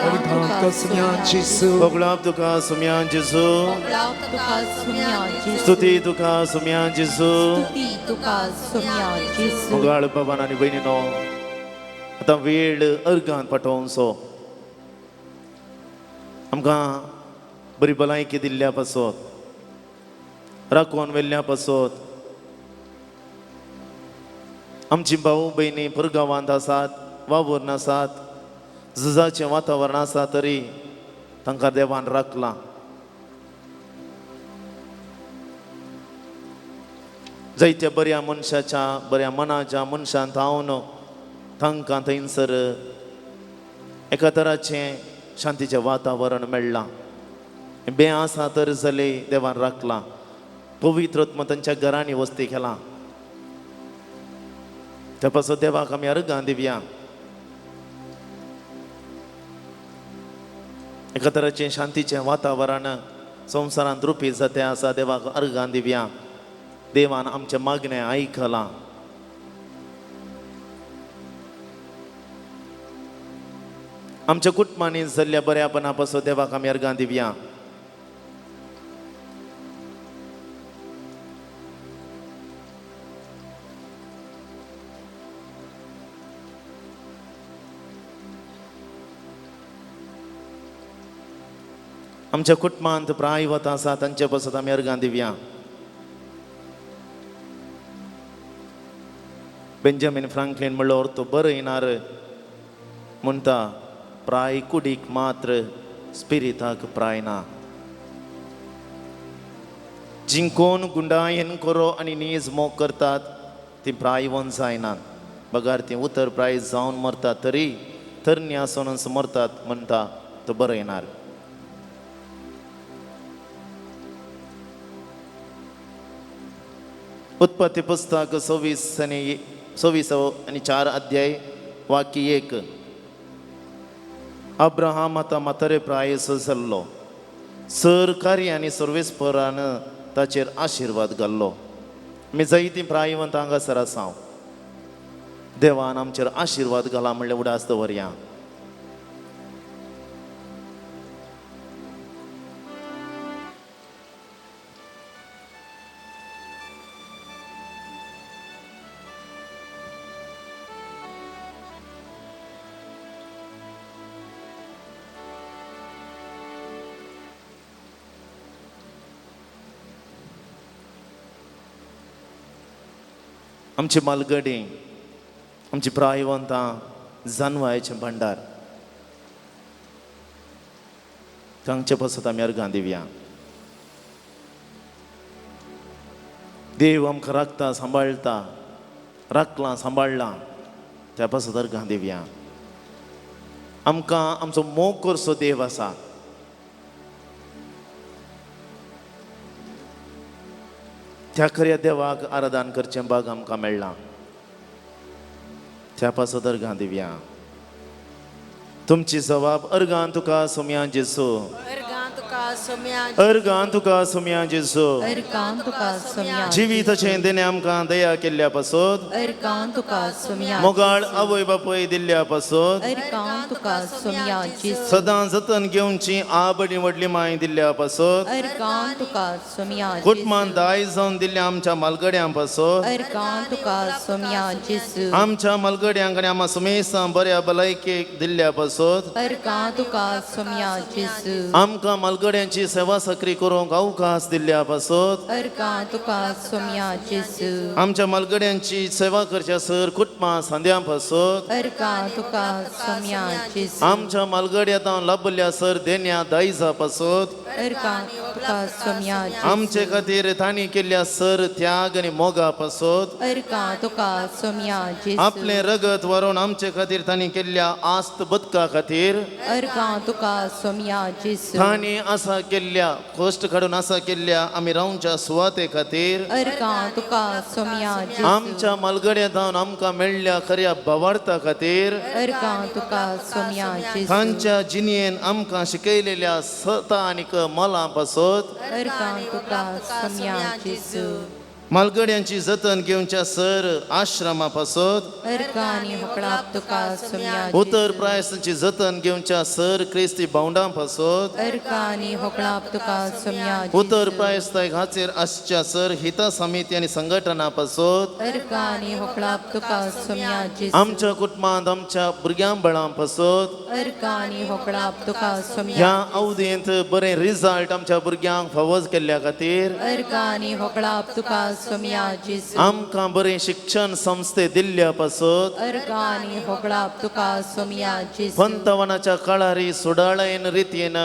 अर्घांत सोम्या जेजू, होगळाप तुका सोम्या जेजू, स्तुती तुका सोम्या जेजू. मोगाळ बाबान आनी भयणीनो, आतां वेळ अर्गांत पाठोवचो. आमकां बरी भलायकी दिल्ल्या पासत, राखून व्हेल्ल्या पासत, आमची भाऊ भयणी पुरगांवांत आसात, वावुरून आसात, झुजाचें वातावरण आसा तरी तांकां देवान राखलां. जायत्या बऱ्या मनशाच्या बऱ्या मनाच्या मनशान थावन तांकां थंयसर एका तराचें शांतीचें वातावरण मेळ्ळां. बें आसा तर जाले देवान राखलां. पवित्र आत्मा तांच्या घरांनी वस्ती केलां. त्या पासत देवाक आमी अर्गां दिवया. एका तराचें शांतीचें वातावरण संवसारांत रुपी जातें आसा. देवाक अर्गां दिवया. देवान आमचें मागणें आयकलां. आमच्या कुटुंबांनी जाल्ल्या बऱ्यापणा पासून देवाक आमी अर्गां दिवया. आमच्या कुटुंबांत प्रायवत आसा तांचे पासत आमी अर्गां दिवया. बेंजामीन फ्रांकलीन म्हणलो अर्थ बरयणार म्हणटा, प्राय कुडीक मात्र स्पिरिताक प्राय ना. जिंकोन गुंडायन करो आनी नीज मोग करतात ती प्रायवन जायनात, बगार ती उतर प्राय जावन मरतात तरी तरणी आसूनच मरतात म्हणटा तो बरयणार. उत्पत्ती पुस्तक 26 आनी 4 अध्याय वाक्य 1. अब्राहम आतां म्हातारे प्रायेचो जाल्लो. सर कार्य आनी सर्वेस्परान ताचेर आशिर्वाद घाल्लो. आमी जायतीं प्रायवंत हांगासर आसा. देवान आमचेर आशिर्वाद घाला म्हणलें उडास दवरया. आमची मालगडी, आमची प्रायवंतां जानवायचें भांडार, तांचे पासत आमी अर्गां दिवया. देव आमकां राखता, सांबाळटा, राखलां, सांबाळ्ळां, त्या पासत अर्गां दिवया. आमकां आमचो मोग करचो देव आसा. त्या खऱ्या देवाक आराधन करचें भाग आमकां मेळ्ळां. त्या पासत अर्गां दिवया. तुमची जबाब अर्गां तुका सोम्या जेसू, अर्गां तुका सोम्या जेसू. जिविताचें देणें आमकां दया केल्ल्या पासत, मोगाळ आवय बापूय दिल्ल्या पासत, सदां जतन घेवची आबडी व्हडली माय दिल्ल्या पासत, कुटुंबान दायज जावन दिल्ल्या आमच्या मालगड्यां पासत, आमच्या मालगड्यांक आनी आमा सुमेसां बऱ्या भलायकेक दिल्ल्या पासत, आमकां मालगड्यांची सेवा सक्री करूंक अवकाश दिल्ल्या पासत, आमच्या मालगड्यांची सेवा करच्या सर कुटुंबां सांद्यां पासत, आमच्या मालगड्या लाभल्या सर देण्या दायजा पासत, आमचे खातीर तांणी केल्ल्या सर त्याग आनी मोगा पासत, आपलें रगत व्हरून आमचे खातीर तांणी केल्ल्या आस्त बदका खातीर, तांणी आसा केल्ल्या कश्ट काडून आसा केल्ल्या आमी रावच्या सुवाते खातीर, आमच्या मालगड्या जावन आमकां मेळ्ळ्या खऱ्या भावार्था खातीर, तांच्या जिणेन आमकां शिकयलेल्या सता आनी मलां पासत, मालगड्यांची जतन घेवच्या सर आश्रमा पासत अर्गां आनी होकळाप तुका सोम्या उतर प्रायसांची जतन घेवच्या सर क्रिस्ती भावंडां पासत अर्गां आनी होकळाप तुका सोम्या उतर प्रायस्ताय हाचेर आसच्या सर हिता समिती आनी संघटना पासत अर्गां आनी होकळाप तुका सोम्या जेजू आमच्या कुटुंबांत आमच्या भुरग्यां बळां पासत अर्गां आनी होकळाप तुका सोम्या ह्या अवधींत बरें रिजल्ट आमच्या भुरग्यांक फावज केल्ल्या खातीर अर्गां आनी होकळाप तुका सोम्या जेजू आमकां बरें शिक्षण संस्थे दिल्ल्या पासत अर्गां आनी होकळाप तुका सोम्या जेजू पंतवनाच्या काळारी सुडाळायन रितीन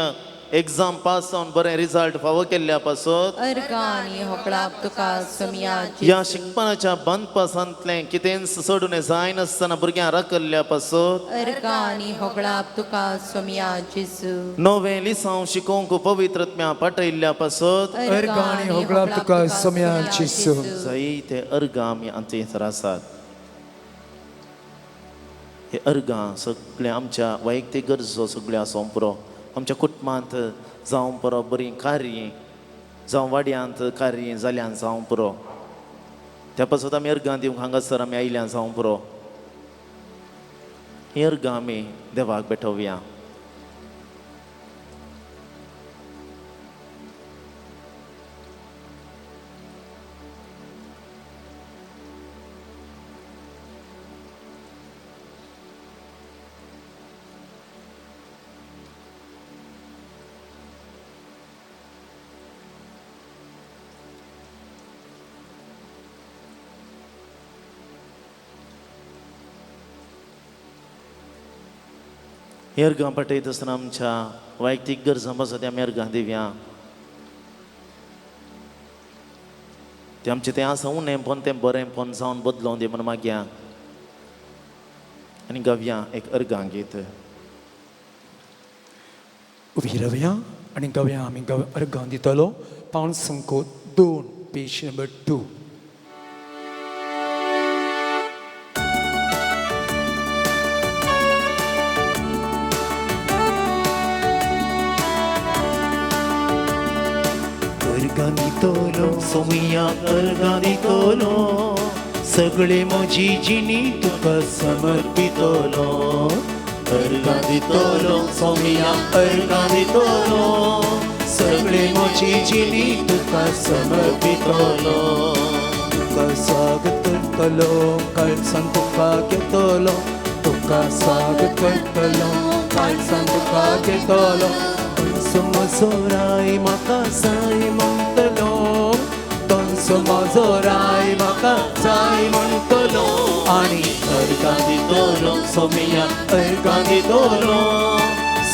एग्जाम पास जावन बरें रिजल्ट फावो केल्ल्या पासत अर्गां आनी होकळाप तुका सोम्या ह्या जेजू शिकपणाच्या बांदपासांतलें कितेंच सोडून जायनासतना भुरग्यांक राखल्ल्या पासत अर्गां आनी होकळाप तुका सोम्या जेजू नवें लिसांव शिकोवंक पवित्रत्म्या पाठयल्ल्या पासत अर्गां आनी होगळाप तुका सोम्या जेजू. जायते अर्गां आमी आमचे थंयसर आसात. हे अर्गां सगळे आमच्या वैयक्तीक गरजो सगळ्यो आसूंक पुरो, आमच्या कुटुंबांत जावं पुरो, बरीं कार्य जावं वाड्यांत कार्य जाल्यान जावं पुरो. त्या पासत आमी अर्गां दिवंक हांगासर आमी आयल्यान जावं पुरो. ही अर्गां आमी देवाक भेटोवया. अर्गां पाठयत आसतना आमच्या वैयक्तीक गरजां पासत आमी अर्गां दिवया. तें आमचें तें आसा उणें पण तें बरें पण जावन बदलोवन दी म्हूण मागया आनी गावया एक अर्गां गीत. उबी रावया आनी गावया आमी अर्गां दितलो. पावण संको 2 पेज नंबर 2. अर्गां दितलो सोमिया अर्गां दितलो, सगळे म्हजी जिणी तुका समर्पितलो. अर्गां दितलो सोमिया अर्गां दितलो, सगळे म्हजी जिणी तुका समर्पितलो. तुका स्वागत करतलो काळजान तुका घेतलो, तुका स्वागत करतलो काळजान तुका घेतलो. तोंसो म्हजो राय म्हाका जाय म्हणटलो, तोंसो म्हजो राय म्हाका जाय म्हणटलो. आनी अर्गां दितलो सोमिया अर्गां दितलो,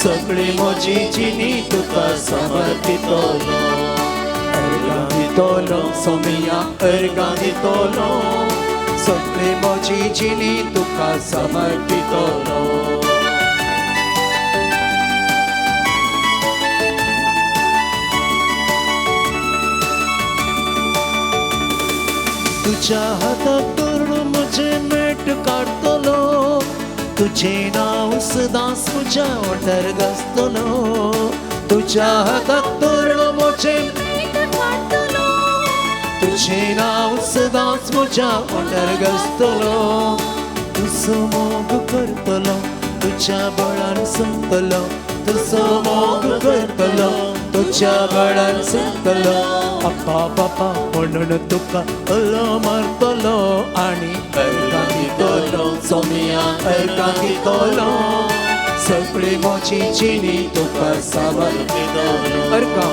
सगळे म्हजी जिणी तुका समर्पितलो. अर्गां दितलो सोमिया अर्गां दितलो, सगळे म्हजी जिणी तुका समर्पितलो. तुझ्या हाताक धरून म्हजें मेट काडटलो, तुजें नांव सदांच म्हज्या ओंठार गाजतलो. तुझ्या हाताक धरून म्हजें मेट काडटलो, तुजें नांव सदांच म्हज्या ओंठार गाजतलो. तुजो मोग करतलो तुज्या बळान संतलो, तुजो मोग करतलो तुज्या बळान संतलो. अप्पा बापा म्हणून तुका उलो मारतलो आनी अर्गां दितलो सोमिया अर्गां दितलो, सगळी म्हजी जिणी तुका समर्पितलो. अर्गां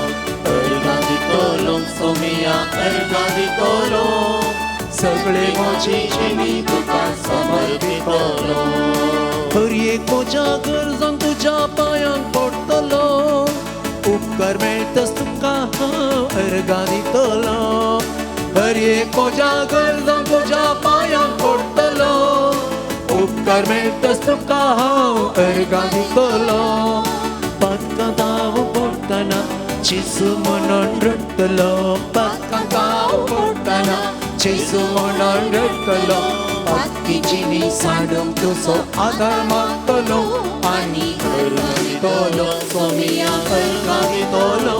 अर्गां दितलो सोमिया अर्गां दितलो, सगळी म्हजी जिणी तुका समर्पितलो. हर एक म्हज्या गरजांक तुज्या पांयांक पडटलो, उपकार मेळटाच तुका हांव अर्गां दितलो. हर एक म्हज्या गरजांक तुज्या पांयांक पडटलो, उपकार मेळटाच तुका हांव अर्गां दितलो. पातकां धांव पडटना जेजू म्हणून रडटलो, पातकां धांव पडटना जेजू म्हणून रडटलो. पातकी जिणी सांडूंक तुजो आदार मागतलो आनी अर्गां दितलो सोमिया अर्गां दितलो,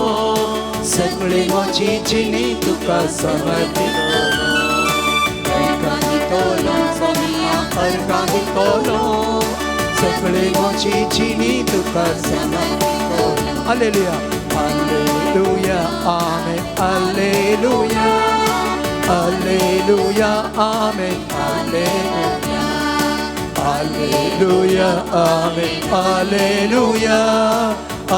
सगळी म्हजी जिणी तुका समर्पितलो. समर्पितलो, सगळी म्हजी जिणी तुका समर्पितलो. Alleluia, alleluia, amen, alleluia, alleluia, amen, alleluia, alleluia, amen, alleluia,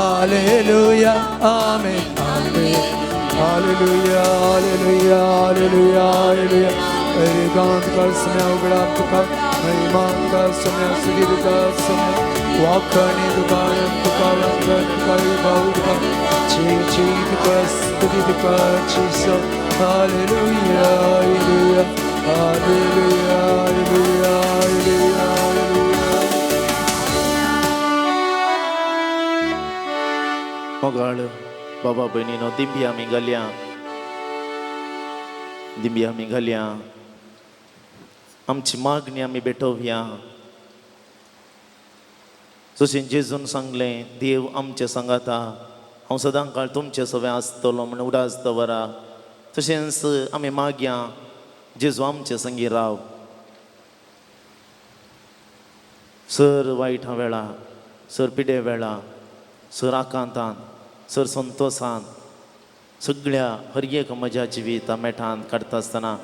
alleluia, amen, alleluia, alleluia, alleluia, alleluia. तुका सम्या उगडा तुका महिमा तुका सम्या स्तुती तुका सम्या वाखणी तुका तुका वंदन तुका विभाव तुका ची ची तुका स्तुती तुका चीसो. Hallelujah, hallelujah, hallelujah, hallelujah, hallelujah, hallelujah. मोगाळ बाबा भयणीनो, दिंबी आमी घालया, दिंबी आमी घालया, आमची मागणी आमी भेटोवया. जशें जेजून सांगलें, देव आमचे सांगाता, हांव सदां काळ तुमचे सवें आसतलो म्हण उडास दवरा. तशेंच आमी मागया, जेजू आमचे संगी राव. सर वायटा वेळा, सर पिडे वेळा, सर आकांतान, सर संतोसान, सगळ्या हर एक म्हज्या जिविता मेठान काडटा आसतना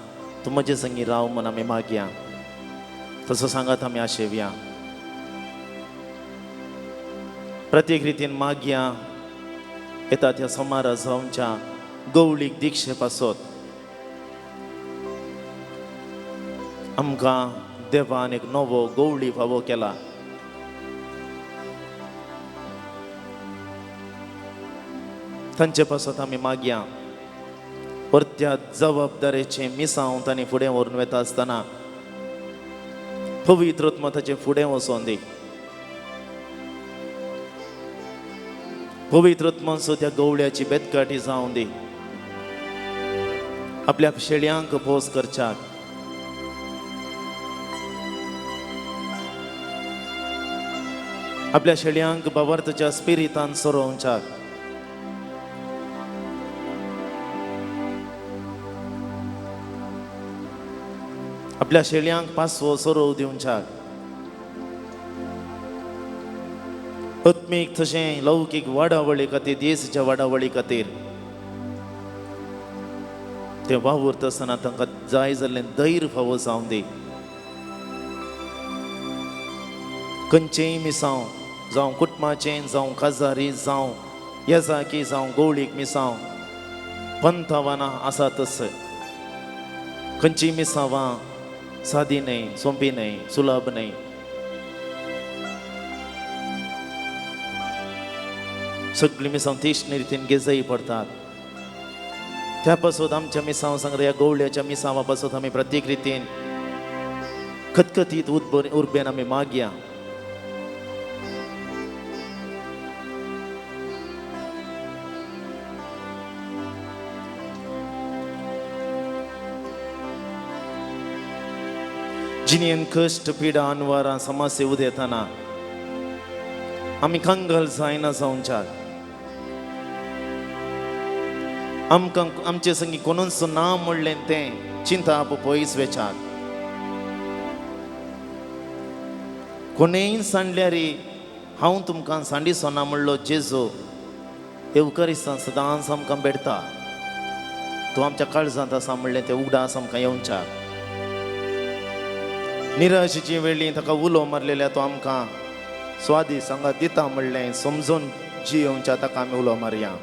तूं म्हजे संगी राव म्हण आमी मागया. तसो सांगात आमी आशेवया. प्रत्येक रितीन मागया येता त्या सोमारा जावच्या गवळीक दिक्षे पासत आमकां देवान एक नवो गवळी फावो केला. तांचे पासत आमी मागया. परत्या जबाबदारेचें मिसांव तांणी फुडें व्हरून वता आसतना पवित्र आत्मा ताचें फुडें वचोन दी. पवित्र आत्माचो त्या गवळ्याची बेतकाटी जावन दी. आपल्या शेळयांक पोस करच्याक, आपल्या शेळयांक बाबार्थच्या स्पिरितान सरोवच्याक, आपल्या शेळयांक पासवो सरोव दिवच्याक, आत्मीक तशें लौकीक वाडावळी खातीर, देशाच्या वाडावळी खातीर ते वावुरता आसतना तांकां जाय जाल्लें धैर्य फावो जावन दी. खंयचेंय मिसांव जावं कुटुंबाचें, जावं काजारी, जावं येजाकी, जावं गवळीक मिसांव, पंथावानां आसा तस खंयचीय मिसांवां सादी न्हय, सोंपी न्हय, सुलभ न्हय. सगळीं मिसांव तीक्ष्ण रितीन घेजय पडटात. त्या पासत आमच्या मिसांव सांगता, ह्या गवळ्याच्या मिसांवा पासत आमी प्रत्येक रितीन खतखतीत उर्बेन आमी मागया. जिणेन कश्ट पिडा अनवारां समस्या उदेतना आमी कंगाल जायना जावच्याक, आमकां आमचे संगी कोणूच ना म्हणलें तें चिंता पयस वेच्याक, कोणेय सांडल्यार हांव तुमकां सांडिसो ना म्हणलो जेजू येवकारिस्तान सदांच आमकां भेटता. तूं आमच्या काळजांत आसा म्हणलें तें उगडास आमकां येवच्याक. निराशेची वेळी ताका उलो मारलेल्या तो आमकां स्वादी सांगा दिता म्हणलें समजून जियोवच्या ताका आमी उलो मारया.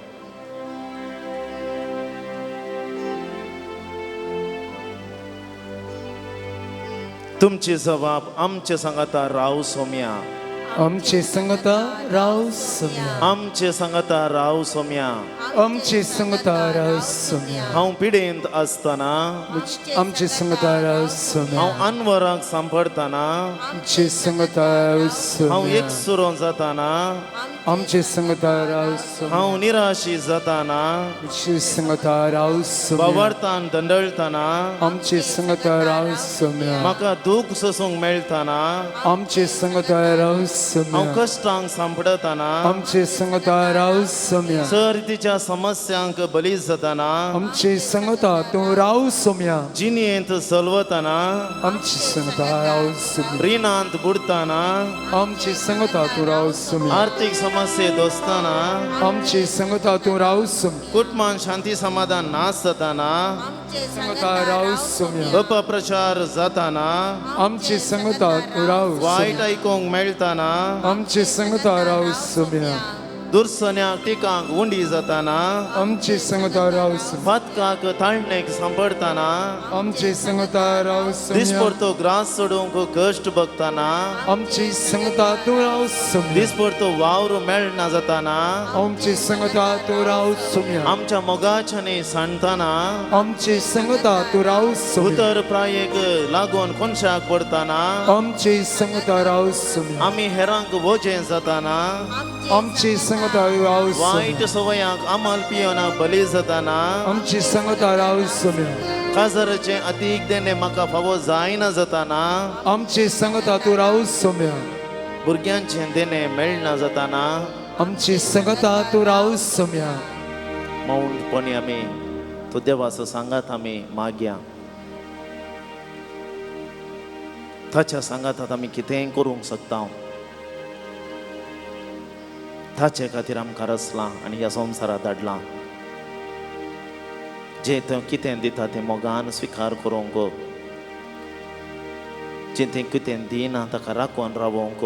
तुमची जबाब आमचे सांगाता राव सोम्या, आमचे संगता राव सोम्या, आमचे सांगाता राव सोम्या, आमचे संगता राव सोम्या. हांव पिडेंत आसतना आमचे संगता राव सोम्या, हांव अनवराक सांपडटना आमचे संगता राव सोम्या, हांव एकसुरो जाताना आमचे संगता राव सोम्या, हांव निराशी जाताना आमचे संगता राव सोम्या, बावरतान दंडळताना आमचे संगता राव सोम्या, म्हाका दूख सोसूंक मेळटाना आमचे संगता राव हांव सोम्या. कश्टांक सांपडतना, आमचे संगता राव सोम्या. सर्तीच्या समस्यांक बली जातना, आमचे संगता तूं राव सोम्या. जिणेंत सलवतना, आमची संगता राव सोम्या. रिणांत बुडतना, आमची संगता तूं राव सोम्या. आर्थीक समस्ये दोसतना, आमची संगता तूं राव सोम्या. कुटुंबान शांती समाधान नाश जातना, संगता राव सोम्या. अपप्रचार जातना, आमची संगता तूं राव वायट सोम्या. आयकूंक मेळतना, आमची संगता राव सोम्या. दुर्सन्याक टिकांक उंडी जातना, आमची संगता राव सोम्या. फातकाक ताळणेक सांपडतना, आमची संगता राव सोम्या. दिसपडतो ग्रास सोडूंक कश्ट बघतना, आमची संगता तूं राव सोम्या. दिसपडतो वावर मेळना जातना, आमची संगता तूं राव सोम्या. आमच्या मोगाच्यानी सांडतना, आमची संगता तूं राव सोम्या. उतर प्रायेक लागून कोनशाक पडतना, आमची संगता राव सोम्या. आमी हेरांक वजें जातना, आमची संगता राव वायट सोम्या. सवयांक अमल पियोना बली जातना, आमची संगता राव सोम्या. काजराचें अतीक देणें म्हाका फावो जायना जातना, आमची संगता तूं राव सोम्या. भुरग्यांचें देणें मेळना जातना, आमची संगता तूं राव सोम्या. मौनपणी आमी तो देवाचो सांगात आमी मागया. ताच्या सांगातात आमी कितेंय करूंक शकता. ताचे खातीर आमकां रचलां आनी ह्या संवसारांत धाडलां. जें तो कितें दिता तें मोगान स्विकार करूंक, जें तें कितें दिना ताका राखून रावोंक.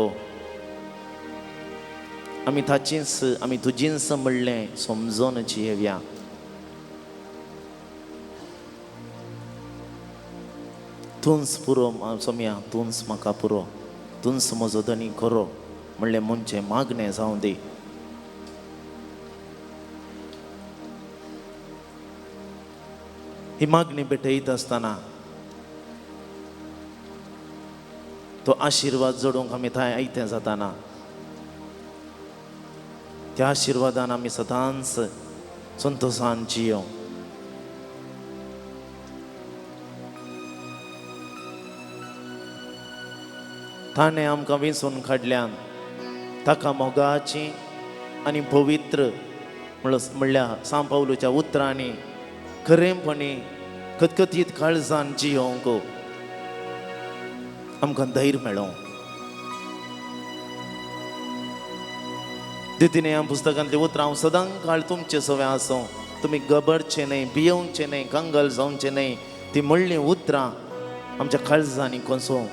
आमी ताचीच आमी तुजींच म्हणलें समजून जियेवया. तूंच पुरो सोम्या, तूंच म्हाका पुरो, तूंच म्हजो धनी खरो म्हणलें म्हणचें मागणें जावं दी. ही मागणी भेटयत आसतना तो आशिर्वाद जोडूंक आमी थंय आयतें जाताना, त्या आशिर्वादान आमी सदांच संतोशान जियो. ताणें आमकां विंचून काडल्यान ताका मोगाची आनी पवित्र म्हणल्यार सांव पावलूच्या उतरांनी खरेंपणी खतखतीत काळजान जियोंक आमकां धैर्य मेळों. दितीने ह्या पुस्तकांतली उतरां हांव सदां काळ तुमचे सवे आसूं, तुमी गबरचे न्हय, भियोवचे न्हय, कंगल जावचे न्हय. ती म्हणलीं उतरां आमच्या काळजांनी कोसों.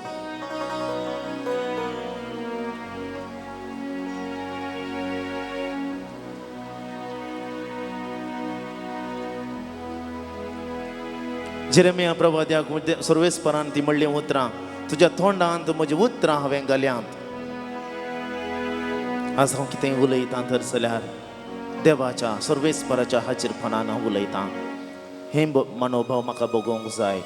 जेरेमिया प्रवाद्याक सर्वेस्परान ती म्हणलीं उतरां, तुज्या तोंडांत म्हजी उतरां हांवें घाल्यांत. आज हांव कितें उलयतां तर जाल्यार देवाच्या सर्वेस्पराच्या हाजीरपणान हांव उलयतां. हें मनोभाव म्हाका बगोवंक जाय.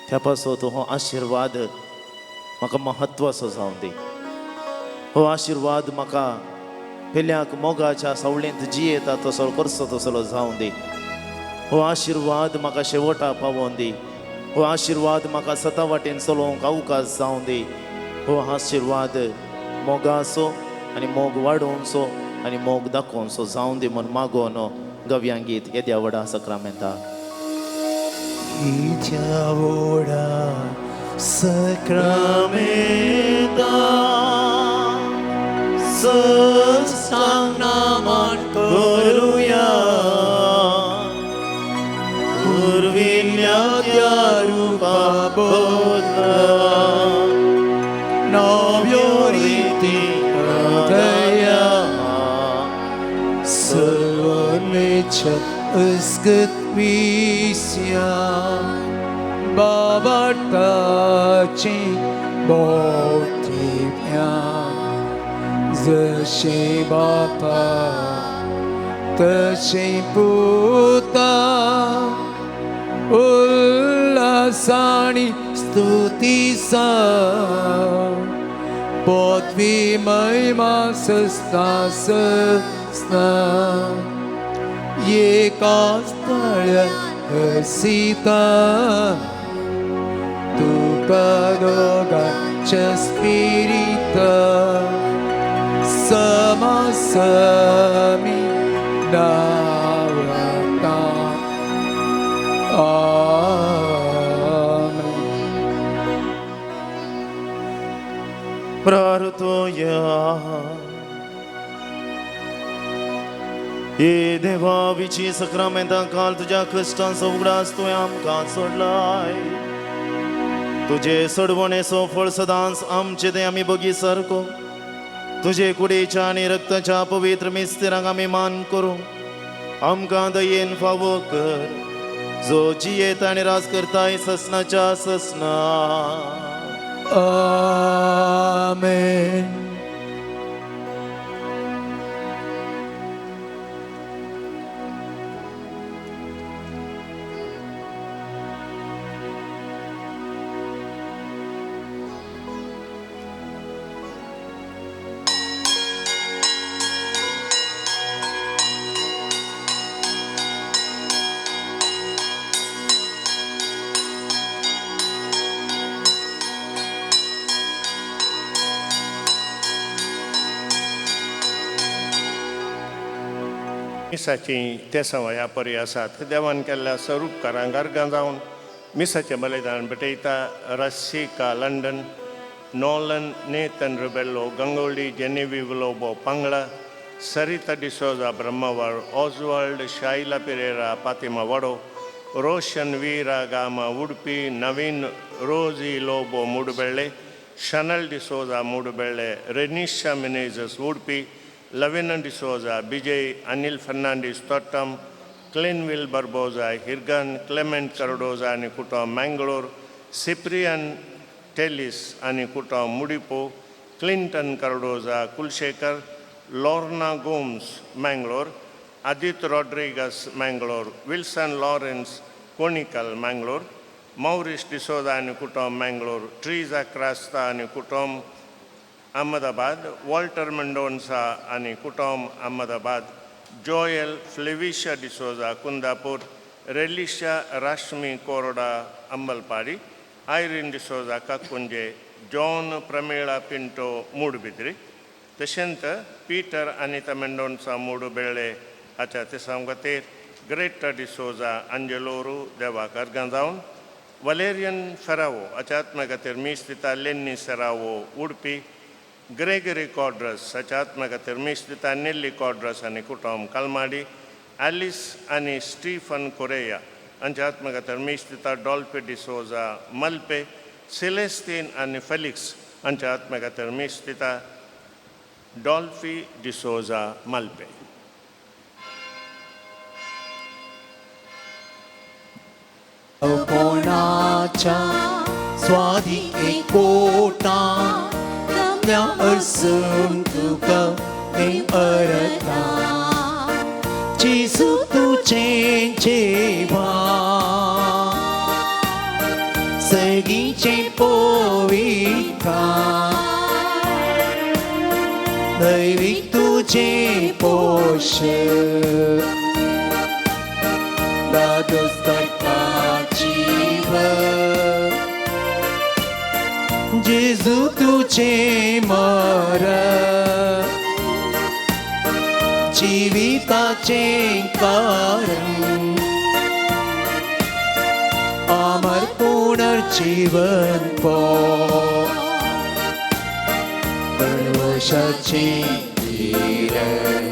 त्या पासत हो आशिर्वाद म्हाका म्हत्वाचो जावं दी. हो आशिर्वाद म्हाका पेल्याक मोगाच्या सावळेंत जियेता तसो करचो तसलो जावं दी. हो आशिर्वाद म्हाका शेवटा पावोवन दी. हो आशिर्वाद म्हाका सता वाटेन चलोवंक अवकाश जावं दी. हो आशिर्वाद मोगाचो आनी मोग वाडोवचो आनी मोग दाखोवचो जावं दी म्हूण मागोवन गव्यां गीत येद्या व्हडा सक्रामेंता. येद्या व्हडा सक्रामेंता सस्तांग नामान करुया, पुर्विल्ल्या त्या रुपा बदला नव्यो रिती हृदया सर्वमेच्या अस्कत विस्या बाबाटाची बोथिप्या जशें बापा तशें पुता उल्हासाणी स्तुती सा पदवी महिमा सस्ता सस्ना एका स्थळ हसीता तुका. तुमकां दोगांच्या स्पिरिता समासमी नावता. आमेन. प्रार्थोया. हे देवा विची सक्रामेंता काल तुज्या कश्टांचो उगडास तुवें आमकां सोडलाय. तुजे सोडवणेचो फळ सदांच आमचे ते आमी बगी सारको तुजे कुडीच्या आनी रक्ताच्या पवित्र मिस्तिरांक आमी मान करूं. आमकां दयेन फावो कर जो जियेत आनी राज करताय ससनाच्या ससना. आमेन. मिसाची तेसां ह्या परी आसात. देवान केल्ल्या स्वरूपकारांक अर्गां जावन मिसाचें बलिदान भेटयता. Rasika London, Nolan Nathan Rebello Gangolli, Genevieve Lobo Pangla, Sarita D'Souza Brahmavar, Oswald Shaila Pereira Fatima Vado, Roshan Veera Gama Udupi, Naveen Rosy Lobo Moodubelle, Shanal D'Souza Moodubelle, Renisha Menezes Udupi, Lavina D'Souza Vijay, Anil Fernandes Thottam, Clinville Barbosa Hirgan, Clement Cardoza आनी कुटुंब मँगलोर, सिप्रियन टेलिस आनी कुटुंब मुडिपो, Clinton Cardoza Kulshekar, Lorna Gomes Mangalore, Adit Rodrigues Mangalore, Wilson Lawrence Konical Mangalore, Maurice D'Souza आनी कुटुंब मँगलोर, ट्रीजा क्रास्ता आनी कुटुंब अहमदाबाद, वॉल्टर मेंडोन्सा आनी कुटुंब अहमदाबाद, जोयल फ्लेविशा डिसोजा कुंदापूर, रेलिशा राश्मी कोरडा अंबलपाडी, आयरीन डिसोजा काकुंजे, जॉन प्रमेळा पिंटो मूडबिद्री, तशेंच पीटर अनिता मेंडोन्सा मूडबेळे हाच्या तेसांव खातीर ग्रेटा डिसोजा अंजेलोरू देवाक अर्गां जावन, वलेरियन फेरावो हाच्या आत्म्या खातीर मीस दिता लेन्नी सेरावो उडपी, ग्रेगरी कॉड्रस हाच्या आत्म्या खातीर मीस दिता नेल्ली कॉड्रस आनी कुटुंब कलमाडी, ॲलिस आनी स्टीफन कोरेया हांच्या आत्म्या खातीर मीस दिता डॉल्फी डिसोजा मल्पे, सिलेस्तीन आनी फेलिक्स हांच्या आत्म्या खातीर मीस दिता डॉल्फी डिसोजा मल्पे. कोणाच्या स्वादीक एकवटा तल्या अर्सून तुका अरता जेजू तुजें जेवा सगीचें पवित्र दैवीक तुजें पोशण दादोस करता जीवन जेजू तुजें मरण जिविताचें कारण अमर पुनर्जीवन पो सर्वशाचें किरण.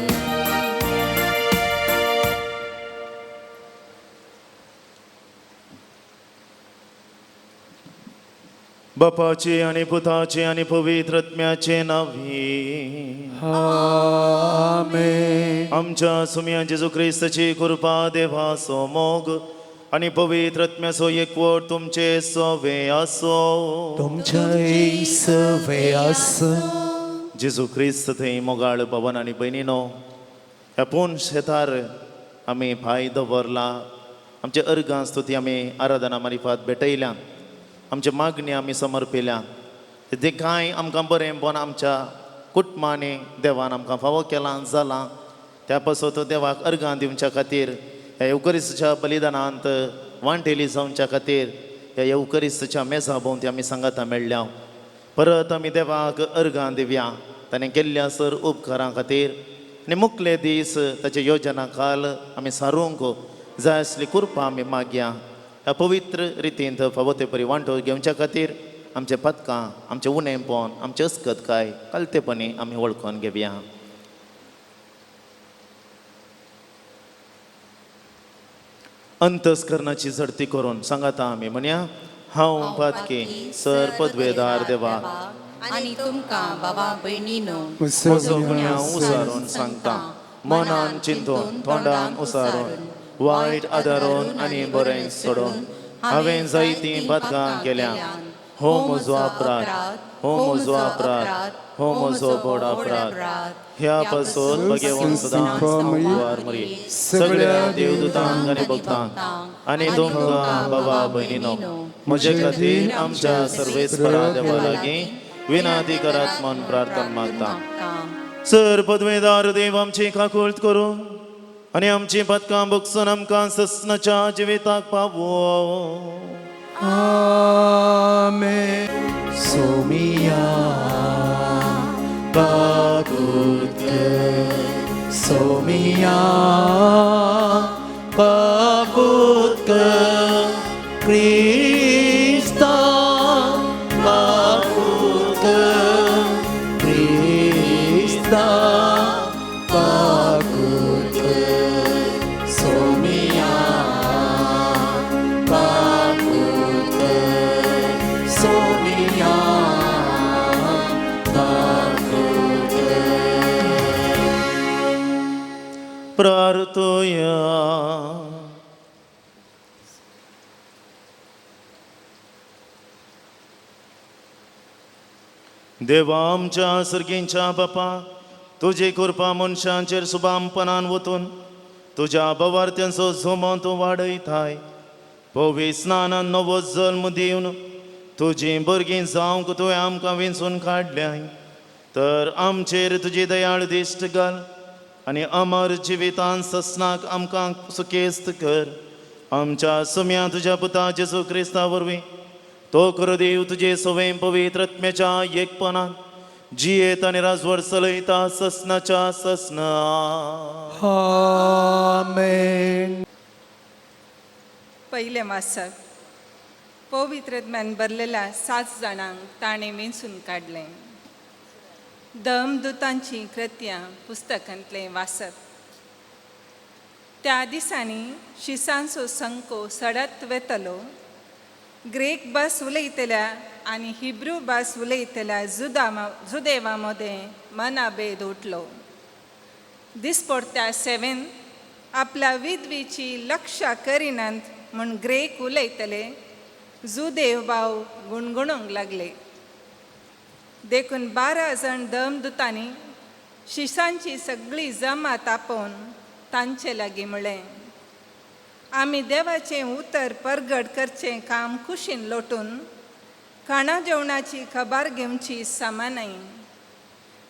बापाचे आनी पुताचे आनी पवित्र आत्म्याचे नांवी. आमेन. आमच्या सुम्या जेजू क्रिस्ताची कृपा, देवाचो मोग आनी पवित्र आत्म्याचो एकवट तुमचे सवे आसो. तुमच्याय सवे आसूं. जेजू क्रिस्त थंय मोगाळ भवन आनी भयणीनो, ह्या पूण शेतार आमी भाय दवरला. आमचे अर्गां स्तुती आमी आराधना मारिफात भेटयल्यान, आमचे मागणी आमी समर्पिल्यान. तें कांय आमकां बरें पण आमच्या कुटुंबांनी देवान आमकां फावो केलां जालां, त्या पासत देवाक अर्गां दिवच्या खातीर ह्या येवकरिस्ताच्या बलिदानांत वांटेली जावच्या खातीर ह्या येवकरिस्ताच्या मेजा भोंवती आमी सांगाता मेळ्ळ्या. परत आमी देवाक अर्गां दिवया ताणें केल्ल्या सर उपकारां खातीर आनी मुखले दीस ताचे योजना काल आमी सारूंक जाय आसली कृपा आमी मागया. ह्या पवित्र रितींत फावो ते परी वांटो घेवच्या खातीर आमचे पदकां, आमचें उणेंपण, आमचें अस्कतकाय कलतेपणी आमी वळखून घेवया. अंतस्करणाची झडती करून सांगाता आमी म्हणया, हांव पातकी सर पदवेदार देवा आनी तुमकां बाबा भयणीनो म्हजो गुन्यांव उसारून सांगता, मनान चिंतून तोंडान उसारून वायट आदारून आनी बरें सोडून हांवें जायतीं पातकां केल्या. हो म्हजो अपराध, हो म्हजो अपराध, हो म्हजो व्हड अपराध. ह्या पासून बगेवन सदां मरी सगळ्या देवदूतांक आनी भक्तांक आनी तुमकां बाबा भयणीनो म्हजे खातीर आमच्या सर्वेस्परा देवा लागीं विनाती करात म्हूण प्रार्थना मागता. सर पदवेदार देव आमची काकुळट करूं आनी आमची पदकां भोगसून आमकां सस्नाच्या जिविताक पावो. आमेन. सोमिया काकूत कर, सोमिया काकूत कर, क्रिस्ता काकूत कर, क्रिस्ता काकूत कर, सोमिया काकूत कर, सोमिया काकूत कर. प्रार्थोया. देवा आमच्या सर्गींच्या बापा, तुजी कृपा मनशांचेर सुबामपणान वतून तुज्या बवार्त्यांचो जोमो तूं वाडयताय. पवित्र स्नानान नवो जल्म दिवन तुजी भुरगीं जावंक तुवें आमकां विंचून काडल्याय, तर आमचेर तुजी दयाळ दिश्ट घाल आनी अमर जिवितान ससनाक आमकां सुखेस्त कर. आमच्या सुम्या तुज्या पुता जेजू क्रिस्ता वरवीं तो करो देव तुजे सवय पवित्र आत्म्याच्या एकपणान जियेत आनी राजवट चलयता ससनाच्या ससना. आमेन. पयलें वाचप. पवित्रत्म्यान भरलेल्या 7 जाणांक ताणें वेंचून काडलें. दमदुतांची कृत्यां पुस्तकांतलें वाचप. त्या दिसांनी शिसांचो संको सडत वेतलो. ग्रेक भास उलयतल्या आनी हिब्रू भास उलयतल्या जुदेवा मदें मनाभेद उठलो. दिसपडत्या सेवेन आपल्या विधवीची लक्षा करिनात म्हूण ग्रेक उलयतले जुदेव भाव गुणगुणूंक लागले. देखून 12 जाण दमदुतांनी शिसांची सगळी जमात आपोवन तांचे लागीं म्हळें, आमी देवाचें उतर परगट करचें काम कुशीन लोटून खाणा जेवणाची खबर घेवची सामानाय.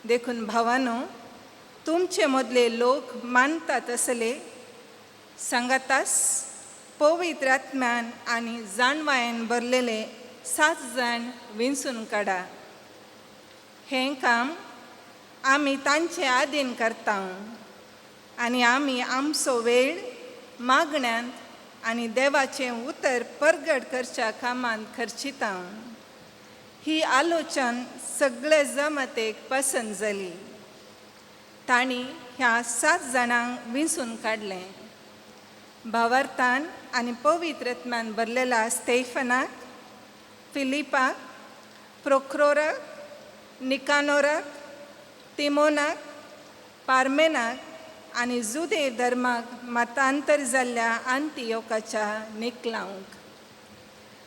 देखून भावानो, तुमचे मदले लोक मानतात असले सांगातास पवित्र आत्म्यान आनी जाणवायेन भरलेले 7 जाण विंचून काडा. हें काम आमी तांचे आदीन करता आनी आमी आमचो वेळ मागण्यांत आनी देवाचें उतर परगट करच्या कामांत खर्चिता. ही आलोचन सगळे जमातेक पसंत जाली. तांणी ह्या 7 जाणांक विंचून काडलें. भावार्थान आनी पवित्र आत्म्यान भरलेल्या स्टेफनाक, फिलिपाक, प्रोक्रोराक, निकानोराक, तिमोनाक, पार्मेनाक आनी जुदेव धर्माक मतांतर जाल्ल्या आंतियोकाच्या निकलावंक.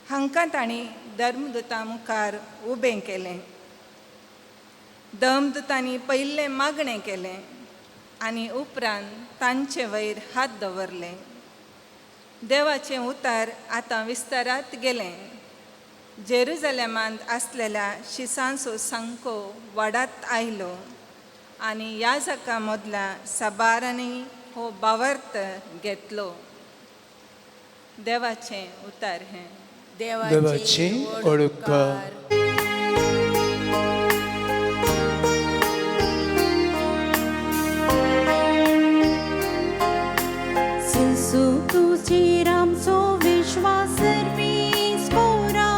हांकां तांणी धर्मदूता मुखार उबें केलें. धर्मदूतांनी पयलें मागणें केलें आनी उपरांत तांचे वयर हात दवरले. देवाचें उतर आतां विस्तारात गेलें. जेरुजलेमांत आसलेल्या शिसांचो संको वाडात आयलो आनी याजका मदल्या साबारांनी हो भावार्थ घेतलो. देवाचें उतर हें. देवाचे व्हड उपकार. जेजू तुजेर आमचो विश्वास सर्वीस पोरा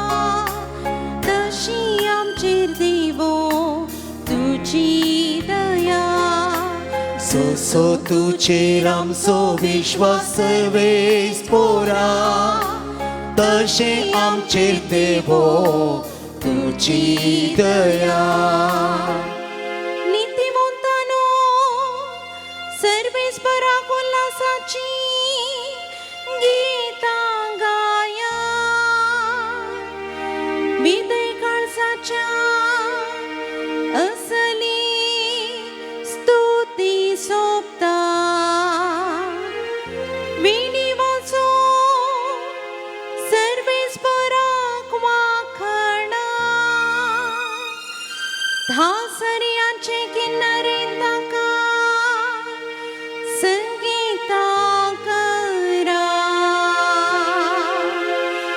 तशी आमचेर देवो तुजी दया. जसो तुजेर आमचो विश्वास सर्वेस पोरा तशें आमचेर देवो तुजी दया. नीतिवंतानो सर्वेस पराक उल्हासाची गीतां गाया विदय काळजाच्या असली स्तुती सोबता विणी वाचो सर्वेस पराक वाखणा धासर्याचे किन्नरेन ताका संगीता करा.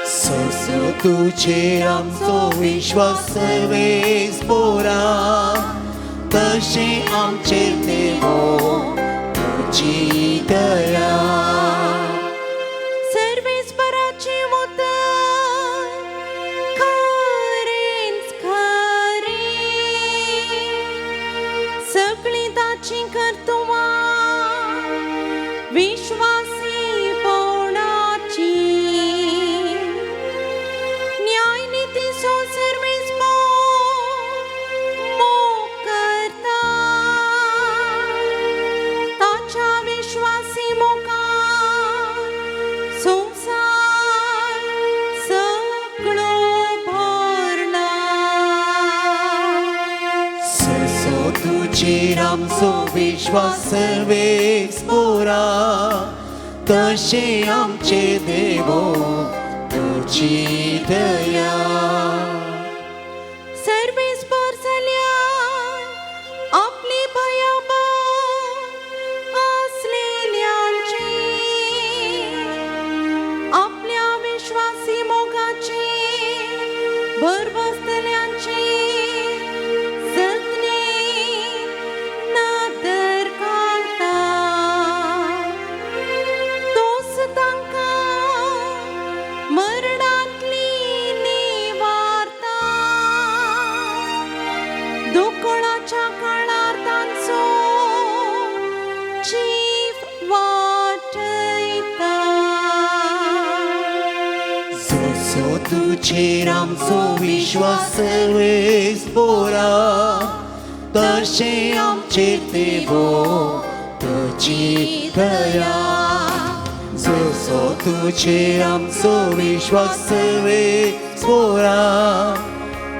जसो तुजेर आमचो विश्वास सर्वेस पोरा तशें आमचेर देवो तुजी दया. सर्वेस पराचे उतर खरेंच खरें सगळीं ताची कर्तुवां विश्वासी पवणाची न्यायनितीचो सर्वेस मोग करता ताच्या विश्वासी मुखार संवसार सगळो भरला. जसो तुजेर आमचो विश्वास सर्वेस पोरा तशें आमचेर देवो तुजी दया. सर्वेस पर जाल्यार आपली भयाभर आसलेल्यांची आपल्या विश्वासी मोगाची भर बसतल्यांची जतनी नदर घालता तोच तांकां मरणांतली निवारता दुकळाच्या काळार तांचो जीव वाटयता. जसो तुजेर आमचो विश्वास सर्वेस पोरा तशें आमचेर देवो तुजी दया. जसो तुजेर आमचो विश्वास सर्वेस पोरा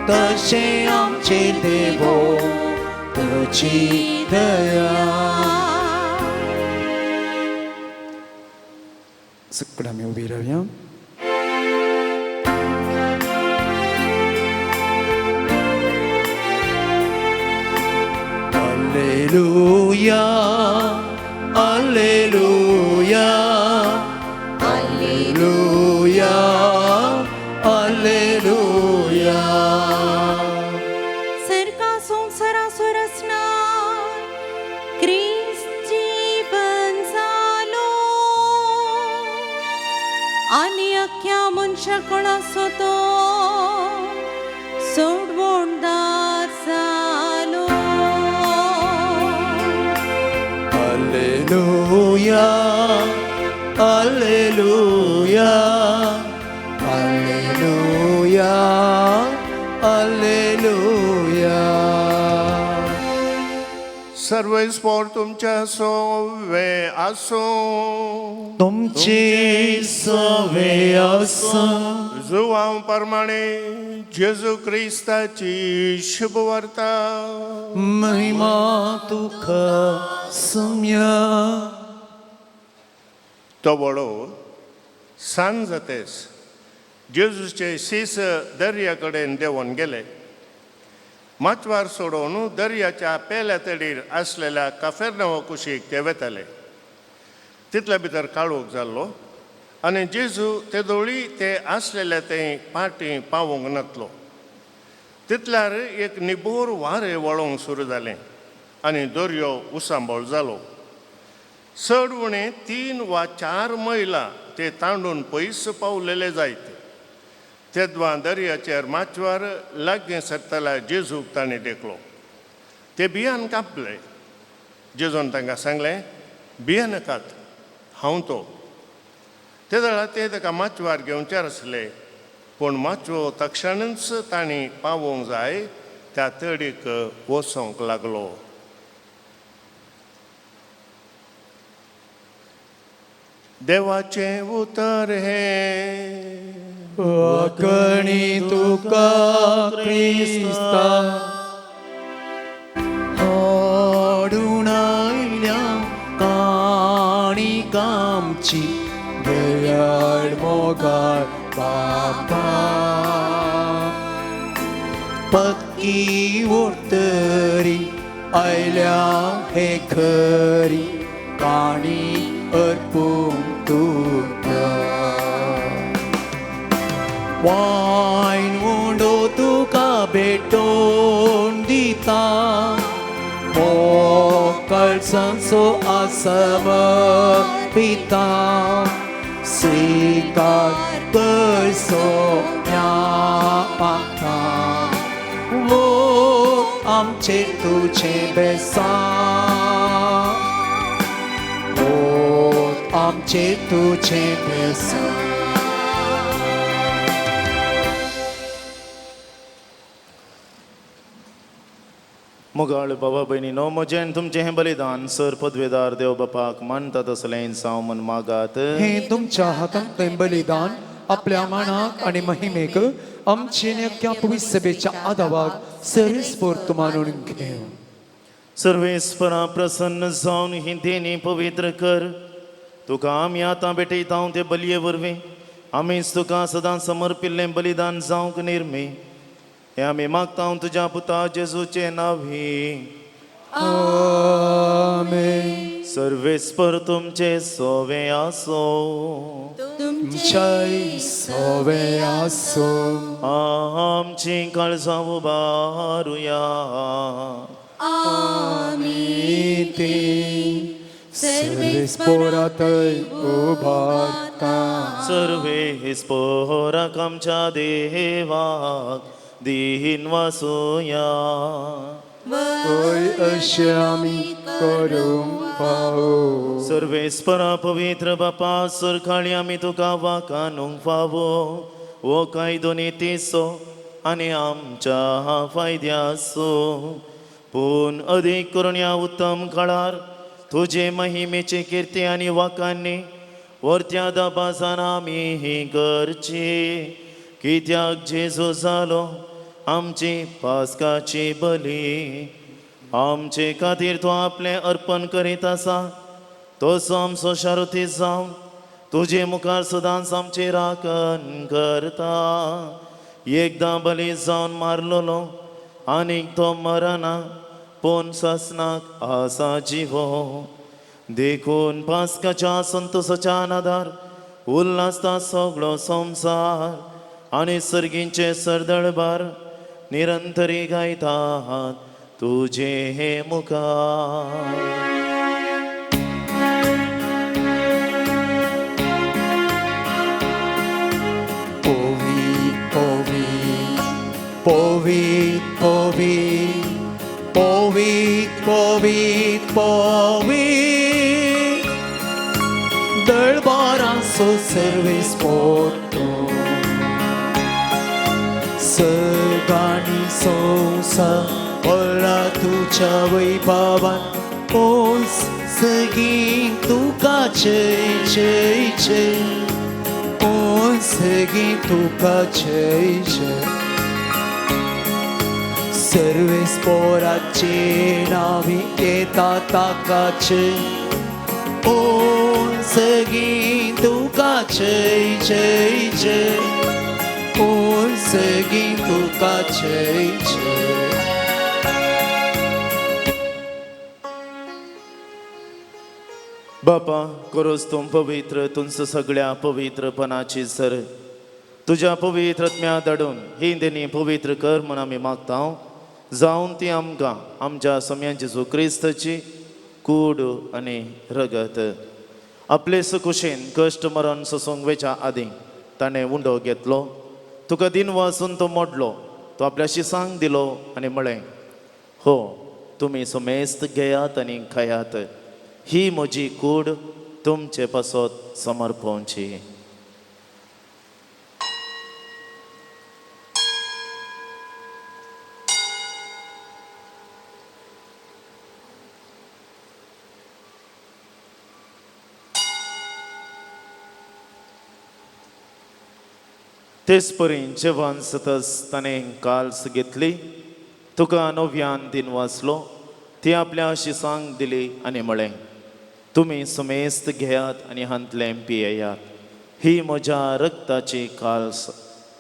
तशें आमचेर देवो तुजी दया. सगळीं आमी उबी रावया. Alleluia, Alleluia, Alleluia, Alleluia. सरका संवसाराचो रचणार क्रिस्त जीवन जालो आनी अख्ख्या मनशाकळाचो तो सोडवणदार जालो. Alleluia, Alleluia, Alleluia, Alleluia. सर्वेस्पोर तुमच्या सोवे आसूं. तुमचे सवे आसूं. जुवांव प्रमाणे जेजू क्रिस्ताची शुभवार्ता. महिमा तुका सम्या. तो बडो सांज जातेस जेजूचे शीस दर्या कडेन देंवन गेले. माचवार सोडोवन दर्याच्या पेल्या तडीर आसलेल्या काफेरनांवा कुशीक ते वेताले. तितल्या भितर काळोख जाल्लो आनी जेजू तेदोळी ते आसलेले ते पाटी पावोंक नातलो. तितल्यार एक निबोर वारें वळोंक सुरू जालें आनी दर्यो उसांबळ जालो. चड उणें 3 वा 4 मैलां ते तांडून पयस पावलेले जायत. तेदवां दर्याचेर माचवार लागीं सरतल्या जेजूक ताणें देखलो. ते बियान कापले. जेजून तांकां सांगलें, भियेनाकात, हांव तो. ते वेळार ते ताका माचवार घेवचेर आसले, पूण माचवो तक्षणच तांणी पावोवंक जाय त्या तडीक वचोंक लागलो. देवाचें उतर हें. वाकणी तुका क्रिस्ता हाडून आयल्या काणी कामची दयाळ मोगाळ बापा पक्की उरतरी आयल्या हे खरी काणी अर्पूंक तुका. वायन उंडो तुका भेटोवन दिता मोकळसांचो आसमर्पिता स्वीकार कर सोम्या आतां वो आमचे तुझे बेसां वो आमचे तुझे बेसां. मोगाळ बाबा भयणीनो, म्हजें आनी तुमचें हें बलिदान सर पदवेदार देव बापाक मानता तसलें साव मन मागात. हे तुमच्या हातांतलें बलिदान आपल्या मानाक आनी महिमेक आमचे अख्ख्या पवित्र सभेच्या आदावाक सरस्फूर्त मानून घेवं. सर्वेस्परा प्रसन्न जावन ही देणी पवित्र कर. तुका आमी आतां भेटयता ते बलये वरवीं आमीच तुका सदां समर्पिल्लें बलिदान जावंक निर्मी. हें आमी मागता तुज्या पुता जेजूचे नांवी. आमेन. सर्वेस्पर तुमचे सोवे आसो. तुमच्याय सोवे आसो. आमची काळजां उबारुया. आमी ती सर्वेस्पोरातय उबारता. सर्वेस्पोराक आमच्या देवाक दीन वासुया. होय अशें आमी करूंक फावो. सर्वेस्परा पवित्र बापा सरकाळी आमी तुका वाकानूंक फावो हो कायदो नितीचो आनी आमच्या फायद्याचो. पूण अदीक करून ह्या उत्तम काळार तुजे महिमेची किर्ती आनी वाकांनी वरत्या दबाजान आमी ही करची. कित्याक जेजू जालो आमची पास्काची बली. आमचे खातीर तो आपलें अर्पण करीत आसा तसो आमचो शारुती जावन तुजे मुखार सदांच आमची राखण करता. एकदां बली जावन मारलेलो आनीक तो मरना पूण सासनाक आसा जिवो. देखून पास्काच्या संतोसाच्या आदार उल्हासता सगळो संवसार आनी सर्गींचे सरदळबार निरंतरी गायतात तुजे हे मुखार. पोवी पोवी पोवी पोवी पोवी पोवी पोवी दळबारांचो सर्वेस्पोर सगाणी संवसार व्हडला तुज्या वैभवान ओस सगीं तुका जय जय जय ओस सगीं तुका जय जय. सर्वेस्पोराचे नांवी येता ताका जय ओस सगीं तुका जय जय जय ओस सगीं तुका जय जय. बापा करोस तूं पवित्र तुमचो सगळ्या पवित्रपणाची सर तुज्या पवित्र आत्म्या धाडून ही देणी पवित्र कर म्हूण आमी मागता जावन ती आमकां आमच्या सम्या जेजू क्रिस्ताची कूड आनी रगत आपले सुकुशेन कश्ट मरण सोसूंक वेच्या आदीं ताणें उंडो घेतलो तुका दिन वासून तो मोडलो तो आपल्या शिसांक दिलो आनी म्हळें हो तुमी समेस्त घेयात आनी खायात ही म्हजी कूड तुमचे पासत समर्पणची. तेच परी जेवण सतस ताणें काल्स घेतली तुका नव्यान दिन वाचलो ती आपल्या शिसांक दिली आनी म्हळें तुमी समेस्त घेयात आनी हांतलें पियेयात ही म्हज्या रक्ताची काल्स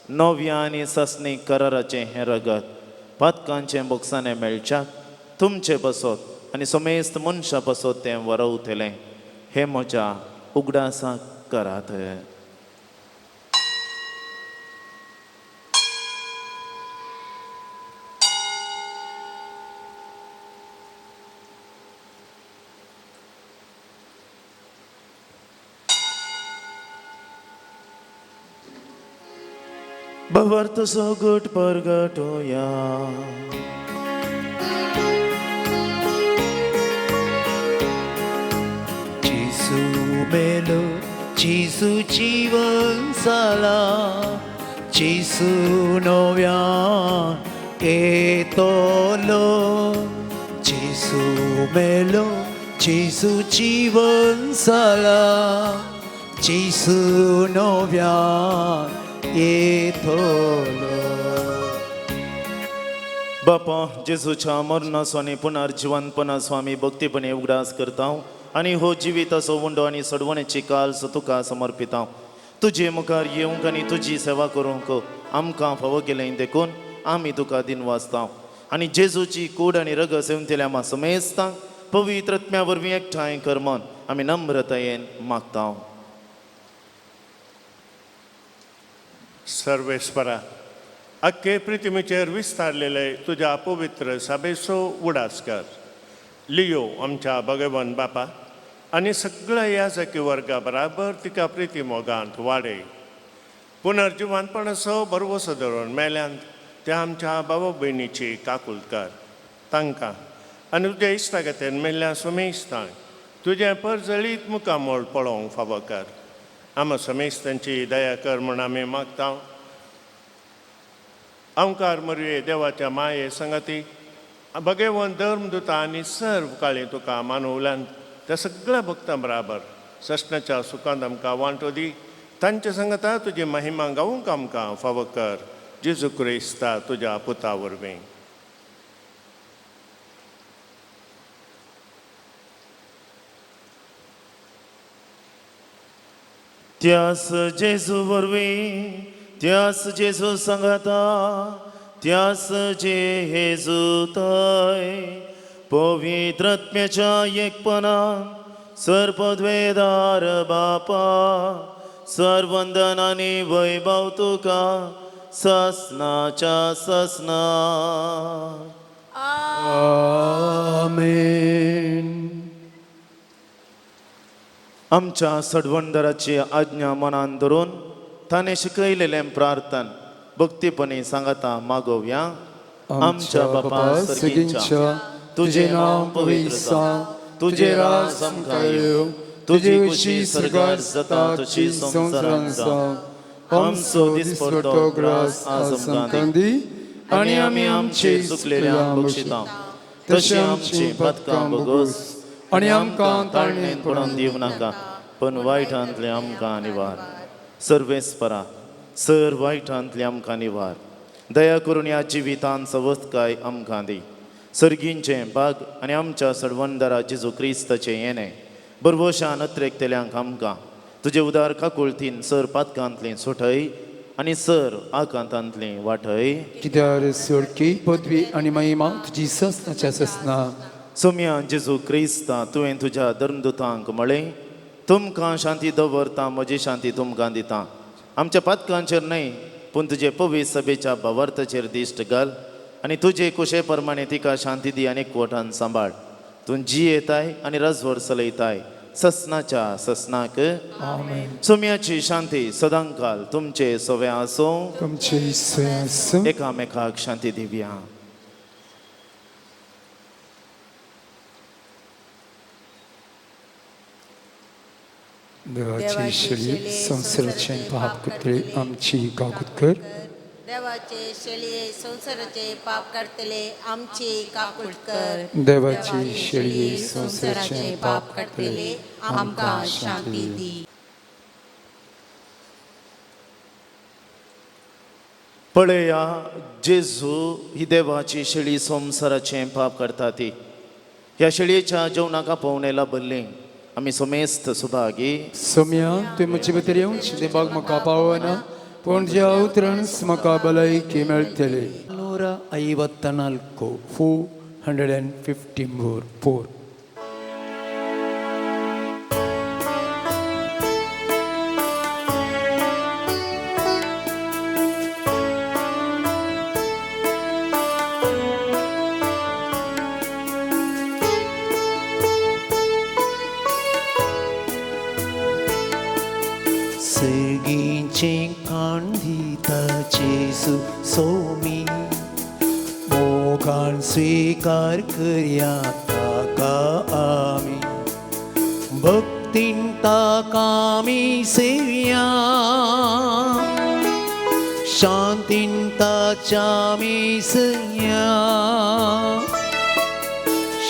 नव्या आनी सासणी कराराचें हें रगत पातकांचें बोक्साणें मेळच्याक तुमचें पासत आनी समेस्त मनशां पासत तें वरवतलें हें म्हज्या उगडासाक करात. भवार्थ सगट परगटोया. जेजू मेलो जेजू जीवन जाला जेजू नव्यान येतलो जेजू मेलो जेजू जीवन जाला जेजू नव्यान येतलो. बापा जेजूच्या मरणाचो आनी पुनर्जिवनपणाचो आमी भक्तीपणे उगडास करता आनी हो जिविताचो उंडो आनी सडवणेची काल्स तुका समर्पिता. तुजे मुखार येवंक आनी तुजी सेवा करूंक आमकां फावो केलें देखून आमी तुका दिन वाचता आनी जेजूची कूड आनी रगत सेवंतल्या आमा समेस्तांक पवित्र आत्म्या वरवीं एकठांय कर म्हूण आमी नम्रतायेन मागता. सर्वेस्परा अख्खे पृथ्वीचेर विस्तारलेले तुज्या पवित्र सभेचो उडास कर. लियो आमच्या भगवान बापा आनी सगळ्या याजकी वर्गा बराबर तिका प्रिती मोगांत वाडय. पुनर्जिवानपणाचो भरवसो धरून मेल्यांत त्या आमच्या बाबा भयणीची काकूल कर तांकां आनी तुज्या इश्टागतीन मेल्ल्या समेस्तांक तुजें परजळीत मुखामोळ पळोवंक फावो कर. आमा समेस्तांची दया कर म्हूण आमी मागता. अंकार मरये देवाच्या माये संगती भगेवन धर्म दुता आनी सर्व काळी तुका मानवल्यान त्या सगळ्या भक्तां बराबर सस्नाच्या सुखांत आमकां वांटो दी. तांच्या संगता तुजी महिमा गावूंक आमकां फावो कर. जेजू क्रिस्ता तुज्या पुता वरवीं. त्यास जेजू वरवीं त्यास जेजू सांगाता त्यास जेजू तय पवित्र आत्म्याच्या एकपणान सर्पद्वेदार बापा सर्वंदन आनी वैभव तुका ससनाच्या ससना. आमेन. आमच्या सडवणदाराची आज्ञा मनान धरून ताणें शिकयलेलें प्रार्थन भक्तीपणी सांगाता मागोवया. आमच्या बापा सर्गींच्या तुजें नांव पवित्र जावं तुजें राज आमकां येवं तुजी खुशी स्वर्गार जाता तशी संवसारांत जावं. आमचो दिसपडतो ग्रास आज आमकां दी आनी आमी आमचे चुकलेल्यांक बक्षिता तशें आमची पातकां भोगोस आनी आमकां ताळणेन पडोवन दिवं नाका पण वायटांतलें आमकां निवार. सर्वेस्परा सर वायटांतलें आमकां निवार. दया करून ह्या जिवितांत सवस्तकाय आमकां दी. सर्गींचें भाग आनी आमच्या सडवंदरा जेजू क्रिस्ताचें येणें बरवशान अत्रेकतेल्यांक आमकां तुजे उदार काकुळतीन सर पातकांतलें सुटय आनी सर आकांतांतलें वाटय. कित्यार सोडकी पदवी आनी महिमा तुजी ससनाच्या ससना. सोम्या जेजू क्रिस्ता तुवें तुज्या धर्मदुतांक म्हळें तुमकां शांती दवरता म्हजी शांती तुमकां दिता. आमच्या पातकांचेर न्हय पूण तुजे पवित्र सभेच्या भावार्थाचेर दिश्ट घाल आनी तुजे कुशे प्रमाणे तिका शांती दी आनी एकवटान सांबाळ. तूं जियेताय आनी राजवर चलयताय ससनाच्या ससनाक. सोम्याची शांती सदांकाल तुमचे सवे आसूं. तुमचे आसूं. एकामेकाक शांती दिवया. देवाची शेळी संवसाराचें पाप करतले आमची काकूत कर. देवाचे शेळये संवसाराचे पाप काडटले आमची काकूट कर. देवाची शेळी संवसाराचें पाप काडटले आमकां शांती दी. पळया जेजू ही देवाची शेळी संवसाराचें पाप करता ती. ह्या शेळयेच्या जेवणाक आपोवणेला भरलें आमी समेस्त सुभागी. सोम्या तुवें म्हजे भितर येवचें देवाक म्हाका पावना पूण ज्या उतरान म्हाका भलायकी मेळटली. 454 454. सर्गीचें काण दिता जेजू सोमी मोगान स्विकार करया ताका आमी भक्तीन ताका आमी सेवया शांतीन ताच्या आमी सया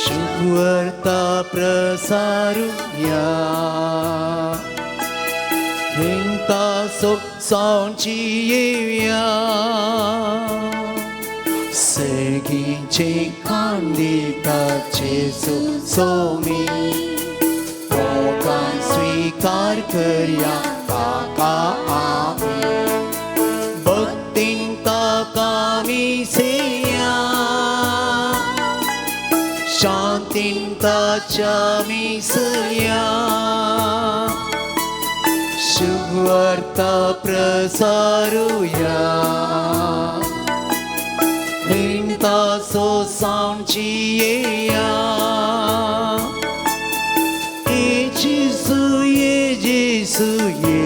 शुभवार्ता प्रसारुया हिंता सावची येवया. सर्गीचें काण दिता जेजू सोमी मोगान स्विकार करया ताका आमी भक्तीन ताका आमी सेवया शांतीन ताच्या आमी सया शुभवार्ता प्रसारुया हिंता सो सावची येया. ए जेजू ये जेजू ये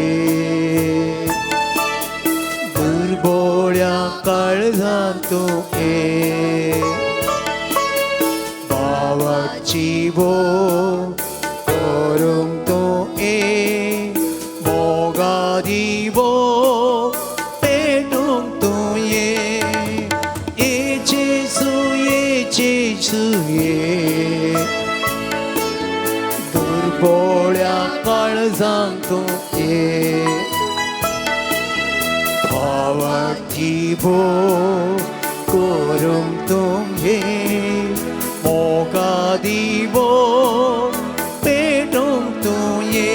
दुर्बोळ्या काळजांत तूं ये भावाची भो करूंक तूं ये मोगा दिवो पेटूंक तूं ये. ए जेजू ये जेजू ये दुर्बोळ्या काळजांत तूं ये भावाची भो करूंक तूं ये मोगा दिवो पेटूंक तूं ये.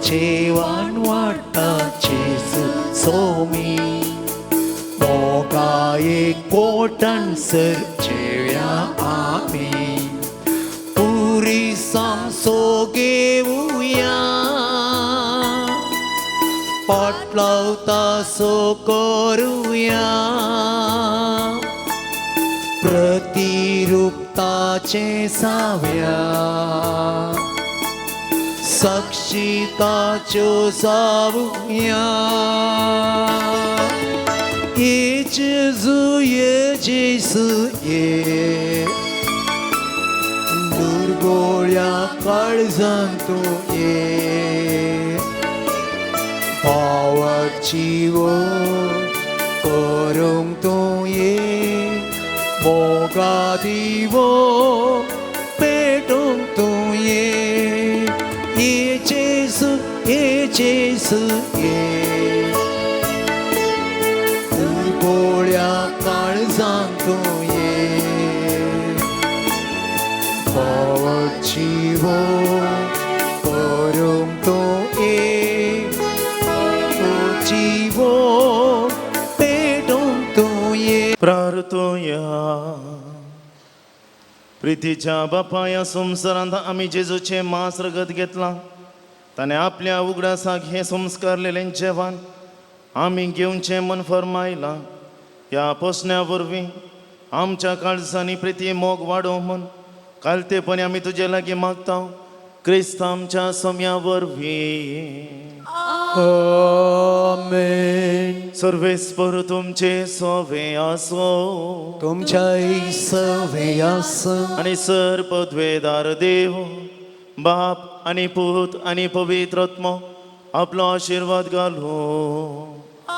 जेवान वाडटा जेजू सोमी मोगा एकवटान सर जेवया आमी पुरी सामसो घेवया पाटलावता सो करुया प्रतिरूपताचें सावया साक्षिताच्यो जावया. ये जेजू ये जेजू ये दुर्बोळ्या काळजांत तूं ये भावाची वट करूंक तूं ये मोगा दिवो पेटूंक तूं ये. ये जेजू ये जेजू ये दुर्बोळ्या काळजांत तूं ये भावाची जिवो करूंक तूं ये, जिवो पेटोवंक तूं ये. प्रार्थुया. प्रितीच्या बापा, ह्या संवसारांत आमी जेजूचें मांस रगत घेतलां. ताणें आपल्या उगडासाक हें संस्कारलेलें जेवण आमी घेवचें म्हण फर्मायलां. ह्या पोसण्या वरवीं आमच्या काळजांनी प्रिती मोग वाडोवं म्हण कालतेपणी आमी तुजे लागीं मागता, क्रिस्त आमच्या सम्या वरवीं. आमेन. सर्वेस्पर तुमचे सोवे आसो. तुमच्याय सवे आसूं. आणि सर पदवेदार देव बाप आणि पूत आणि पवित्र आत्मो आपलो आशीर्वाद घालू.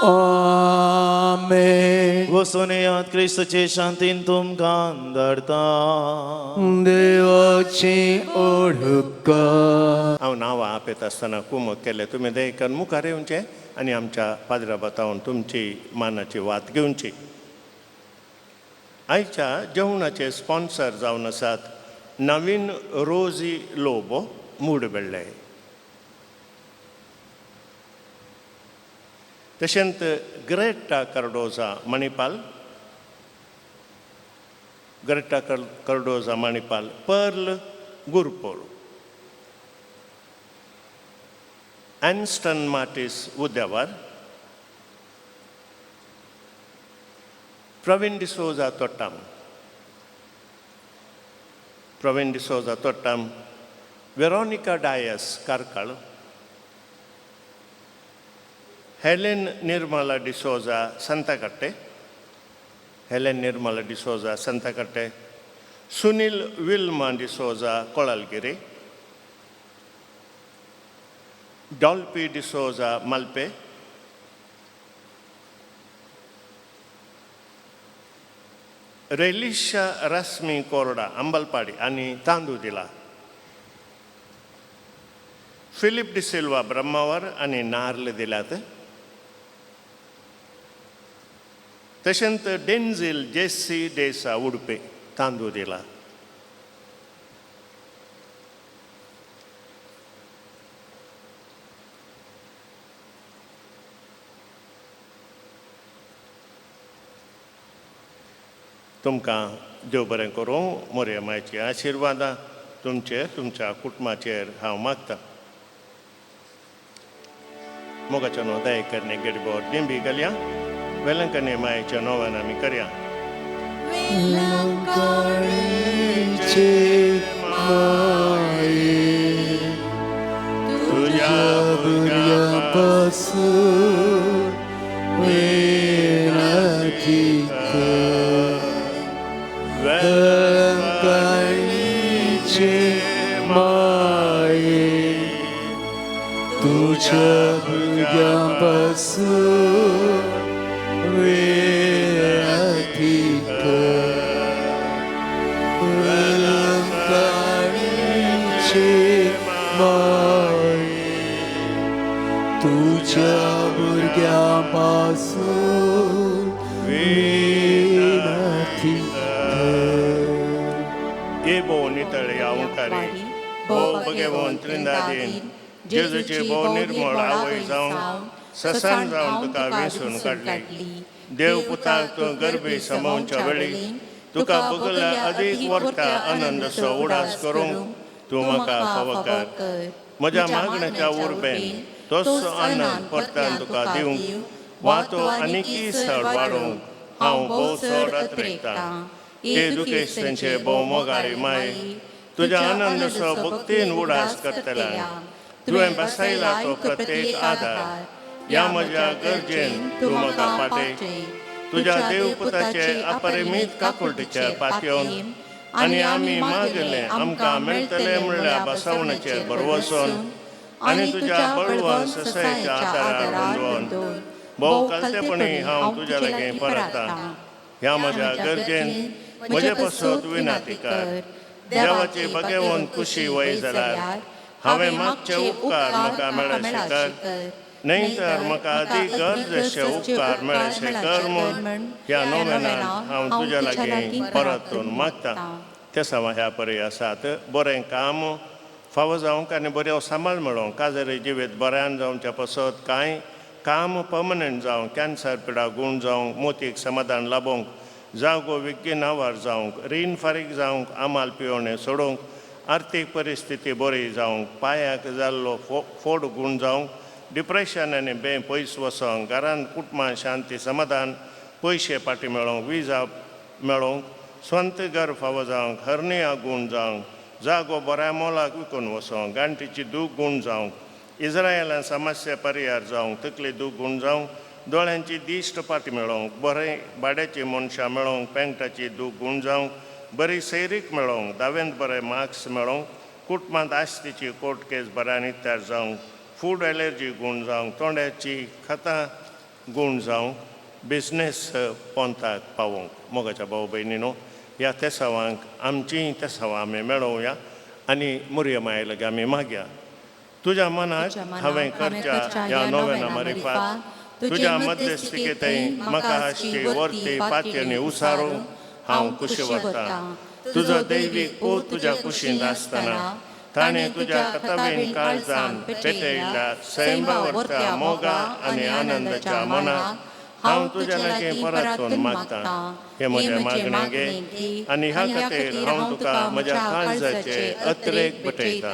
आमेन. वचून येयात, क्रिस्तचे शांतीन तुमकां धाडता. देवाची ओळख. हांव नांवां आपयता आसतना कुमक केलें तुमी दयेकन मुखार येवचें आनी आमच्या पाद्रा बतावन तुमची मानाची वात घेवची. आयच्या जेवणाचे स्पॉन्सर जावन आसात नवीन रोजी लोबो, मूडबेल्ले, तशेंच Greta Cardoza, Manipal, Greta Cardoza, Manipal, Pearl Gurpur, Anston Martis, Udyavar, Praveen D'Souza, Thottam, Praveen D'Souza, Thottam, Veronica Dias, Karkala, Helen Nirmala D'Souza, Santhekatte, Helen Nirmala D'Souza, Santhekatte, Sunil Wilma D'Souza, Kolalgiri, Dolpy D'Souza, Malpe, Relisha Rashmi Korda, Ambalpadi आनी तांदूळ दिला, फिलीप डिसिल्वा, ब्रह्मावर आनी नार्ल दिल्यात, तशेंच डेन्झील जेसी डेसा, उडपे, तांदूळ दिला. तुमकां देव बरें करूं. मोरया मायची आशिर्वादां तुमचेर, तुमच्या कुटुंबाचेर हांव मागतां. मोगाच्या न्हू दया करणे गेडबोर दिंबी घालया. वेलंकनी मायेच्या नोव्यान आमी करया. वेलंकणीचे माये, तुज्या भुरग्यां पासून विनती कर. वेलंकणीचे माये, तुझ्या भुरग्यां पासून विनती कर. वेलंकणीचे माये, तुझ्या भुरग्यां पासून विनती कर. ये भोव नितळ ओंकारी, भोव भगेवन त्रिंदादीन जेजूची भोव निर्मळ आवय जावन ससान जावन तुका वेंचून काडली. देव पुताक तूं गर्भी समोवच्या वेळी तुका बगल्या अदीक वर्ता आनंदसो उडास करूंक तूं म्हाका फावो कर. म्हज्या मागण्याच्या उर्बेन तोच आनंद परतान तुका दिवंक वा तो आनीकय चड वाडोवंक हांव भोव चड अत्रेकतां. ते दुखेस्तांचे भोव मोगाळी माय, तुज्या आनंदसो भक्तीन उडास करतल्या तुवें बसयला तो प्रत्येक आदार ह्या म्हज्या गरजेन तूं म्हाका पाटय. तुज्या देवपुताचे अपरिमीत काकुळटीचेर पातयेवन आनी आमी मागले आमकां मेळटले म्हणल्यार बसवण्याचेर भरवसून आनी तुज्या बळवंत ससायेच्या आदारार गुंदवून भोव कलतेपणी हांव तुज्या लागीं परता. ह्या म्हज्या गरजेन म्हजे पासत विनाती कर. देवाची बगेवन खुशी वय जाल्यार हांवें मागचे उपकार म्हाका मेळशे कर, न्हय तर म्हाका अदीक गरजेचे उपकार मेळशे कर म्हूण ह्या नोवेनान हांव तुज्या लागीं परतून मागता. तेसांवां ह्या परी आसात. बरें काम फावो जावंक आनी बऱ्यो सांबाळ मेळोवंक, काजारी जिवीत बऱ्यान जावच्या पासत, कांय काम पर्मनंट जावंक, कॅन्सर पिडा गूण जावंक, मोतीक समाधान लाबोवंक, जागो विज्ञ नांवार जावंक, रीण फारीक जावंक, आमाल पिवणें सोडोवंक, आर्थीक परिस्थिती बरी जावंक, पांयाक जाल्लो फोड गूण जावंक, डिप्रेशन आनी बें पयस वचोंक, घरांत कुटुंबान शांती समाधान, पयशे फाटी मेळोवंक, विजा मेळोवंक, स्वंत घर फावो जावंक, हरनिया गूण जावंक, जागो बऱ्या मोलाक विकून वचोंक, गांठीची दूख गूण जावंक, इस्रायलान समस्या परिहार जावंक, तकली दूख गूण जावंक, दोळ्यांची दिश्ट फाटी मेळोवंक, बरें भाड्याची मनशां मेळोवंक, पेंटाची दूख गूण जावंक, बरी सैरीक मेळोवंक, धावेंत बरे मार्क्स मेळोवंक, कुटुंबांत आस्तीची कोर्ट केस बऱ्यान तयार जावंक, फूड एलर्जी गूण जावंक, तोंडाची खतां गूण जावंक, बिजनेस पोंताक पावोवंक. मोगाच्या भाव भयणीनो, ह्या तेसावांक आमचीं तेसावां आमी मेळोवया आनी मुरया माये लागीं आमी मागया. तुज्या मनाक हांवें करच्या ह्या नोवेना मारिफात तुज्या मध्यस्थिकेंतय म्हाका आसची वर्ती पातयेनी उसारूंक हांव कुशी वता. तुजो दैवीक पूत तुज्या कुशींत आसतना ताणें तुज्या कथावीन काळजान पेटयल्ल्या सैमा वरत्या मोगा आनी आनंदाच्या मनाक हांव तुज्या लागीं परतून मागता. हें म्हजें मागणें घे आनी ह्या खातीर हांव तुका म्हज्या काळजाचे अत्रेक भेटयता.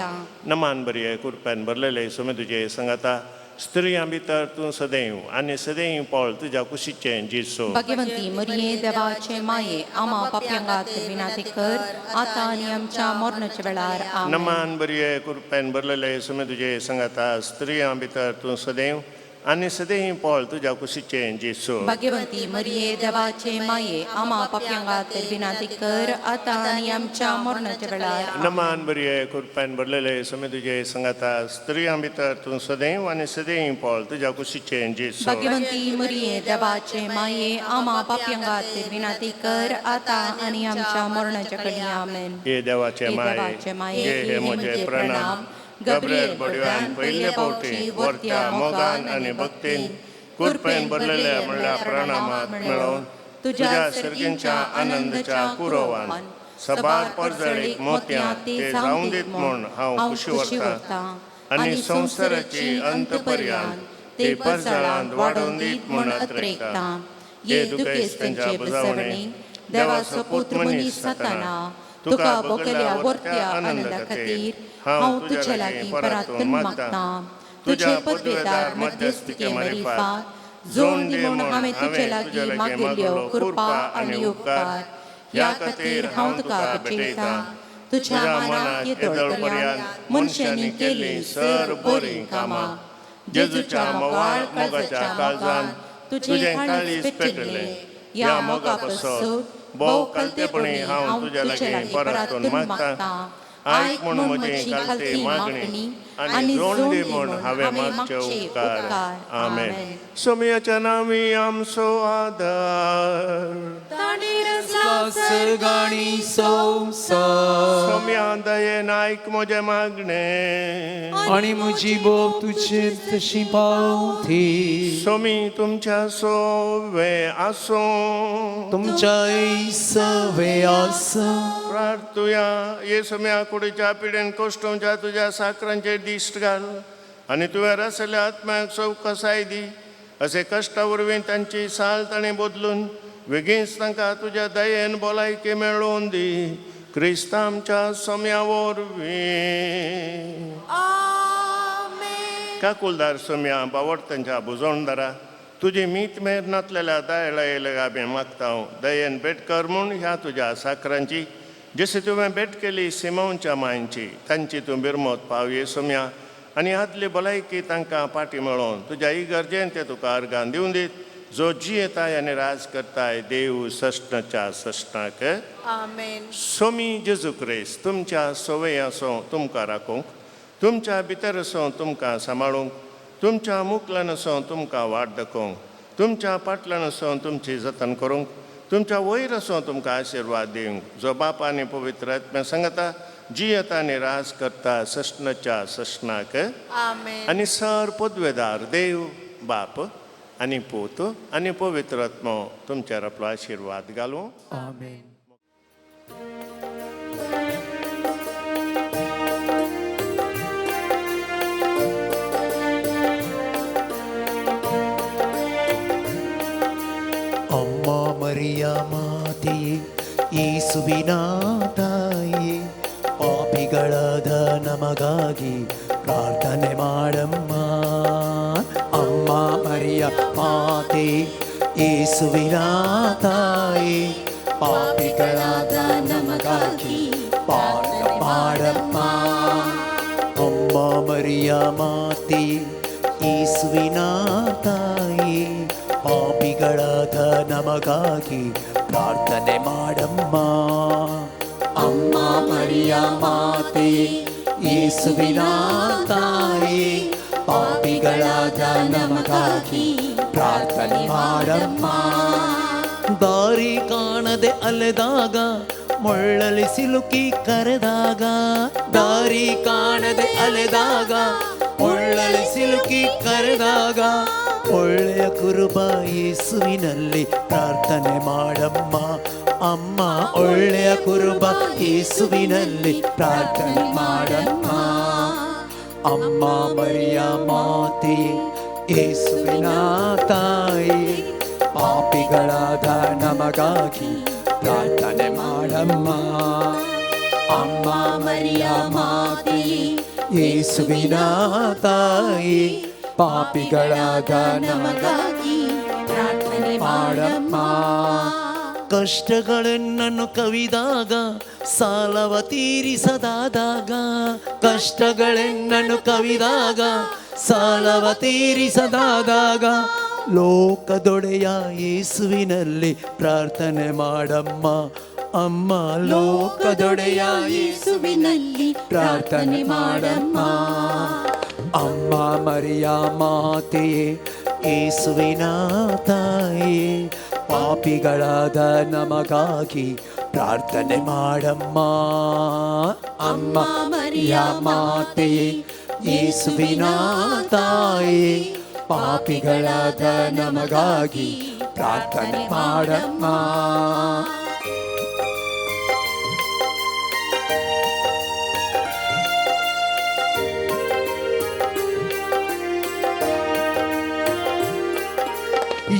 नमान बरी कुरप्यान भरलेले सुमे तुजे सांगाता, स्त्रियां भितर तूं सदैव आनी सदैव पळ तुज्या कुशीचें जेजू. भाग्यवंती मरिये, देवाचे माये, आमा पापयांक खातीर विनंती कर, आतां आनी आमच्या मरणाच्या वेळार. आमेन. नमान बरी कुरप्यान भरलेले सुमे तुजे सांगाता, स्त्रियां भितर तूं सदैव आनी सदैव पळ तुज्या कुशीचें जेजू. भाग्यवंती मरिये, देवाचे माये, आमा पापयांक खातीर विनंती कर, आतां आनी आमच्या मरणाच्या वेळार. नमान बरी कुरप्यान भरलेले सुमे तुजे सांगाता, स्त्रियां भितर तूं सदैव आनी सदैव पळ तुज्या कुशीचें जेजू. भाग्यवंती मरिये, देवाचे माये, आमा पापयांक खातीर विनंती कर, आतां आनी आमच्या मरणाच्या वेळार. आमेन. हे देवाचे माये, घे हे म्हजे प्रणाम. गब्रियल बडव्यान पयले फावटी वरत्या मोगान आनी भक्तीन कुरपेन भरलेल्या म्हणल्या प्रणामात मेळोवन तुज्या सर्गींच्या आनंदाच्या कुरोवान सबार परजळीक मोतयां ते जावं दीत म्हूण हांव खुशी वरता आनी संवसाराची अंत पर्यंत ते परजळांत वाडोवन दीत म्हूण अत्रेकता. हे दुखेस्तांच्या बुजावणे देवाचो पूत मनीस जाताना तुका भोगल्या वर्त्या आनंदा खातीर हांव तुजे लागीं परातून मागता. तुजे पदवेदार मध्यस्थिके मारिफात जोड दी म्हूण हांवें तुजे लागीं मागिल्ल्यो कृपा आनी उपकार. ह्या खातीर हांव तुका भेटयतां. तुज्या मनाक येदोळ पर्यंत मनशांनी केल्लीं सर बरीं कामां, जेजूच्या मोवाळ मोगाच्या काळजान तुजें काळीज पेटलें. ह्या मोगा पासत भोव कलतेपणी हांव तुज्या लागीं परतून मागता. आयक म्हूण म्हजी खालती मागणी आनी जोड दी म्हूण हांवें मागचे उपकार. आमेन. सोमयाच्या नांवी आमचो आदार. सर्गाणी संवसार. सोम्या दयेन आयक म्हजें मागणें आणि म्हजी बोब तुजेर तशी पावती. सोमी तुमच्या सोवे आसूं. तुमच्या सवे आसा. प्रार्थुया. ये सोम्या कुडीच्या पिडेन कोश्टोवच्या तुज्या साकरांचेर दिश्ट घाल आनी तुवें रसल्या आत्म्याक चवकसाय दी. अशे कश्टा वरवीं तांची साल ताणें बदलून वेगींच तांकां तुज्या दयेन भलायकी मेळोवन दी. क्रिस्तांव आमच्या सोम्या वरवीं. काकुलदार सोम्या, बावडतांच्या बुजवणदारा, तुजी मीत मेर नातलेल्या दयाला येयल्या आमी मागता. दयेन भेट कर म्हूण ह्या तुज्या साकरांची, जशी तुवें भेट केली सिमोनच्या मांयची, तांची तूं बिरमत पावये सोम्या आनी आदली भलायकी तांकां पाटी मेळोवन तुज्या इगर्जेन ते तुका अर्गान दिवन दीत, जो जियेताय आनी राज करताय देव सश्णाच्या सश्णाक. सोमी जेजू क्रिस्त तुमच्या सवय आसो तुमकां राखूंक, तुमच्या भितर आसो तुमकां सांबाळूंक, तुमच्या मुखल्यान आसो तुमकां वाट दाखोवंक, तुमच्या पाटल्यान आसो तुमची जतन करूंक, तुमच्या वयर आसो तुमकां आशिर्वाद दिवंक, जो बाप आनी पवित्र आत्म्या सांगता जियेता आनी राज करता सश्णाच्या सश्णाक. आनी सर पदवेदार देव बाप आनी पूत आनी पवित्र आत्मो तुमचेर आपलो आशिर्वाद घालूं. आमेन. ಮರಿಯ ಮಾತೆಯೇ, ಯೇಸುವಿನ ತಾಯಿಯೇ, ಪಾಪಿಗಳಾದ ನಮಗಾಗಿ ಪ್ರಾರ್ಥನೆ ಮಾಡಮ್ಮ. ಅಮ್ಮ ಮರಿಯ ಮಾತೆ, ಯೇಸುವಿನ ತಾಯಿ, ಪಾಪಿಗಳಾದ ನಮಗಾಗಿ ಪ್ರಾರ್ಥನೆ ಮಾಡಮ್ಮ. ಅಮ್ಮ ಮರಿಯ ಮಾತೆ, ಯೇಸುವಿನ ತಾಯಿ, ಪಾಪಿಗಳಾದ ನಮಗಾಗಿ ಪ್ರಾರ್ಥನೆ ಮಾಡಮ್ಮ. ಅಮ್ಮ ಮರಿಯ ಮಾತೆ, ಯೇಸುವಿನ ತಾಯಿ, ಪಾಪಿಗಳಾದ ನಮಗಾಗಿ ಪ್ರಾರ್ಥನೆ ಮಾಡಮ್ಮ. ದಾರಿ ಕಾಣದೆ ಅಲೆದಾಗ, ಮುಳ್ಳಲಿ ಸಿಲುಕಿ ಕರೆದಾಗ, ದಾರಿ ಕಾಣದೆ ಅಲೆದಾಗ, ಮುಳ್ಳಲಿ ಸಿಲುಕಿ ಕರೆದಾಗ, ಒಳ್ಳೆಯ ಕುರುಬ ಯೇಸುವಿನಲ್ಲಿ ಪ್ರಾರ್ಥನೆ ಮಾಡಮ್ಮ. ಅಮ್ಮ ಒಳ್ಳೆಯ ಕುರುಬ ಯೇಸುವಿನಲ್ಲಿ ಪ್ರಾರ್ಥನೆ ಮಾಡಮ್ಮ. ಅಮ್ಮ ಮರಿಯ ಮಾತೆ, ಯೇಸುವಿನ ತಾಯಿ, ಪಾಪಿಗಳಾದ ನಮಗಾಗಿ ಪ್ರಾರ್ಥನೆ ಮಾಡಮ್ಮ. ಅಮ್ಮ ಮರಿಯ ಮಾತೆ, ಯೇಸುವಿನ ತಾಯಿ, ಪಾಪಿಗಳಾದ ನಮಗಾಗಿ ಪ್ರಾರ್ಥನೆ ಮಾಡಮ್ಮ. ಕಷ್ಟಗಳೆನ್ನನ್ನು ಕವಿದಾಗ, ಸಾಲವ ತೀರಿಸದಾದಾಗ, ಕಷ್ಟಗಳೆನ್ನನ್ನು ಕವಿದಾಗ, ಸಾಲವ ತೀರಿಸದಾದಾಗ, ಲೋಕದೊಡೆಯ ಯೇಸುವಿನಲ್ಲಿ ಪ್ರಾರ್ಥನೆ ಮಾಡಮ್ಮ. ಅಮ್ಮ ಲೋಕದೊಡೆಯ ಯೇಸುವಿನಲ್ಲಿ ಪ್ರಾರ್ಥನೆ ಮಾಡಮ್ಮ. ಅಮ್ಮ ಮರಿಯ ಮಾತೆಯೇ, ಯೇಸುವಿನ ತಾಯಿ, ಪಾಪಿಗಳಾದ ನಮಗಾಗಿ ಪ್ರಾರ್ಥನೆ ಮಾಡಮ್ಮ. ಅಮ್ಮ ಮರಿಯ ಮಾತೆಯೇ, ಯೇಸುವಿನ ತಾಯಿ, ಪಾಪಿಗಳಾದ ನಮಗಾಗಿ ಪ್ರಾರ್ಥನೆ ಮಾಡಮ್ಮ.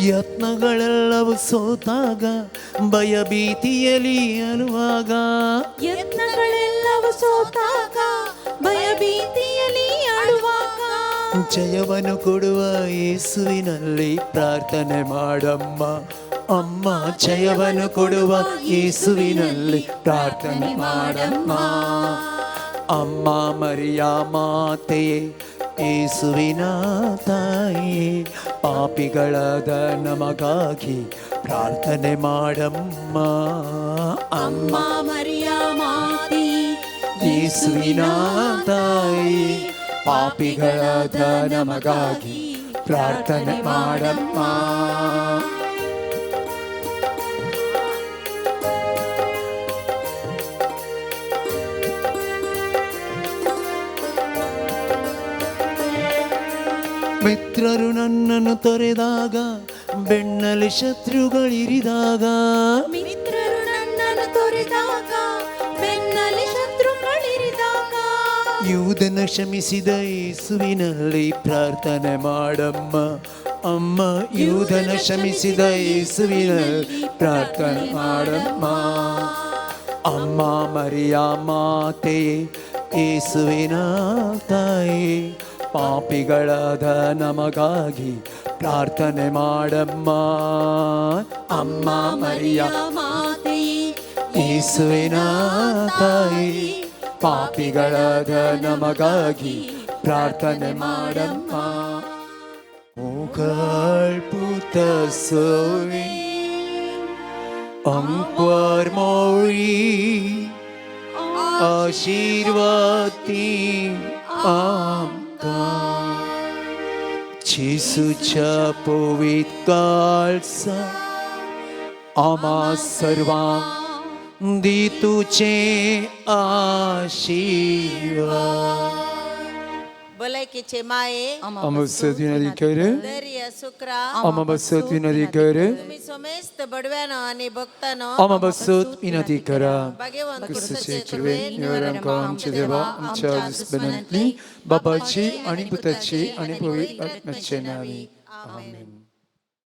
ಯತ್ನಗಳೆಲ್ಲವೂ ಸೋತಾಗ, ಭಯ ಭೀತಿಯಲ್ಲಿ ಅಳುವಾಗ, ಯತ್ನಗಳೆಲ್ಲವೂ ಸೋತಾಗ, ಭಯ ಭೀತಿಯಲ್ಲಿ ಅಳುವಾಗ, ಜಯವನ್ನು ಕೊಡುವ ಯೇಸುವಿನಲ್ಲಿ ಪ್ರಾರ್ಥನೆ ಮಾಡಮ್ಮ. ಅಮ್ಮ ಜಯವನ್ನು ಕೊಡುವ ಯೇಸುವಿನಲ್ಲಿ ಪ್ರಾರ್ಥನೆ ಮಾಡಮ್ಮ. ಅಮ್ಮ ಮರಿಯ ಮಾತೆಯೇ, ಯೇಸುವಿನ ತಾಯಿ, ಪಾಪಿಗಳಾದ ನಮಗಾಗಿ ಪ್ರಾರ್ಥನೆ ಮಾಡಮ್ಮ. ಅಮ್ಮ ಮರಿಯ ಮಾತೆಯೇ, ಯೇಸುವಿನ ತಾಯಿ, ಪಾಪಿಗಳಾದ ನಮಗಾಗಿ ಪ್ರಾರ್ಥನೆ ಮಾಡಮ್ಮ. ಮಿತ್ರರು ನನ್ನನ್ನು ತೊರೆದಾಗ, ಬೆನ್ನಲ್ಲಿ ಶತ್ರುಗಳಿರಿದಾಗ, ಮಿತ್ರರು ನನ್ನನ್ನು ತೊರೆದಾಗ, ಬೆನ್ನಲ್ಲಿ ಶತ್ರುಗಳಿರಿದಾಗ, ಯೂದನ ಕ್ಷಮಿಸಿದ ಯೇಸುವಿನಲ್ಲಿ ಪ್ರಾರ್ಥನೆ ಮಾಡಮ್ಮ. ಅಮ್ಮ ಯೂದನ ಕ್ಷಮಿಸಿದ ಯೇಸುವಿನಲ್ಲಿ ಪ್ರಾರ್ಥನೆ ಮಾಡಮ್ಮ. ಅಮ್ಮ ಮರಿಯ ಮಾತೆಯೇ, ಯೇಸುವಿನ ತಾಯಿ, ಪಾಪಿಗಳಾದ ನಮಗಾಗಿ ಪ್ರಾರ್ಥನೆ ಮಾಡಮ್ಮ. ಅಮ್ಮ ಮರಿಯ ಮಾತೆಯೇ, ಯೇಸುವಿನ ತಾಯಿ, ಪಾಪಿಗಳಾದ ನಮಗಾಗಿ ಪ್ರಾರ್ಥನೆ ಮಾಡಮ್ಮ. ಅಂಕ್ವಾರ್ ಮೋಳಿ ಆಶೀರ್ವಾದಿ आमकां जेसूच्या पवित्र काळजा आम्हा सर्वांक दी तुझे आशीर्वाद. भलायकेचे माये, आम्हा विनंती कर, दर्या सुक्रा, आम्हा विनंती कर, तुम्ही समेस्त बडव्यानो आणि भक्तानो आम्हा विनंती करा. भाग्यवंत क्रिस्ताचे कृपेन निवारण आमच्या देवा आमच्या दुस्मनांतली बाबाची आणि पुताची आणि पवित्र आत्म्याचे नावे. आमेन.